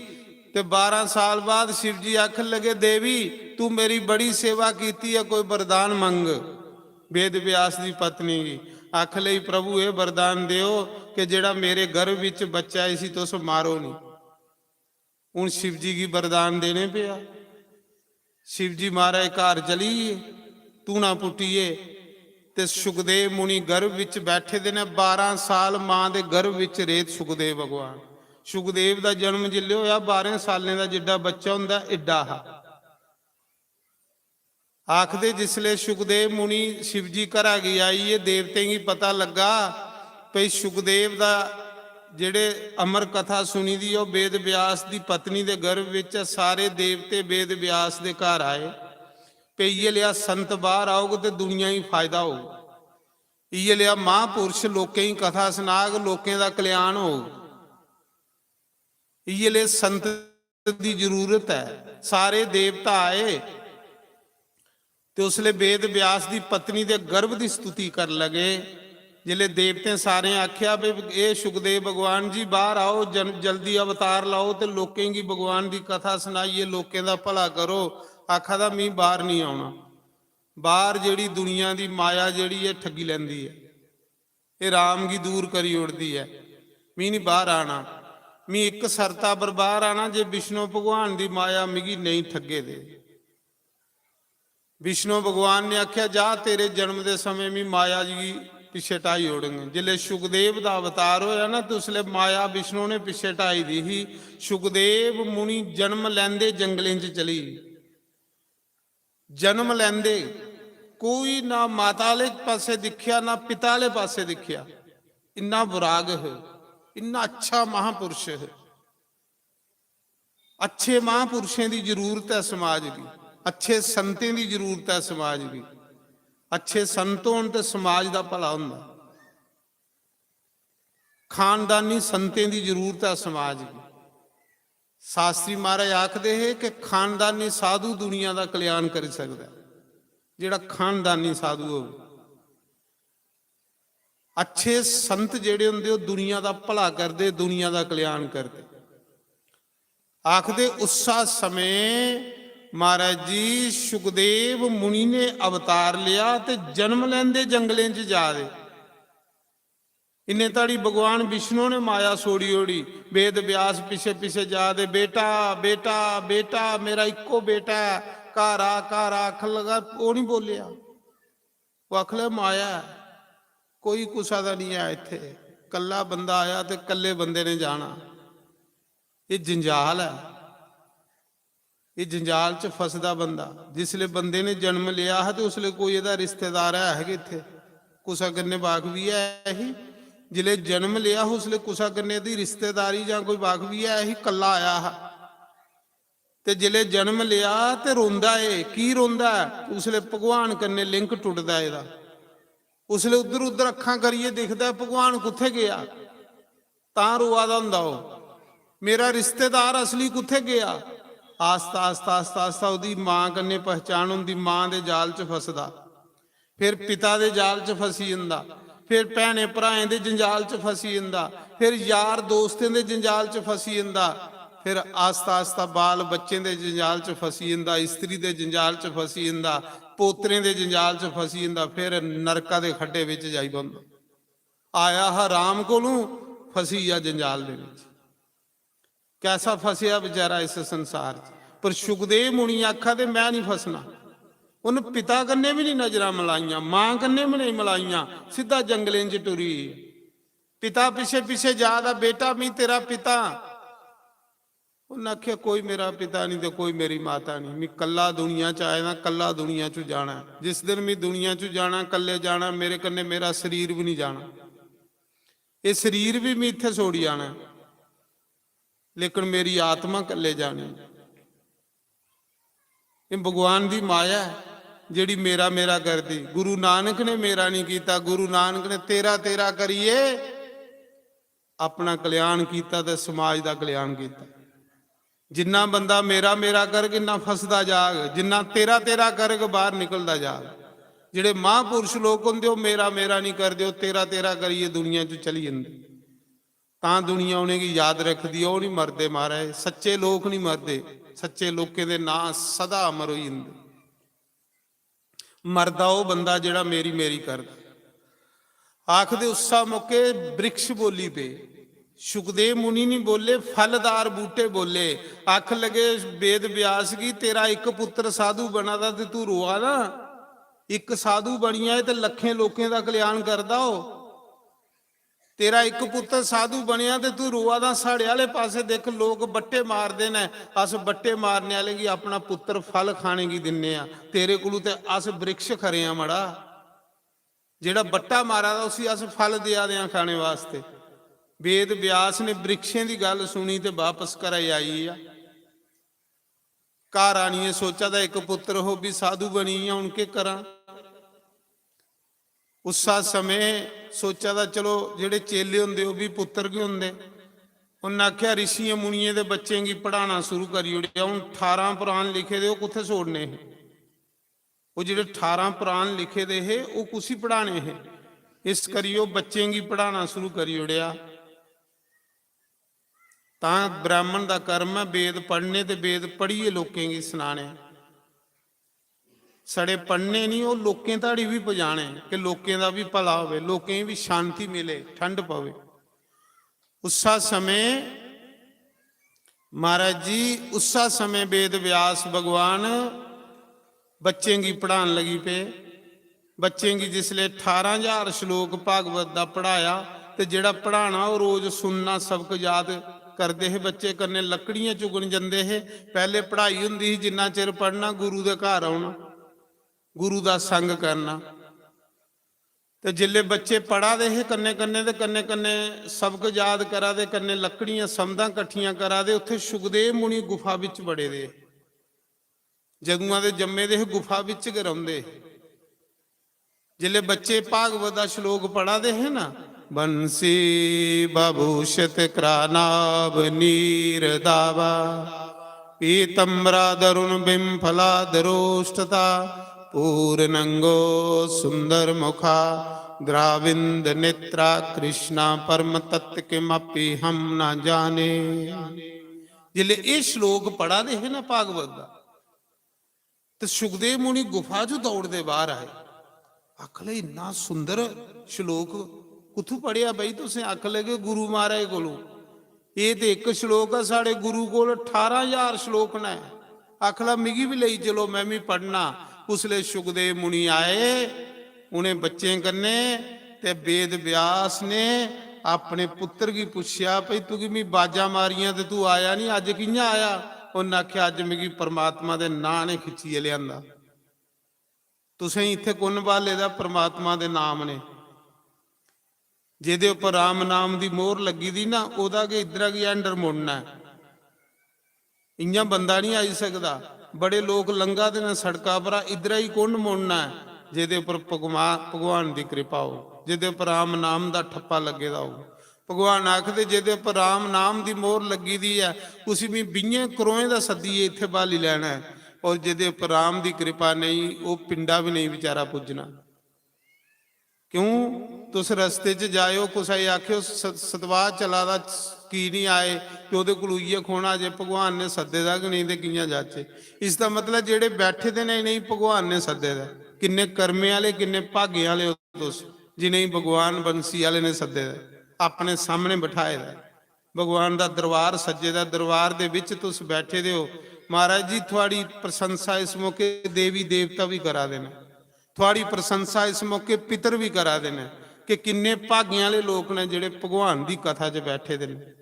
ते बारां साल बाद शिवजी आखन लगे, "देवी, तू मेरी बड़ी सेवा कीती ऐ, कोई वरदान मंग।" वेद व्यास दी पत्नी गी आख लई, "प्रभु, एह् वरदान देओ कि जेह्ड़ा मेरे गर्भ विच बच्चा ऐ, इसी तुस मारो निं।" हून शिवजी गी वरदान देने पेआ। शिवजी महाराज घर चली गे, धूना पुट्टियै, ते सुखदेव मुनि गर्भ विच बैठे दे न। बारां साल मां दे गर्भ विच रेह् सुखदेव भगवान। सुखदेव दा जन्म जिसलै होया, बारें सालें दा जिड्डा बच्चा होंदा, एड्डा हा। आखदे जिसलै सुखदेव मुनि शिवजी घरा गी आई, एह् देवतें गी पता लग्गा भई सुखदेव दा जेह्ड़े अमर कथा सुनी दी, ओह् वेद व्यास दी पत्नी दे गर्भ विच ऐ, सारे देवते वेद व्यास दे घर आए। भई इ'यै लेआ संत बाहर औग ते दुनिया गी फायदा होग, इ'यै लेआ महापुरुष लोकें गी कथा सनाग, लोकें दा कल्याण होग, इ'यै लेह संत दी जरूरत ऐ। सारे देवता आए ते उसले वेद व्यास दी पत्नी दे गर्भ दी स्तुति कर लगे। जिसले देवतें सारें आख्या, "भी एह सुखदेव भगवान जी, बाहर आओ, जन-, जल्दी अवतार लाओ ते लोकें गी भगवान दी कथा सनाइए लोकें दा भला करो।" आखा दा, "मी बाहर नहीं आना।" बाहर जेहड़ी दुनिया दी माया जेहड़ी ऐ, ठगी लैंदी ऐ। एह राम गी दूर करी ओड़दी ऐ। मी नहीं बाहर आना। मी इक शर्ता पर बाहर आना, जे विष्णु भगवान दी माया मिगी नहीं ठगे दे। विष्णु भगवान ने आख्या, "जा, तेरे जन्म दे समय मी माया जी गी पिच्छे ढाई ओड़ंग।" जिसले सुखदेव दा अवतार होया ना, ते उसले माया विष्णु ने पिच्छे ढाई दी ही। सुखदेव मुनि जन्म लैंदे जंगलें च चली जन्म लैंदे कोई ना माता आह्ले पासै दिक्खेआ, ना पिता आह्ले पासै दिक्खेआ। इन्ना वराग है, इन्ना अच्छा महापुरुष है। अच्छे महापुरुषें दी जरूरत है समाज गी, अच्छे संतें दी जरूरत है समाज गी। अच्छे संत होन ते समाज दा भला होंदा। खानदानी संतें दी जरूरत है समाज गी। शास्त्री महाराज आखदे हे कि खानदानी साधु दुनिया दा कल्याण करी सकदा है, जेह्ड़ा खानदानी साधु होग। अच्छे संत जेह्ड़े होंदे, ओह् दुनिया दा भला करदे, दुनिया दा कल्याण करदे। आखदे, उस्सा समें महाराज जी सुखदेव मुनि ने अवतार लेआ ते जन्म लैंदे जंगलें च जा दे। इन्ने धड़ी भगवान विष्णु ने माया छोड़ी ओड़ी। वेद व्यास पिच्छे पिच्छे जा दे, "बेटा, बेटा, बेटा, मेरा इक्को बेटा ऐ, घर आ, घर आ," आखन लगा, ओह् नहीं बोलेआ। ओह् आखन लगा, "माया ऐ, कोई कुसा दा नहीं ऐ इत्थे, कल्ला बंदा आया ते कल्ले बंदे ने जाना।" एह् जंजाल ऐ। एह् जंजाल च फसदा बंदा। जिसले बंदे ने जन्म लेआ हा ते उसले कोई एह्दा रिश्तेदार है गै इत्थै? कुसै कन्नै वाकफी है ही? जिसले जन्म लेआ हा उसले कुसै कन्नै एह्दी रिश्तेदारी जां कोई वाकफी है ही? कल्ला आया हा। ते जिसले जन्म लेआ ते रोंदा ऐ। की रोंदा ऐ? उसले भगवान कन्नै लिंक टुटदा ऐ एह्दा। उसले उद्धर उद्धर अक्खां करियै दिखदा ऐ, भगवान कुत्थै गेआ? तां रोआ दा होंदा ओह्, "मेरा रिश्तेदार असली कुत्थै गेआ?" आस्ता, आस्ता, आस्ता, आस्ता ओह्दी मां कन्नै पहचान होंदी, मां दे जाल च फसदा। फिर पिता दे जाल च फसी जंदा, फिर भैनें भ्राएं दे जंजाल च फसी जंदा, फिर यार दोस्तें दे जंजाल च फसी जंदा, फिर आस्ता आस्ता बाल बच्चें दे जंजाल च फसी जंदा, स्त्री दे जंजाल च फसी जंदा, पोतरें दे जंजाल च फसी जंदा, फिर नरका दे खड्डे बिच जाई पौंदा। आया हा राम कोलू, फसी गेआ जंजाल दे विच। कैसा फसेआ बेचारा इस संसार च। पर सुखदेव मुनि आखा दे, "मैं नहीं फसना।" उन पिता कन्नै भी नहीं नजरां मलाइयां, मां कन्नै भी नहीं मलाइयां, सिद्धा जंगलें च टुरी। पिता पिछे पिछे जा दा, "बेटा, मी तेरा पिता।" उन आखेआ, "कोई मेरा पिता नहीं ते कोई मेरी माता नहीं। मी कल्ला दुनिया च आए दा, कल्ला दुनिया च जाना है। जिस दिन मी दुनिया च जाना, कल्ले जाना, मेरे कन्नै मेरा शरीर भी नहीं जाना। ये शरीर भी मी इत्थे छोड़ी आना है, लेकिन मेरी आत्मा कल्ले जानी है।" ये भगवान दी माया है, जेड़ी मेरा मेरा करदी। गुरु नानक ने मेरा नहीं कीता, गुरु नानक ने तेरा तेरा करिए अपना कल्याण कीता ते समाज दा कल्याण कीता। जिन्ना बंदा मेरा मेरा करग, इन्ना फसदा जाग, जिन्ना तेरा तेरा करग, बाहर निकलदा जाग। जेड़े महापुरुष लोक होंदे, ओह मेरा मेरा नहीं करदे, ओह तेरा तेरा करिए दुनिया च चली जंदे। तां दुनिया उनेंगी याद रखदी ऐ, ओह नहीं मरदे महाराज। सच्चे लोक नहीं मरदे, सच्चे लोकें दे नां सदा अमर होई जंदे। मरदा ओह बंदा जेड़ा मेरी मेरी करदा। आखदे उस्सा मौके वृक्ष बोली पे, सुखदेव मुनि नहीं बोले, फलदार बूटे बोले। आख लगे, वेद व्यास गी, "तेरा इक पुत्र साधु बना दा ते तू रोआ ना, इक साधु बनी जाए ते लक्खें लोकें दा कल्याण करदा हो। तेरा इक पुत्र साधु बनया ते तू रोआ दा, साढ़े आह्ले पासे दिक्ख, लोक बट्टे मारदे न, अस बट्टे मारने आह्ले गी अपना पुत्र फल खाने गी दिन्ने आं, तेरे कोलू ते अस वृक्ष खरे आं मड़ा, जेह्ड़ा बट्टा मारा दा उसी अस फल देआ दे आं खाने वास्ते।" वेद व्यास ने वृक्षें दी गल्ल सुनी ते वापस घरै आई गेआ। घर आनियै सोचा दा इक पुत्र हो भी साधु बनी गेआ, हून केह् करां? उस्सा समें सोचा दा, चलो, जेह्ड़े चेले होंदे, ओह् बी पुत्तर गै होंदे। उन्न आखेआ, "रिशियें मुनियें दे बच्चें गी पढ़ाना शुरू करी ओड़ेआ।" हून ठारां पुराण लिखे दे, ओह् कुत्थै छोड़ने हे? ओह् जेह्ड़े ठारां पुराण लिखे दे हे, ओह् कुसी पढ़ाने हे? इस करी ओह् बच्चें गी पढ़ाना शुरू करी ओड़ेआ। तां ब्राह्मण दा कर्म ऐ वेद पढ़ने ते वेद पढ़ियै लोकें गी सनाने। छड़े पढ़ने निं, ओह् लोकें धोड़ी बी पजाने कि लोकें दा बी भला होवे, लोकें गी बी शांति मिले, ठंड पवे। उस्सा समें, महाराज जी, उस्सा समें वेद व्यास भगवान बच्चें गी पढ़ान लगी पे। बच्चें गी जिसले ठारां ज्हार श्लोक भागवत दा पढ़ाया, ते जेह्ड़ा पढ़ाना, ओह् रोज सुनना, सबक याद करदे हे। बच्चे कन्नै लकड़ियां चुगन जंदे हे। पैह्ले पढ़ाई होंदी ही, जिन्ना चिर पढ़ना, गुरु दे घर औना, गुरु दा संग करना। ते जिसले बच्चे पढ़ा दे हे कन्नै कन्नै, ते कन्नै कन्नै सबक याद करा दे, कन्नै लकड़ियां, समदां कट्ठियां करा दे, उत्थे सुखदेव मुनि गुफा बिच बड़े दे हे। जदुआं दे जम्मे दे हे, गुफा बिच गै रौंह्दे हे। जिसले बच्चे भागवत दा श्लोक पढ़ा दे हे ना, "बंसी बभूषित करानाभ नीर दावा, पीतम्बरा दरुण बिंफला दरोष्टता, पूर्णंगो सुंदर मुखा, द्राविंद नेत्रा कृष्णा, परम तत्व किमपि हम ना जाने।" जिसले एह् श्लोक पढ़ा दे हे ना भागवत दा, ते सुखदेव मुनि गुफा चों दौड़दे बाहर आए। आखन लगे, "इन्ना सुंदर श्लोक कुत्थू पढ़ेआ बई तुसें?" आखन लगे, "गुरु महाराज कोलों।" "एह् ते इक श्लोक ऐ, साढ़े गुरु कोल ठारां ज्हार श्लोक न।" आखन लगा, "मिगी बी लेई चलो, में बी पढ़ना।" उसले सुखदेव मुनि आए, उ'नें बच्चें कन्नै, ते वेद व्यास ने अपने पुत्तर गी पुच्छेआ, "भई, तुगी मी बाजां मारियां ते तू आया निं, अज्ज कि'यां आया?" उन्न आखेआ, "अज्ज मिगी परमात्मा दे नांऽ ने खिच्चियै लेआंदा। तुसें इत्थै कु'न ब्हाले दा? परमात्मा दे नाम ने। जेह्दे उप्पर राम नाम दी मोहर लग्गी दी ना, ओह्दा गै इद्धरा गी हैंडर मुड़ना ऐ।" इ'यां बंदा निं आई सकदा। बड़े लोक लंघा दे न सड़का परा, इद्धरा ही कु'न मुड़ना ऐ जेह्दे उप्पर भगवा-, भगवान दी किरपा हो, जेह्दे उप्पर राम नाम दा ठप्पा लग्गे दा हो। भगवान आखदे, "जेह्दे उप्पर राम नाम दी मोहर लग्गी दी ऐ, उसी में बीहें करोहें दा सद्दियै इत्थै ब्हाली लैना ऐ, और जेह्दे उप्पर राम दी किरपा नेईं, ओह् पिंडा बी नेईं बेचारा पुज्जना।" क्यों? तुस रस्ते च जाएओ, कुसै गी आखेओ, "स-, सतवाह् चला दा, की निं आए?" ते ओह्दे कोल इ'यै खोना जे भगवान ने सद्दे दा गै नेईं ते कि'यां जाचै? इसदा मतलब जेह्ड़े बैठे दे न, इ'नेंगी भगवान ने सद्दे दा। किन्ने कर्में आह्ले, किन्ने भागें आह्ले ओ तुस, जि'नेंगी भगवान बंसी आह्ले ने सद्दे दा, अपने सामने बठाए दा। भगवान दा दरबार सज्जे दा, दरबार दे बिच तुस बैठे दे ओ। महाराज जी, थुआढ़ी प्रशंसा इस मौके देवी देवता बी करा दे न, थुआढ़ी प्रशंसा इस मौके पितर बी करा दे न कि किन्ने भागें आह्ले लोक न जेह्ड़े भगवान दी कथा च बैठे दे न।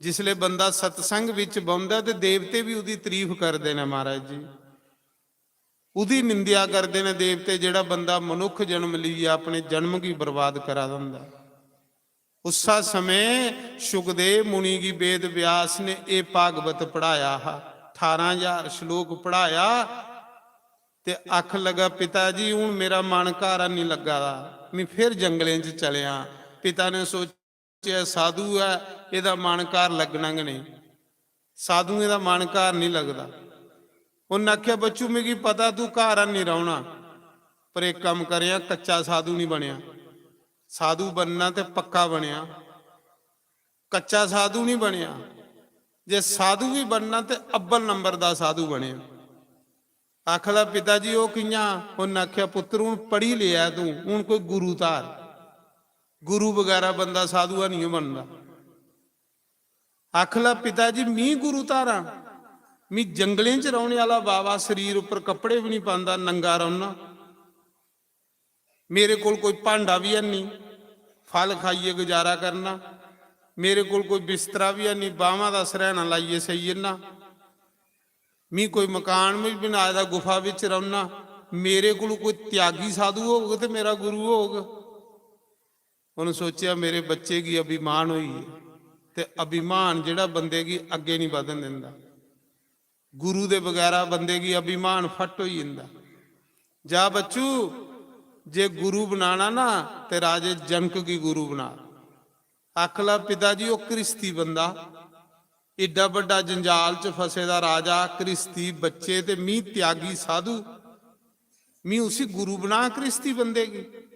जिसले बंदा सत्संग बिच बौंह्दा ते देवते बी ओह्दी तारीफ करदे न, महाराज जी। ओह्दी निंदेआ करदे न देवते, जेह्ड़ा बंदा मनुक्ख जन्म लेइयै अपने जन्म गी बर्बाद करा दा होंदा। उस्सा समें सुखदेव मुनि गी वेद व्यास ने एह् भागवत पढ़ाया हा, ठारां ज्हार श्लोक पढ़ाया। ते आखन लगा, "पिता जी, हून मेरा मन घर हैनी लग्गा दा, में फिर जंगलें च चलेआं।" पिता ने सोचेआ, "साधु ऐ, एह्दा मन घर लग्गना गै नेईं, साधुएं दा मन घर नेईं लगदा।" उन्न आखेआ, "बच्चू, मिगी पता तू घर हैनी रौह्ना, पर इक कम्म करेआं, कच्चा साधु निं बनेआं, साधु बनना ते पक्का बनेआं।" कच्चा साधु निं बनेआं, जे साधु बी बनना ते अव्वल नंबर दा साधु बनेआं। आखदा, "पिता जी, ओह् कि'यां?" उन्न आखेआ, "पुत्तर, हून पढ़ी लेआ तूं, हून कोई गुरु धार। गुरु बगैरा बंदा साधु है निं बनदा।" आखदा, "पिता जी, मी गुरु धारां? मी जंगलें च रौह्ने आह्ला बाबा, शरीर उप्पर कपड़े बी निं पांदा, नंगा रौह्ना।" मेरे कोल कोई भांडा बी हैनी, फल खाइयै गुजारा करना। मेरे कोल कोई बिस्तरा बी हैनी, बाह्मां दा सरैह्ना लाइयै सेई जन्ना। मी कोई मकान बी बनाए दा, गुफा बिच रौह्ना। मेरे कोल कोई त्यागी साधु होग ते मेरा गुरु होग। उ'न्न सोचेआ, मेरे बच्चे गी अभिमान होई गे, ते अभिमान जेह्ड़ा बंदे गी अग्गें निं बधन दिंदा। गुरु दे बगैरा बंदे गी अभिमान फट होई जंदा। "जा बच्चू, जे गुरु बनाना ना, ते राजे जनक गी गुरु बना।" आखला, "पिता जी, ओह् घ्रिस्ती बंदा, एड्डा बड्डा जंजाल च फसे दा राजा, घ्रिस्ती, बच्चे, ते मी त्यागी साधु, मी उसी गुरु बना घ्रिस्ती बंदे गी?"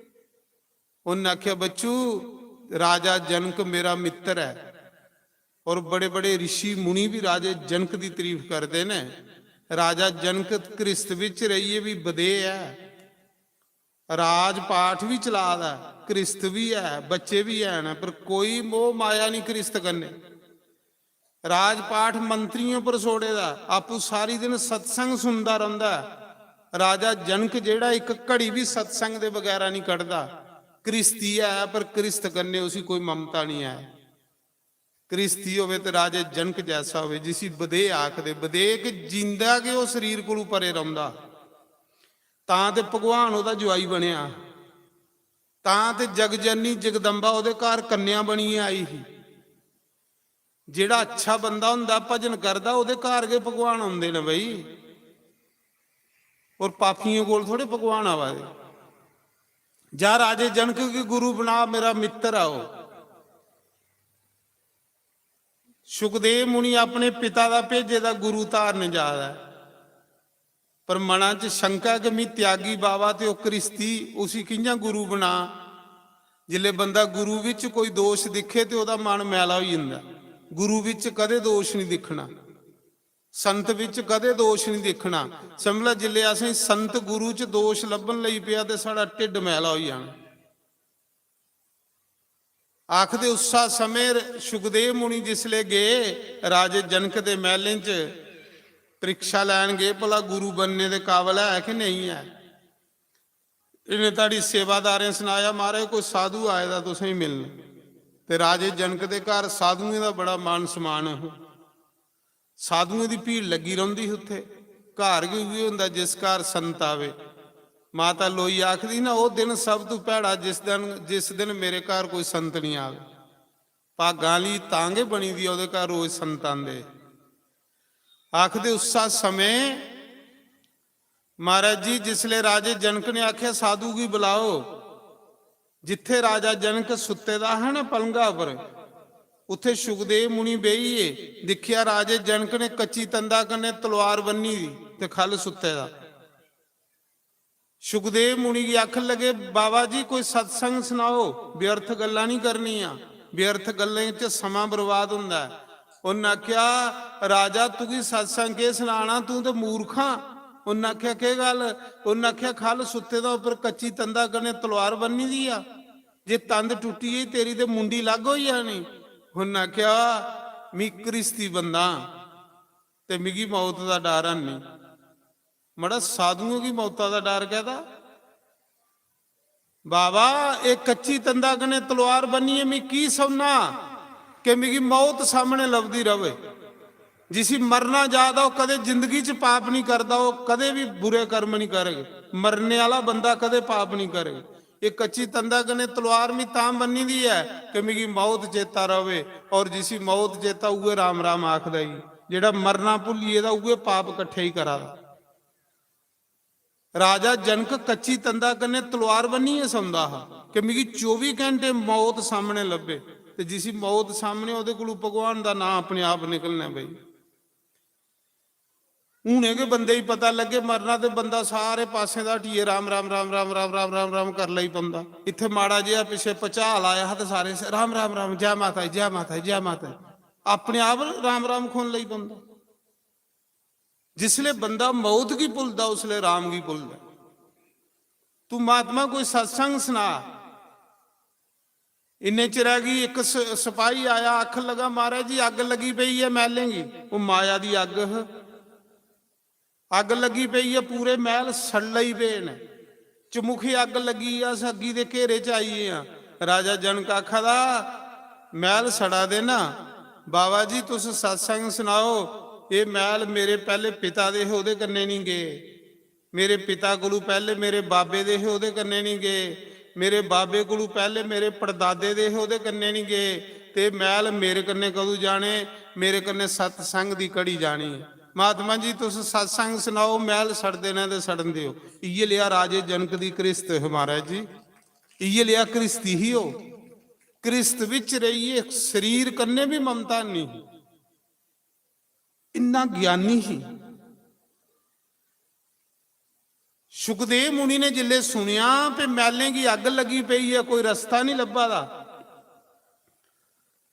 उन्न आखेआ, "बच्चू, राजा जनक मेरा मित्तर ऐ, और बड़े-बड़े ऋषि मुनि भी राजे जनक दी तारीफ करदे न। राजा जनक घ्रिस्त बिच रेहियै भी बदेह् ऐ, राजपाठ भी चला दा ऐ, घ्रिस्त भी ऐ, बच्चे भी हैन, पर कोई मोह माया निं घ्रिस्त कन्नै।" राजपाठ मंत्रियों पर छोड़े दा, आपूं सारी दिन सत्संग सुनदा रौंह्दा ऐ। राजा जनक जेह्ड़ा इक घड़ी बी सत्संग दे बगैरा निं कढदा। घ्रिस्ती ऐ, पर घ्रिस्त कन्नै उसी कोई ममता निं ऐ। घ्रिस्ती होवे ते राजे जनक जैसा होवे, जिसी बदेह् आखदे। बदेह् कि जींदा गै ओह् शरीर कोलू परे रौंह्दा, तां ते भगवान ओह्दा जुआई बनेआ, तां ते जगजननी जगदम्बा ओह्दे घर कन्या बनियै आई ही। जेह्ड़ा अच्छा बंदा होंदा, भजन करदा, ओह्दे घर गै भगवान औंदे न बई। और पापियें कोल थोड़े भगवान आवा दे। जा राजे जनक गी गुरु बना, मेरा मित्तर आ ओह्। सुखदेव मुनि अपने पिता दा भेजे दा गुरु धारन जा दा ऐ। पर मना च शंका ऐ कि मी त्यागी बाबा ते ओह् घ्रिस्ती, उसी कि'यां गुरु बना? जिसलै बंदा गुरु बिच कोई दोश दिक्खे ते ओह्दा मन मैला होई जंदा। गुरु बिच कदें दोश निं दिक्खना, संत बिच कदें दोश निं दिक्खना। समझ लै, जिसलै असें संत गुरु च दोश लब्भन लगी पेआ ते साढ़ा ढिड्ड मैला होई जाना। आखदे उस्सा समें सुखदेव मुनि जिसलै गे राजे जनक दे मैह्लें च, परीक्षा लैन गे, भला गुरु बनने दे काबल ऐ कि नेईं ऐ। इ'नें धड़ी सेवादारें सनाया, "महाराज, कोई साधु आए दा तुसेंगी मिलन।" ते राजे जनक दे घर साधुएं दा बड़ा मान सम्मान हा। साधुएं दी भीड़ लग्गी रौंह्दी ही उत्थे। घर गै उ'ऐ होंदा जिस घर संत आवे। माता लोई आखदी ना, "ओह् दिन सब तू भैड़ा जिस दिन, जिस दिन मेरे घर कोई संत निं आवे।" भागां आह्ली तां गै बनी दी ऐ, ओह्दे घर रोज संत आंदे। आखदे उस्सा समें महाराज जी, जिसलै राजे जनक ने आखेआ, "साधु गी बलाओ," जित्थे राजा जनक सुत्ते दा हा ना पलंगा पर, उत्थे सुखदेव मुनि बेही गे। दिक्खेआ, राजे जनक ने कच्ची तंदा कन्नै तलवार बन्नी दी ते ख'ल्ल सुत्ते दा। सुखदेव मुनि गी आखन लगे, "बाबा जी, कोई सत्संग सनाओ, व्यर्थ गल्लां नहीं करनियां, व्यर्थ गल्लें च समां बर्बाद होंदा है।" उन्न आखेआ, "राजा, तुगी सत्संग केह् सनाना, तूं ते मूर्ख आं।" उन्न आखेआ, "केह् गल्ल?" उन्न आखेआ, "ख'ल्ल सुत्ते दा उप्पर कच्ची तंदा कन्नै तलवार बन्नी दी आ, जे तंद टुट्टी गेई तेरी ते मुंडी अलग होई जानी।" उन्न आखेआ, "मी घ्रिस्ती बंदा आं ते मिगी मौत दा डर है नहीं।" मड़ा, साधुओं गी मौता दा डर कैह्दा? बाबा, एह् कच्ची तंदा कन्नै तलवार बन्नियै मी की सौना कि मिगी मौत सामने लभदी रवे? जिसी मरना जा दा, ओह् कदें जिंदगी च पाप नहीं करदा, ओह् कदें भी बुरे कर्म नहीं करग। मरने आह्ला बंदा कदें पाप नहीं करग। एह् कच्ची तंदा कन्नै तलवार मी तां बन्नी दी ऐ कि मिगी मौत चेता रवे, और जिसी मौत चेता, उ'ऐ राम राम आखदा ई। जेह्ड़ा मरना भुल्ली गेदा, उ'ऐ पाप कट्ठे ही करा दा। राजा जनक कच्ची तंदा कन्नै तलवार बन्नियै सौंदा हा कि मिगी चौबी घैंटे मौत सामने लब्भे, ते जिसी मौत सामने, ओह्दे कोलू भगवान दा नां अपने आप निकलना। भाई, हुने गै बंदे गी पता लग्गे मरना, ते बंदा सारे पासें दा हटियै राम राम, राम राम, राम राम, राम राम कर लगी पौंदा। इत्थै माड़ा जेहा पिच्छे भचाल आया हा ते सारे स-, "राम राम, राम, जै माता दी, जै माता दी, जै माता दी।" अपने आप राम राम खोन लगी पौंदा। जिसले बंदा मौत गी भुलदा, उसले राम गी भुलदा। तू महात्मा कोई सत्संग सना। इन्ने चिरै गी इक स-, सपाही आया, आखन लगा, "महाराज जी, अग्ग लगी पेई ऐ मैह्लें गी।" ओह् माया दी अग्ग ह। अग्ग लगी पेई ऐ, पूरे मैह्ल सड़ लगी पे न। चमुखी अग्ग लगी ऐ, अस अग्गी दे घेरे च आई गे आं। राजा जनक आखा दा, "मैह्ल सड़ा दे ना, बाबा जी, तुस सत्संग सनाओ। एह् मैह्ल मेरे पैह्ले पिता दे हे, ओह्दे कन्नै निं गे। मेरे पिता कोलू पैह्ले मेरे बाबे दे हे, ओह्दे कन्नै निं गे। मेरे बाबे कोलू पैह्ले मेरे पड़दादे दे हे, ओह्दे कन्नै निं गे। ते मैह्ल मेरे कन्नै कदूं जाने? मेरे कन्नै सत्संग दी घड़ी जानी ऐ। महात्मा जी, तुस सत्संग सनाओ, मैह्ल सड़दे न ते सड़न देओ।" इ'यै लेआ राजे जनक दी घ्रिस्त ही, महाराज जी। इ'यै लेआ घ्रिस्ती ही ओह्। घ्रिस्त बिच रेहियै शरीर कन्नै बी ममता निं ही। इन्ना ज्ञानी ही। सुखदेव मुनि ने जिसले सुनेआ कि मैह्लें गी अग्ग लगी पेई ऐ, कोई रस्ता निं लब्भा दा,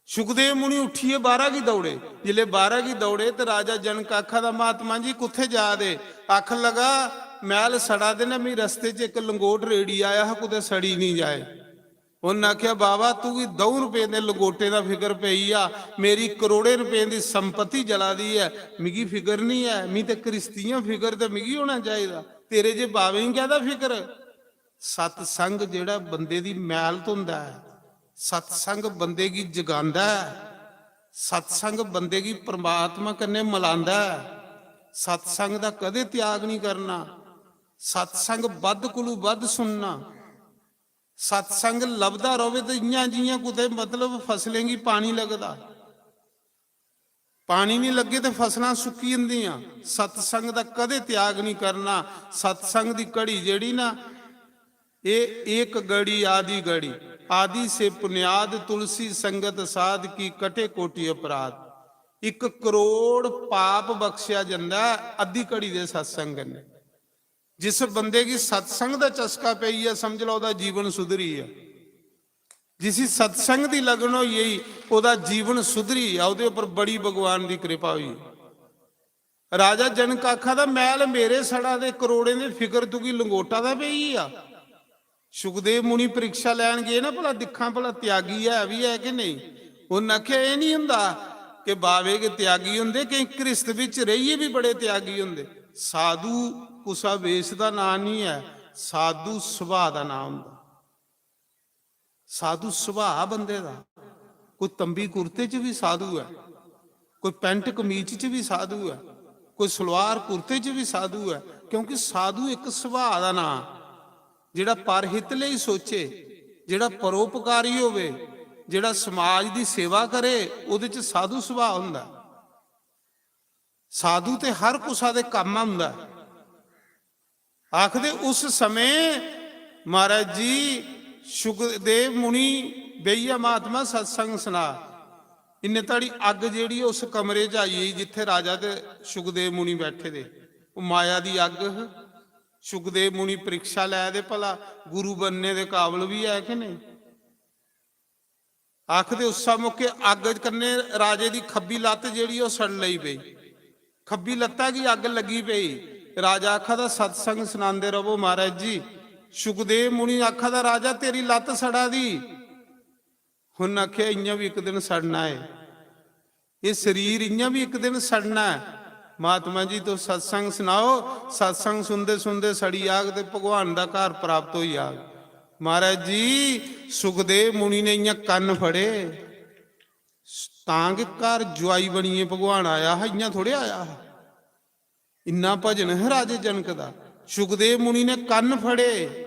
सुखदेव मुनि उट्ठियै बाह्रा गी दौड़े। जिसले बाह्रा गी दौड़े ते राजा जनक आखा दा, "महात्मा जी, कुत्थै जा दे?" आखन लगा, "मैह्ल सड़ा दे न, मी रस्ते च इक लंगोट रेड़ी आया हा, कुतै सड़ी निं जाए।" उन्न आखेआ, "बाबा, तुगी द'ऊं रपें दे लंगोटे दा फिकर पेई गेआ, मेरी करोड़ें रपें दी संपत्ति जला दी ऐ, मिगी फिकर निं ऐ, मी ते घ्रिस्तियां फिकर ते मिगी होना चाहिदा, तेरे जे बाबें गी कैह्दा फिकर?" सत्संग जेह्ड़ा बंदे दी मैल धोंदा ऐ, सत्संग बंदे गी जगांदा ऐ, सत्संग बंदे गी परमात्मा कन्नै मलांदा ऐ। सत्संग दा कदें त्याग निं करना। सत्संग बद्ध कोलू बद्ध सुनना। सत्संग लभदा र'वै ते इ'यां जि'यां कुतै, मतलब, फसलें गी पानी लगदा। पानी निं लग्गे ते फसलां सुक्की जंदियां। सत्संग दा कदें त्याग निं करना। सत्संग दी घड़ी जेह्ड़ी ना, एह् एक घड़ी आदि घड़ी, आदि से पुण्याद तुलसी संगत साध की कटे कोटि अपराध। इक करोड़ पाप बख्शेआ जंदा ऐ अद्धी घड़ी दे सत्संग कन्नै। जिस बंदे गी सत्संग दा चस्का पेई गेआ, समझ लैओ, ओह्दा जीवन सुधरी गेआ। जिसी सत्संग दी लगन होई गेई, ओह्दा जीवन सुधरी गेआ, ओह्दे उप्पर बड़ी भगवान दी कृपा होई। राजा जनक आखा दा, "मैह्ल मेरे सड़ा दे, करोड़ें दे फिकर तुगी लंगोटा दा पेई गेआ।" सुखदेव मुनि परीक्षा लैन गे ना, भला दिक्खां, भला त्यागी है बी है कि नेईं। उन्न आखेआ, "एह् निं होंदा कि बावे गै त्यागी होंदे, केईं घ्रिस्त बिच रेहियै बी बड़े त्यागी होंदे।" साधु कुसा वेश दा नांऽ निं ऐ, साधु सुभाऽ दा नांऽ होंदा। साधु सुभाऽ बंदे दा, कोई तंबी कुर्ते च बी साधु ऐ, कोई पैंट कमीज च बी साधु ऐ, कोई सलवार कुर्ते च बी साधु ऐ, क्योंकि साधु इक सुभाऽ दा नांऽ, जेह्ड़ा परहित लेई सोचे, जेह्ड़ा परोपकारी होवे, जेह्ड़ा समाज दी सेवा करे, ओह्दे च साधु सुभाऽ होंदा। साधु ते हर कुसा दे कम्म होंदा ऐ। आखदे उस समें महाराज जी सुखदेव मुनि बेहियै महात्मा सत्संग सना। इन्ने धड़ी अग्ग जेह्ड़ी उस कमरे च आई गेई जित्थै राजा ते सुखदेव मुनि बैठे दे। ओह् माया दी अग्ग ही। सुखदेव मुनि परीक्षा लै दे, भला गुरु बनने दे काबल बी ऐ कि नेईं? आखदे उस्सै मौके अग्ग कन्नै राजे दी खब्बी लत्त जेह्ड़ी ओह् सड़ लगी पेई, खब्बी लत्ता गी अग्ग लग्गी पेई। राजा आखा दा, "सत्संग सनांदे रवो महाराज जी।" सुखदेव मुनि आखा दा, "राजा, तेरी लत्त सड़ा दी।" उन्न आखेआ, "इ'यां बी इक दिन सड़ना ऐ, एह् शरीर इ'यां बी इक दिन सड़ना ऐ। महात्मा जी, तुस सत्संग सनाओ।" सत्संग सुनदे सुनदे सड़ी जाग ते भगवान दा घर प्राप्त होई जाग। महाराज जी, सुखदेव मुनि ने इ'यां कन्न फड़े, तां गै घर जुआई बनियै भगवान आया हा, इ'यां थोड़े आया हा। इन्ना भजन है राजे जनक दा। सुखदेव मुनि ने कन्न फड़े,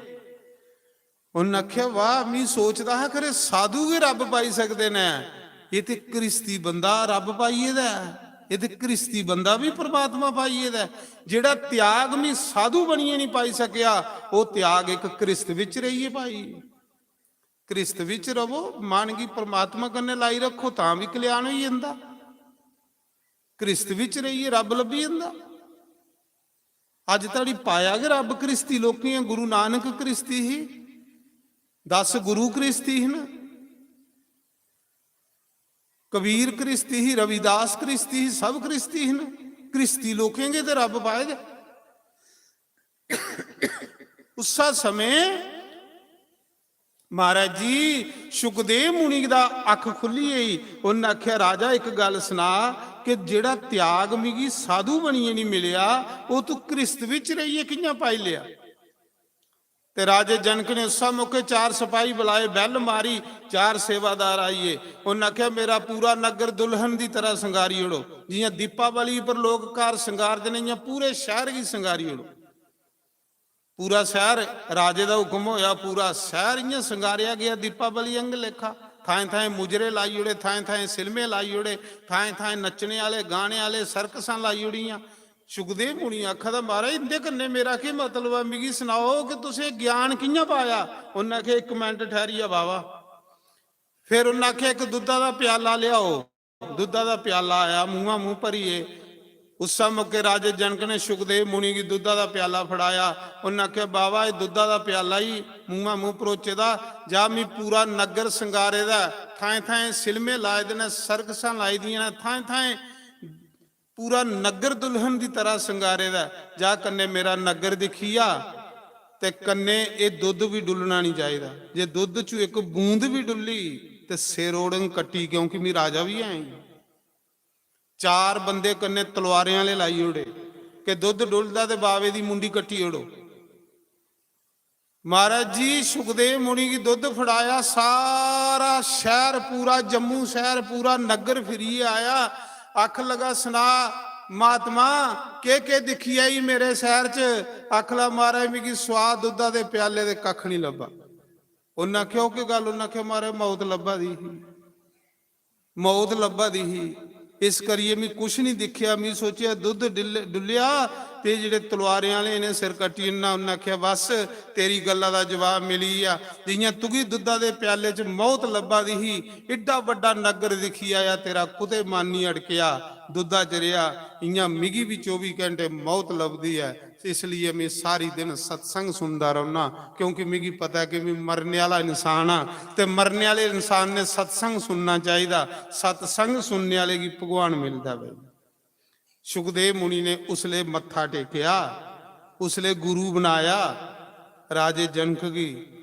उन्न आखेआ, "वाह, मी सोचदा हा खरे साधु गै रब्ब पाई सकदे न, एह् ते घ्रिस्ती बंदा रब्ब पाई गेदा ऐ, एह् ते घ्रिस्ती बंदा बी परमात्मा पाई गेदा ऐ। जेह्ड़ा त्याग मी साधु बनियै निं पाई सकेआ, ओह् त्याग इक घ्रिस्त बिच रेहियै पाई।" घ्रिस्त बिच रवो, मन गी परमात्मा कन्नै लाई रक्खो, तां बी कल्याण होई जंदा। घ्रिस्त बिच रेहियै रब्ब लब्भी जंदा। अज्ज धड़ी पाया गै रब्ब घ्रिस्ती लोकें गी। गुरु नानक घ्रिस्ती ही, दस गुरु घ्रिस्ती ही न, कबीर घ्रिस्ती ही, रविदास घ्रिस्ती ही, सब घ्रिस्ती ही न। घ्रिस्ती लोकें गी ते रब्ब पाए दे। उस्सै समें महाराज जी, सुखदेव मुनि दा अक्ख खु'ल्ली गेई। उन्न आखेआ, "राजा, इक गल्ल सना कि जेह्ड़ा त्याग मिगी साधु बनियै निं मिलेआ, ओह् तूं घ्रिस्त बिच रेहियै कि'यां पाई लेआ?" ते राजे जनक ने उस्सै मौके चार सपाही बलाए, बैल मारी, चार सेवादार आई गे। उन्न आखेआ, "मेरा पूरा नग्गर दुल्हन दी तरह संगारी ओड़ो, जि'यां दीपावली पर लोक घर संगारदे न, इ'यां पूरे शैह्र गी संगारी ओड़ो।" पूरा शैह्र, राजे दा हुक्म होआ, पूरा शैह्र इ'यां संगारेआ गेआ दीपावली आंह्गर लेखा। थाएं थाएं मुजरे लाई ओड़े, थाएं थाएं सिलमे लाई ओड़े, थाएं थाएं नच्चने आह्ले, गाने आह्ले, सर्कसां लाई ओड़ियां। सुखदेव मुनि आखा दा, "महाराज, इं'दे कन्नै मेरा केह् मतलब ऐ? मिगी सनाओ कि तुसें ज्ञान कि'यां पाया?" उन्न आखेआ, "इक मिंट ठैह्रियै बावा।" फिर उन्न आखेआ, "इक दुद्धा दा प्याला लेआओ।" दुद्धा दा प्याला आया, मूंहा मूंह भरियै। उस्सै मौके राजे जनक ने सुखदेव मुनि गी दुद्धा दा प्याला फड़ाया। उन्न आखेआ, "बावा, एह् दुद्धा दा प्याला ही, मूंहा मूंह भरोचे दा। जा, मी पूरा नग्गर संगारे दा ऐ, थाएं थाएं सिलमे लाए दे न, सर्कसां लाई दियां न, थाएं थाएं पूरा नग्गर दुल्हन दी तरह संगारे दा ऐ। जा, कन्नै मेरा नग्गर दिक्खी आ, ते कन्नै एह् दुद्ध बी डुल्लना निं चाहिदा। जे दुद्ध चों इक बूंद बी डुल्ली ते सिर ओड़ङ कट्टी, क्योंकि मी राजा बी ऐ।" चार बंदे कन्नै तलवारें आह्ले लाई ओड़े कि दुद्ध डुलदा ते बावे दी मुंडी कट्टी ओड़ो। महाराज जी, सुखदेव मुनि गी दुद्ध फड़ाया, सारा शैह्र, पूरा जम्मू शैह्र, पूरा नग्गर फिरियै आया। अक्ख लगा, "सना महात्मा, केह् केह् दिक्खी आई मेरे शैह्र च?" अक्ख ला, "महाराज, मिगी सोआद दुद्धा दे प्याले दे कक्ख निं लब्भा।" उन्न आखेआ, "ओह् केह् गल्ल?" उन्न आखेआ, "महाराज, मौत लब्भा दी ही।" मौत लब्भा दी ही, इस करियै मी कुछ निं दिक्खेआ। मी सोचेआ दुद्ध डिल्ल-, डुल्लेआ ते जेह्ड़े तलवारें आह्ले इ'नें सिर कट्टी ओड़ना। उन्न आखेआ, "बस, तेरी गल्ला दा जवाब मिली गेआ। जि'यां तुगी दुद्धा दे प्याले च मौत लब्भा दी ही, एड्डा बड्डा नग्गर दिक्खी आया, तेरा कुतै मन निं अड़केआ। दुद्धा च रेहा, इ'यां मिगी बी चौबी घैंटे मौत लभदी ऐ।" इसलिए में सारी दिन सत्संग सुनदा रौह्ना, क्योंकि मिगी पता ऐ कि में मरने आह्ला इंसान आं, ते मरने आह्ले इंसान ने सत्संग सुनना चाहिदा। सत्संग सुनने आह्ले गी भगवान मिलदा भाई। सुखदेव मुनि ने उसले मत्था टेकेआ, उसले गुरु बनाया राजे जनक गी।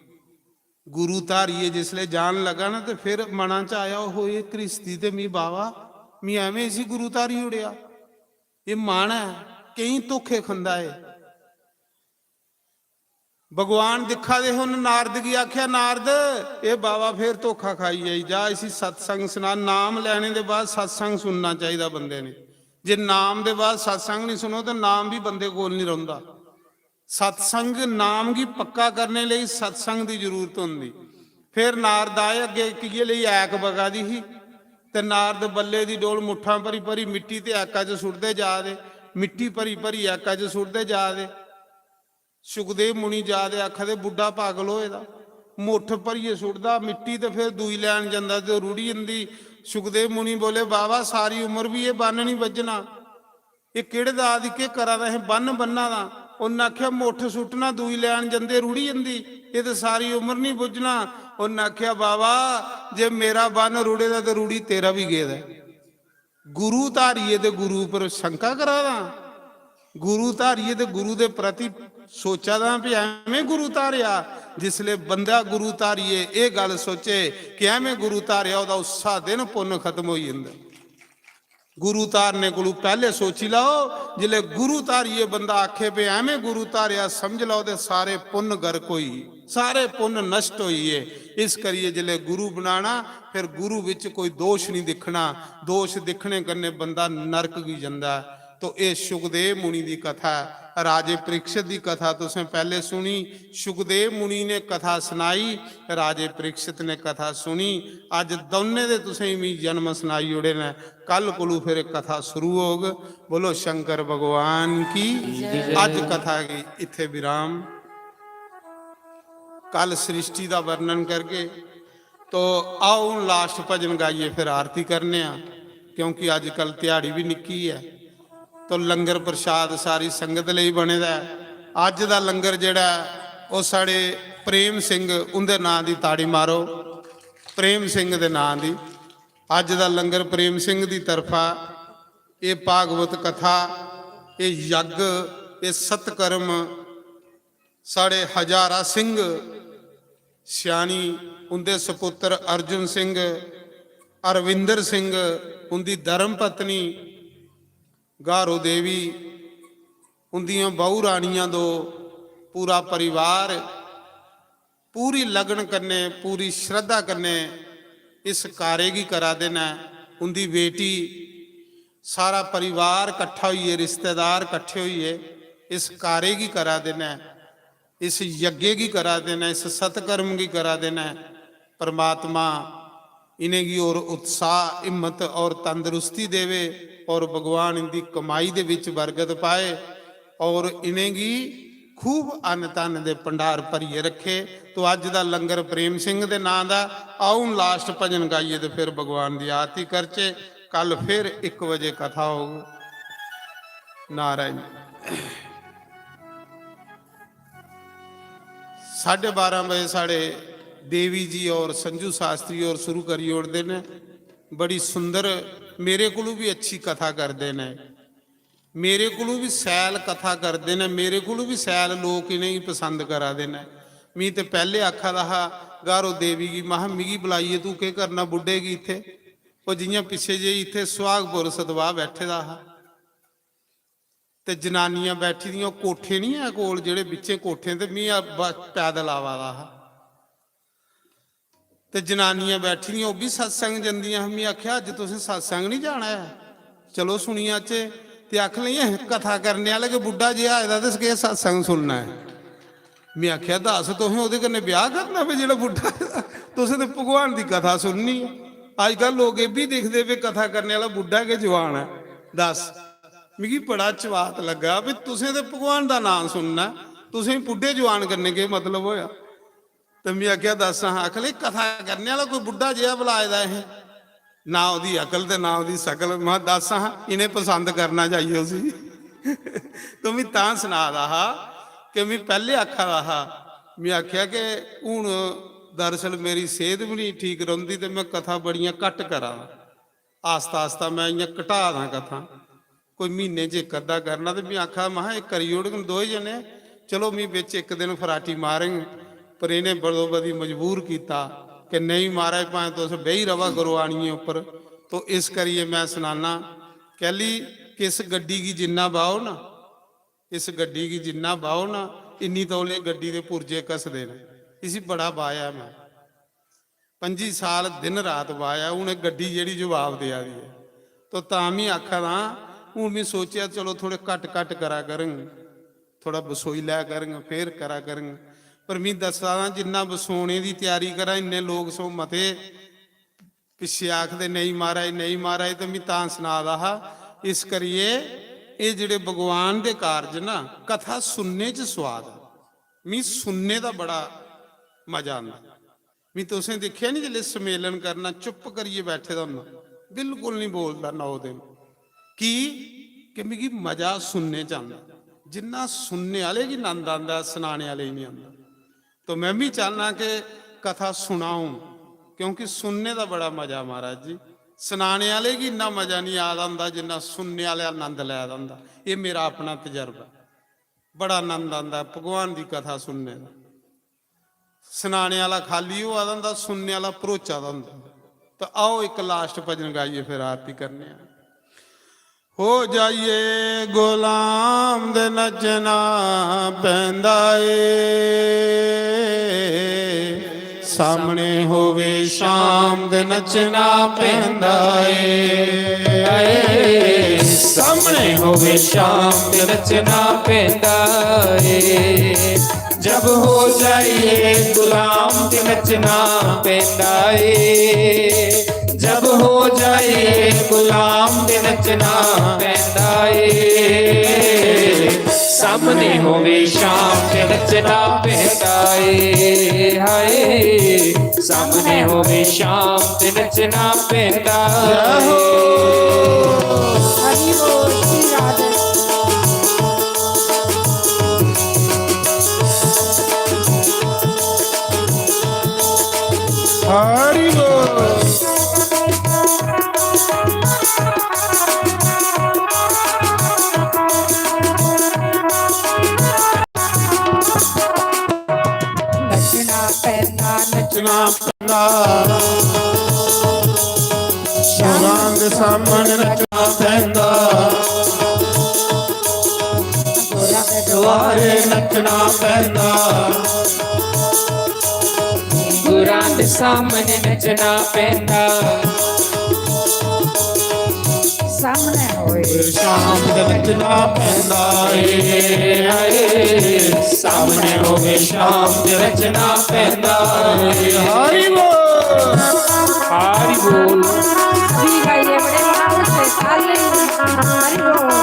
गुरु धारियै जिसले जान लगा ना, ते फिर मना च आया, "ओहो, एह् घ्रिस्ती ते मी बावा, मी ऐवें इसी गुरु धारी ओड़ेआ।" एह् मन ऐ, केईं धोखे खंदा ऐ। भगवान दिक्खा दे हे, उन्न नारद गी आखेआ, "नारद, एह् बावा फिर धोखा खाई आई, जा इसी सत्संग सना।" नाम लैने दे बाद सत्संग सुनना चाहिदा बंदे ने। जे नाम दे बाद सत्संग निं सुनो ते नाम बी बंदे कोल निं रौंह्दा। सत्संग, नाम गी पक्का करने लेई सत्संग दी जरूरत होंदी। फिर नारद आए, अग्गें इक इ'यै लेई ऐक बगा दी ही, ते नारद बल्ले दी डोल मुट्ठां भरी भरी मिट्टी ते ऐका च सुट्टदे जा दे, मिट्टी भरी भरी ऐका च सुट्टदे जा दे। सुखदेव मुनि जा दे, आखा दे, "बुड्ढा पागल होए दा, मुट्ठ भरियै सुट्टदा मिट्टी ते फिर दूई लैन जंदा ते रुढ़ी जंदी।" सुखदेव मुनि बोले, "बाबा, सारी उम्र बी एह् बन्न निं बज्झना।" एह् केह्ड़े दा आदि केह् करा दा, असें बन्न बन्ना दा। उन्नै आखेआ, "मुट्ठ सुट्टना, दूई लैन जंदे रुढ़ी जंदी, एह् ते सारी उम्र निं बुज्झना।" उन्नै आखेआ, "बाबा, जे मेरा बन्न रुढ़े दा ते रुढ़ी तेरा बी गेदा ऐ।" गुरु धारिये ते गुरु उप्पर शंका करा दा, गुरु धारिये ते गुरु दे प्रति सोचा दा भी ऐवें गुरु धारेआ। जिसले बंदा गुरु धारिये एह् गल्ल सोचे कि ऐवें गुरु धारेआ, ओह्दा उस्सा दिन पुन्न खत्म होई जंदा। गुरु धारने कोलू पैह्ले सोची लैओ, जिसले गुरु धारिये बंदा आखे भी ऐवें गुरु धारेआ, समझ लैओ ते सारे पुन्न गर्क होई, सारे पुन्न नष्ट होई गे। इस करियै जिसले गुरु बनाना, फिर गुरु विच कोई दोष नहीं दिक्खना। दोष दिक्खने कन्नै बंदा नरक गी जंदा ऐ। तो एह् शुकदेव मुनि दी कथा ऐ। राजे परीक्षित दी कथा तुसें पैह्ले सुनी, शुकदेव मुनि ने कथा सनाई, राजे परीक्षित ने कथा सुनी। अज्ज दौनें दे तुसें गी मी जन्म सनाई ओड़े न। कल कोलू फिर कथा शुरू होग। बोलो शंकर भगवान की। अज्ज कथा गी इत्थे विराम। कल सृष्टि दा वर्णन करगे। तो आओ हून last भजन गाइयै फिर आरती करने आं, क्योंकि अज्जकल ध्याड़ी भी निक्की ऐ। तो लंगर प्रसाद सारी संगत लेई बने दा ऐ। अज्ज दा लंगर जेह्ड़ा ऐ, ओह् साढ़े प्रेम सिंह उं'दे नांऽ दी ताड़ी मारो, प्रेम सिंह दे नांऽ दी। अज्ज दा लंगर प्रेम सिंह दी तरफा, एह् भागवत कथा, एह् यज्ञ, एह् सत्कर्म, साढ़े हजारा सिंह स्याणी, उं'दे सपुत्र अर्जुन सिंह, अरविंदर सिंह, उं'दी धर्म पत्नी गारो देवी, उं'दियां बहू रानियां दो, पूरा परिवार पूरी लगन कन्नै, पूरी श्रद्धा कन्नै इस कार्य गी करा दे न। उं'दी बेटी, सारा परिवार कट्ठा होइयै, रिश्तेदार कट्ठे होइयै इस कार्य गी करा दे न, इस यज्ञ गी करा दे न, इस सत्कर्म गी करा दे न। परमात्मा इ'नेंगी होर उत्साह, हिम्मत और तंदरुस्ती देवे और भगवान इंदी कमाई दे विच बरकत पाए और इ'नेंगी खूब अन्न धन दे भंडार भरियै रखे। तो अज्ज दा लंगर प्रेम सिंह दे नां दा। आओ हून last भजन गाइयै ते फिर भगवान दी आरती करचे। कल फिर इक बजे कथा होग। नारायण। साढ़े बारां बजे साढ़े देवी जी और संजू शास्त्री और शुरू करी ओड़दे न। बड़ी सुंदर, मेरे कोलू भी अच्छी कथा करदे न, मेरे कोलू भी शैल कथा करदे न, मेरे कोलू भी शैल लोक इ'नेंगी पसंद करा दे न। मी ते पैह्ले आखा दा हा गारो देवी गी, महा मिगी बलाइयै तू केह् करना बुड्ढे गी इत्थै? ओह् जि'यां पिच्छे जेही इत्थै सुहागपुर सतवाह् बैठे दा हा, ते जनानियां बैठी दियां, कोठे निं है कोल, जेह्ड़े बिच्चें कोठे, ते मी आ-, ब-, पैदल आवा दा हा। ते जनानियां बैठी दियां, ओह् बी सत्संग जंदियां हियां। मी आखेआ, "अज्ज तुसें सत्संग निं जाना ऐ? चलो सुनी आचे।" ते आखन लगियां, "कथा करने आह्ला गै बुड्ढा जेहा आए दा, ते केह् सत्संग सुनना ऐ?" में आखेआ, "दस्स, तुसें ओह्दे कन्नै ब्याह् करना वे जेह्ड़ा बुड्ढा आए दा? तुसें ते भगवान दी कथा सुननी ऐ।" अजकल लोक एह् बी दिखदे वे कथा करने आह्ला बुड्ढा गै जवान ऐ। दस्स, मिगी बड़ा चवात लग्गा वे तुसें ते भगवान दा नांऽ सुनना, तुसें बुड्ढे जवान कन्नै केह् मतलब होया? ते में आखेआ, "दस्स हां।" आखन लगे, "कथा करने आह्ला कोई बुड्ढा जेहा बलाए दा असें, ना ओह्दी अकल ते ना ओह्दी शकल।" में, "दस्स हां, इ'नें पसंद करना चाहिए उसी।" तो में तां सना दा हा कि में पैह्ले आखा दा हा, में आखेआ कि हून दरअसल मेरी सेह्त बी निं ठीक रौंह्दी ते में कथा बड़ियां घट्ट करा दा। आस्ता आस्ता में इ'यां घटा दा कथा, कोई म्हीने च इक अद्धा करना। ते में आखा, महां, एह् करी ओड़गन दोए जने, चलो, मी बिच इक दिन फराटी मारङ, पर इ'नें बदोबदी मजबूर कीता कि नेईं महाराज, भाएं तुस बेही र'वा करो आनियै उप्पर। तो इस करियै में सनाना, कैह्ली कि इस गड्डी गी जिन्ना बाहो ना, इस गड्डी गी जिन्ना बाहो ना, इन्नी तौले गड्डी दे पुर्जे घसदे न। इसी बड़ा बाहेआ में। पंजी साल दिन रात बाहेआ, हून एह् गड्डी जेह्ड़ी जवाब देआ दी ऐ। तो तां में आखा दा, हून में सोचेआ चलो थोड़े घट्ट घट्ट करा करङ, थोड़ा बसोई लै करङ, फिर करा करङ। पर में दस्सा दा, जिन्ना बसोने दी त्यारी करां, इन्ने लोक सो मते पिच्छे आखदे, "नेईं महाराज, नेईं महाराज।" ते में तां सना दा हा, इस करियै एह् जेह्ड़े भगवान दे कारज ना, कथा सुनने च सोआद ऐ। मी सुनने दा बड़ा मजा आंदा। मी तुसें दिक्खेआ निं, जिसलै सम्मेलन करना, चुप्प करियै बैठे दा होंदा, बिल्कुल निं बोलदा नौ दिन। की? कि मिगी मजा सुनने च आंदा। जिन्ना सुनने आह्ले गी नंद आंदा, सनाने आह्ले गी निं आंदा। तो मैं भी चाहना कि कथा सुनाऊं, क्योंकि सुनने दा बड़ा मजा महाराज जी, सनाने आह्ले गी इन्ना मजा निं आ दा होंदा जिन्ना सुनने आह्ले आनंद लै दा होंदा। एह् मेरा अपना तजर्बा, बड़ा आनंद आंदा भगवान दी कथा सुनने दा। सनाने आह्ला खाली होआ दा होंदा, सुनने आह्ला भरोचा दा होंदा। तो आओ इक लास्ट भजन गाइयै फिर आरती करने आं। हो जाइए गुलाम दे नचना पैंदा ਏ, सामने होवे शाम दे नचना पैंदा ਏ। हाय, सामने होवे शाम दे नचना पैंदा ਏ। जब हो जाइए गुलाम ते नचना पैंदा ਏ। जब हो जाइए गुलाम ते नचना पैंदा ਏ। सामने होवे शाम ते नचना पैंदा ਏ। हाय, सामने होवे शाम ते नचना पैंदा ਏ। हरि बोल श्री राधे। हरि बोल। नचना पैंदा, नचना पैंदा। शाम दे सामने नचना पैंदा। गुरां दे दुआरे नचना पैंदा। गुरां दे सामने नचना पैंदा। सामने होवे शाम दे नचना पैंदा ਏ। हाय, सामने होवे शाम दे नचना पैंदा ਏ। हरि बोल। हरि बोल। जी गाइए बड़े भाव से, ताली। हरि बोल।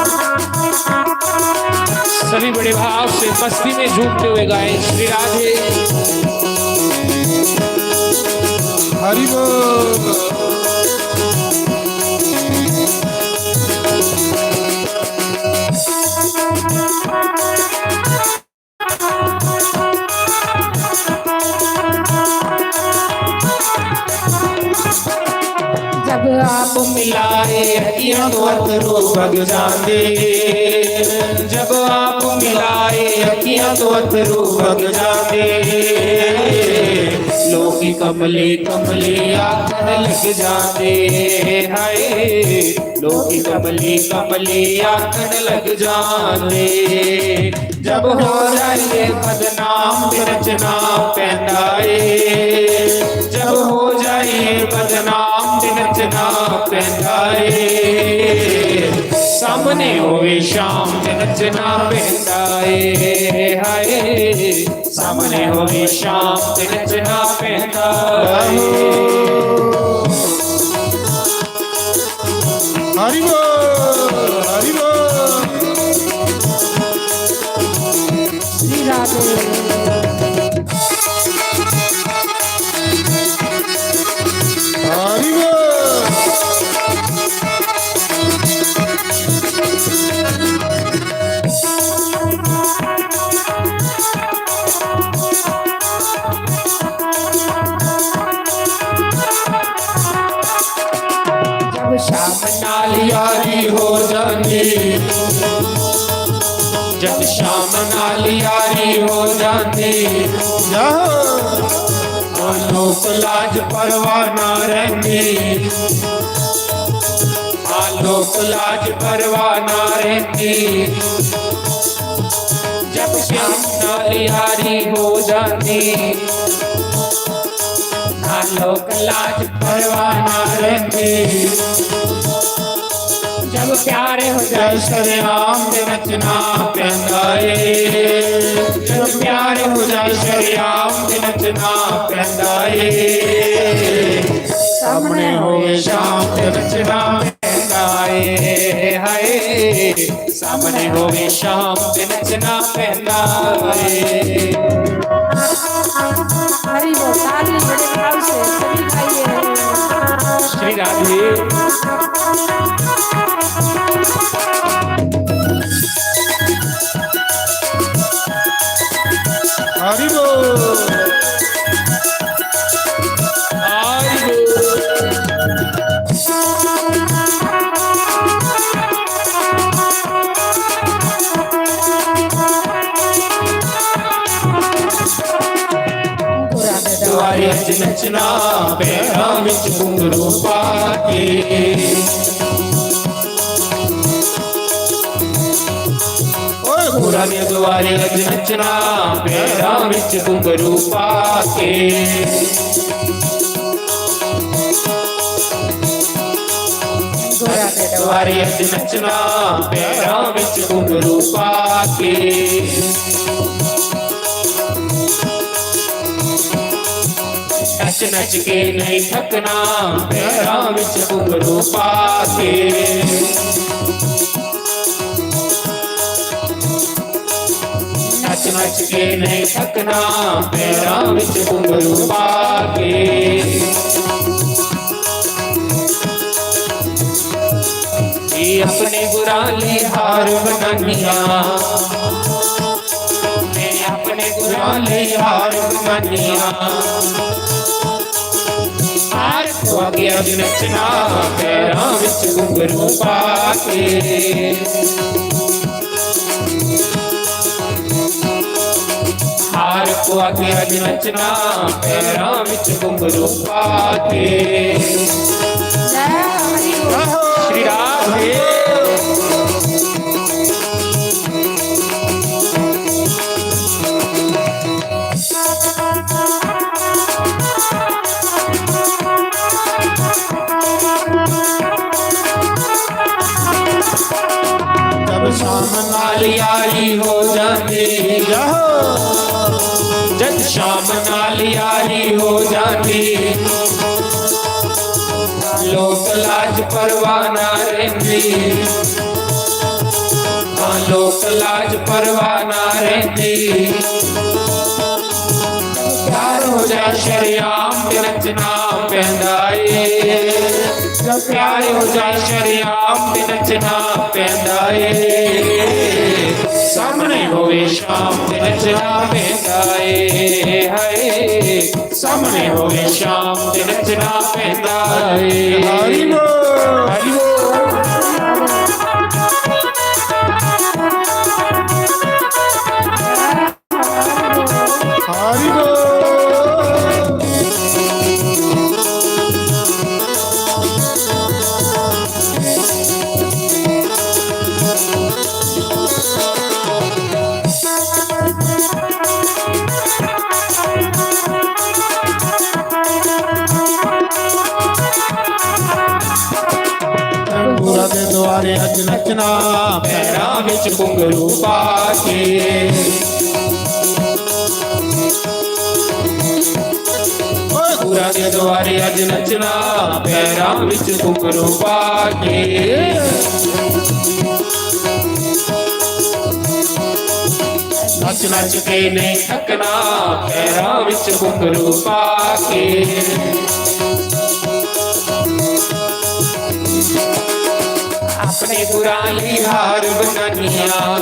सभी बड़े भाव से मस्ती में झूमते हुए गाएं श्री राधे। हरि बोल। जब आप मिलाए अखियां तो अथरू बग जांदे। जब आप मिलाए अखियां तो अथरू बग जांदे। लोकी कमली कमली आखन लग जांदे। हाय, लोकी कमली कमली आखन लग जांदे। जब हो जाइए बदनाम ते नचना पैंदा ਏ। जब हो जाइए बदनाम ते नचना पैंदा ਏ। सामने होवे शाम ते नचना पैंदा ਏ। हाय, सामने होवे शाम ते नचना पैंदा ਏ। हरि बोल, हरि बोल। श्री राधे। हरि बोल। जब शाम नाल यारी हो जांदी, जब शाम नाल यारी हो जांदी, आलोक लाज परवाह ना रहिंदी, आलोक लाज परवाह ना रहिंदी। जब शाम नाल यारी हो जांदी, आलोक लाज परवाह ना रहिंदी। जब प्यार हो जाए शरेआम ते नचना पैंदा ਏ। जब प्यार हो जाए शरेआम ते नचना पैंदा ਏ। सामने होवे शाम ते नचना पैंदा ਏ। हाय, सामने होवे शाम ते नचना पैंदा ਏ। हरि बोल, ताली बड़े भाव से सभी गाइए। श्री राधे। नचना, पैरां विच घुंघरू पा के। ओए गुरां दे दुआरे अज नचना, पैरां विच घुंघरू पा के। गुरां दे दुआरे अज नचना, पैरां विच घुंघरू पा के। नच नच के नहीं थकना, पैरां विच घुंघरू पा के। नच नच के नहीं थकना, पैरां विच घुंघरू पा के। ये अपने गुरां लई हार बनानियां, मैं अपने गुरां लई हार बनानियां। हार पवा के अज नचना, पैरां विच घुंघरू पा के। हार पवा के अज नचना, पैरां विच घुंघरू पा के। जय हरि बोल। श्री राधे। जब शाम नाल यारी हो जाती, जब शाम नाल यारी हो जाती, लोक लाज परवाह ना रहिंदी, हां, लोक लाज परवाह ना रहिंदी। प्यार हो जा शरेआम ते नचना पैंदा ए, जब प्यार हो जा शरेआम ते नचना पैंदा ए। सामने होवे शाम ते नचना पैंदा ए, हाय। सामने होवे शाम ते नचना पैंदा ਏ। हरि बोल। हरि बोल। हरि बोल। गुरां दे दुआरे अज नचना, पैरां विच घुंघरू पा के। ओए गुरां दे दुआरे अज नचना, पैरां विच घुंघरू पा के। नच नच के नहीं थकना, पैरां विच घुंघरू पा के। अपने गुरां लई हार बनानियां,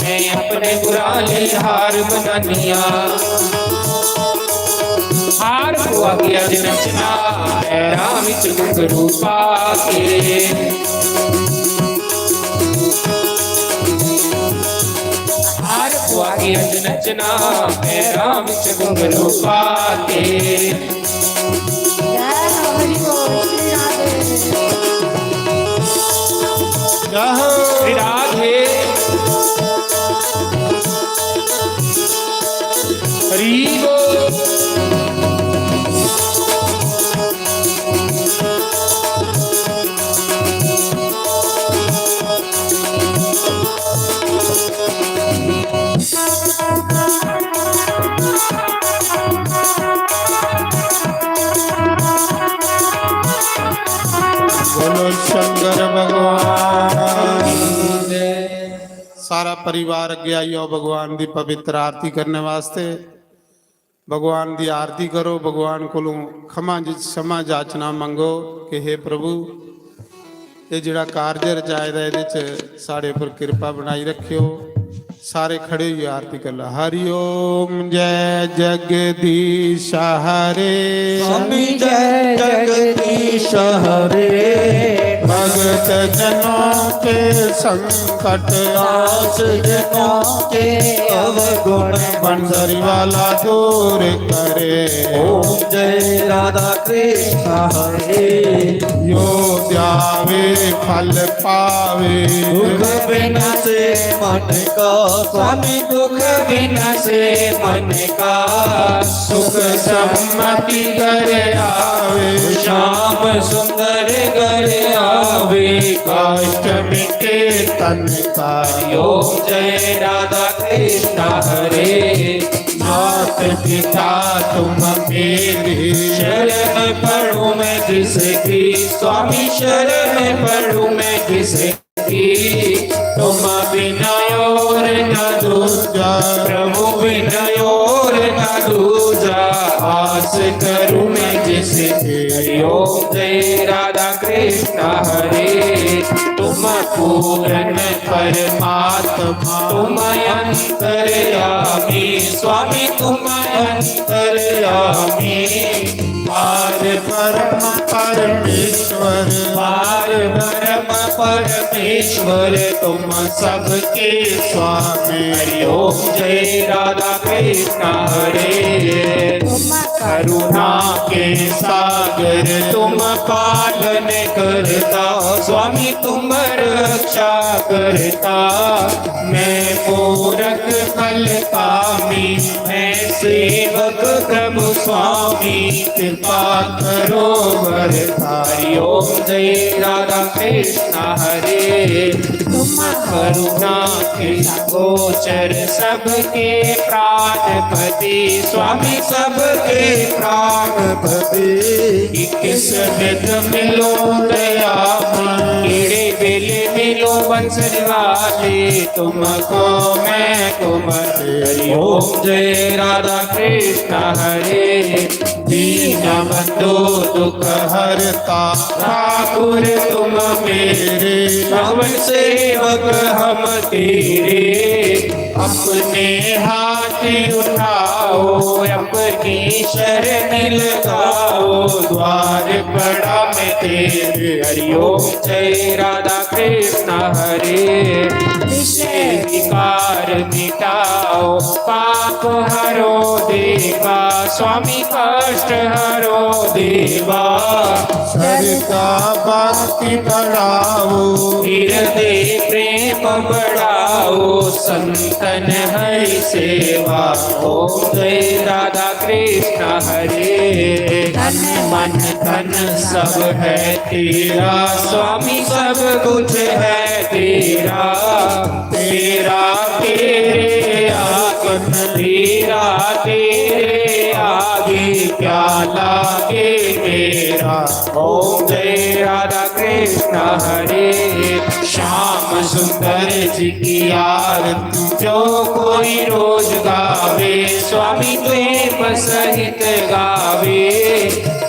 मैं अपने गुरां लई हार बनानियां। हार पवा के अज नचना, पैरां विच घुंघरू पा के। हार पवा के अज नचना, पैरां विच घुंघरू पा के। जय हरि बोल, श्री राधे। जय हो। श्री राधे। हरि बोल। बोलो शंकर भगवान। सारा परिवार अगे आई जाओ भगवान की पवित्र आरती करने वास्ते। भगवान की आरती करो, भगवान कोलों खमा ज-, क्षमा याचना मंगो कि हे प्रभु, ये जेड़ा कारज रचाए दा, एदे च साढ़े पर कृपा बनाई रखियो। सारे खड़े होइए आरती कर ला। हरि ओम जय जगदीश हरे। स्वामी जय जगदीश हरे। भगत जनों के संकट दास जनों के अवगुण बंसरी वाला दूर करे। ओम जय राधा कृष्ण हरे। यो ध्यावे फल पावे। दुख बिनसे मन का स्वामी, दुख बिनसे मन का। सुख सम्मति घर आवे। श्याम सुंदर घर आवे। कष्ट मिटे तन का। ओम जय राधा कृष्ण हरे। मात पिता तुम मेरे। शरण पड़ूं मैं जिसकी, स्वामी शरण पड़ूं मैं जिसकी। तुम बिना और न दूजा, दूजा प्रभु बिना और न दूजा। आस करूं मैं जिसकी। हरि ओम जय राधा कृष्ण हरे। तुम पूर्ण परमात्मा, तुम अंतर्यामी, स्वामी तुम अंतर्यामी। पार ब्रह्म परमेश्वर। पार ब्रह्म परमेश्वर, तुम सबके स्वामी। हरि ओम जय राधा कृष्ण हरे। करुणा के सागर तुम पालन करता, स्वामी तुम रक्षा करता। मैं मूरख फल कामी, मैं सेवक प्रभु स्वामी, कृपा करो वरदाता। हरि ओम जय राधा कृष्ण हरे। तुम करुणा के गोचर, सबके प्राणपति, स्वामी सबके प्राणपति। इक्कीस विध मिलो दयामय, केड़े वेले मिलो बंसरी वाले, तुमको मैं तुम। हरि ओम जय राधा कृष्ण हरे। दीन बंधु दुख हरता, ठाकुर तुम मेरे, पवन सेवक हम तेरे। अपने हाथ उठाओ, अपनी शरण लगाओ, द्वार पड़ा मैं तेरे। हरि ओम जय राधा कृष्ण हरे। विषय विकार मिटाओ, पाप हरो देवा, स्वामी कष्ट हरो देवा। श्रद्धा भक्ति बढ़ाओ, हृदय प्रेम बढ़ाओ, संतन हरि सेवा। ओम जय राधा कृष्ण हरे। तन मन धन सब है तेरा, स्वामी सब कुछ है तेरा। तेरा तेरे आगे, तेरा तेरे आगे, क्या लागे मेरा। ओम जय राधा कृष्ण हरे। श्याम सुंदर जी की आरती जो कोई रोज गावे, स्वामी प्रेम सहित गावे।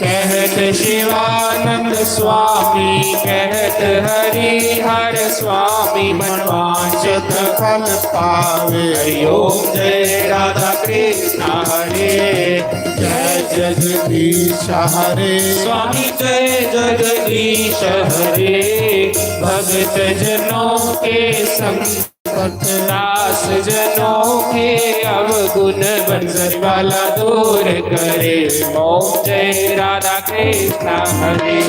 कहत शिवानंद स्वामी, कहत हरि हर स्वामी, मनवांछित फल पावे। हरि ओम जय राधा कृष्ण हरे। जय जगदीश हरे। स्वामी जय जगदीश हरे। भक्त जनों के संग दास जनों के अवगुण बंसरी वाला दूर करे। ओम जय राधा कृष्ण हरे।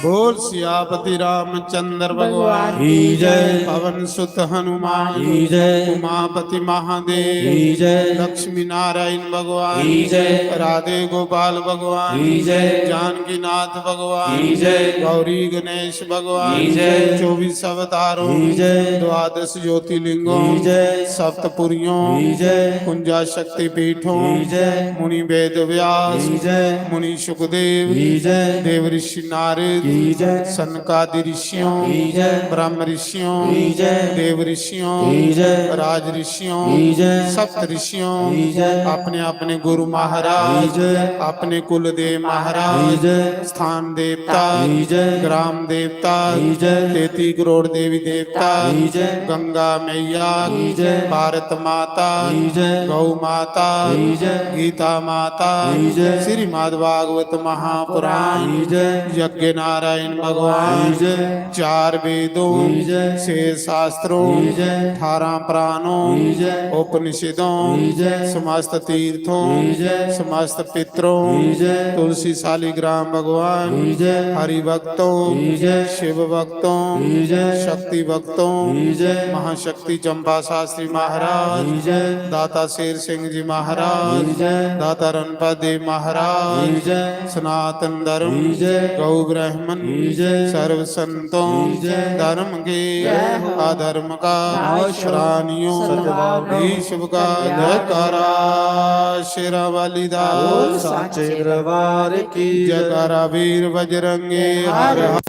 बोल सियापति रामचंद्र भगवान की जय। पवन सुत हनुमान की जय। उमापति महादेव की जय। लक्ष्मी नारायण भगवान की जय। राधे गोपाल भगवान की जय। जानकीनाथ भगवान की जय। गौरी गणेश भगवान की जय। चौबीस अवतारों की जय। द्वादश ज्योतिर्लिंगों की जय। सप्तपुरियों की जय। कुंजा शक्ति पीठों की जय। मुनि वेद व्यास की जय। मुनि सुखदेव की जय। देव ऋषि नारद की जय। सनकादि ऋषियों की जय। ब्रह्म ऋषियों की जय। देव ऋषियों की जय। राज ऋषियों की जय। सप्त ऋषियों की जय। अपने अपने गुरु महाराज की जय। अपने कुल देव महाराज की जय। स्थान देवता की जय। ग्राम देवता की जय। तैंतीस करोड़ देवी देवता की जय। गंगा मैया की जय। भारत माता की जय। गौ माता की जय। गीता माता की जय। श्रीमद् भागवत महापुराण की जय। यज्ञ नारायण भगवान की जय। चार वेदों की जय। छह शास्त्रों की जय। अठारह पुराणों की जय। उपनिषदों की जय। समस्त तीर्थों की जय। समस्त पितरों की जय। तुलसी शालिग्राम भगवान की जय। हरि भक्तों की जय। शिव भक्तों की जय। शक्ति भक्तों की जय। महाशक्ति चंपा शास्त्री महाराज की जय। दाता शेर सिंह जी महाराज की जय। दाता रणपत देव महाराज की जय। सनातन धर्म की जय। गौ ब्राह्मण की जय। सर्व संतों की जय। धर्म के जय हो। अधर्म का नाश हो। प्राणियों सद्भाव की शुभ का जयकारा। शेरा वाली दा बोल सांचे दरबार की जयकारा। वीर बजरंगे हर हर।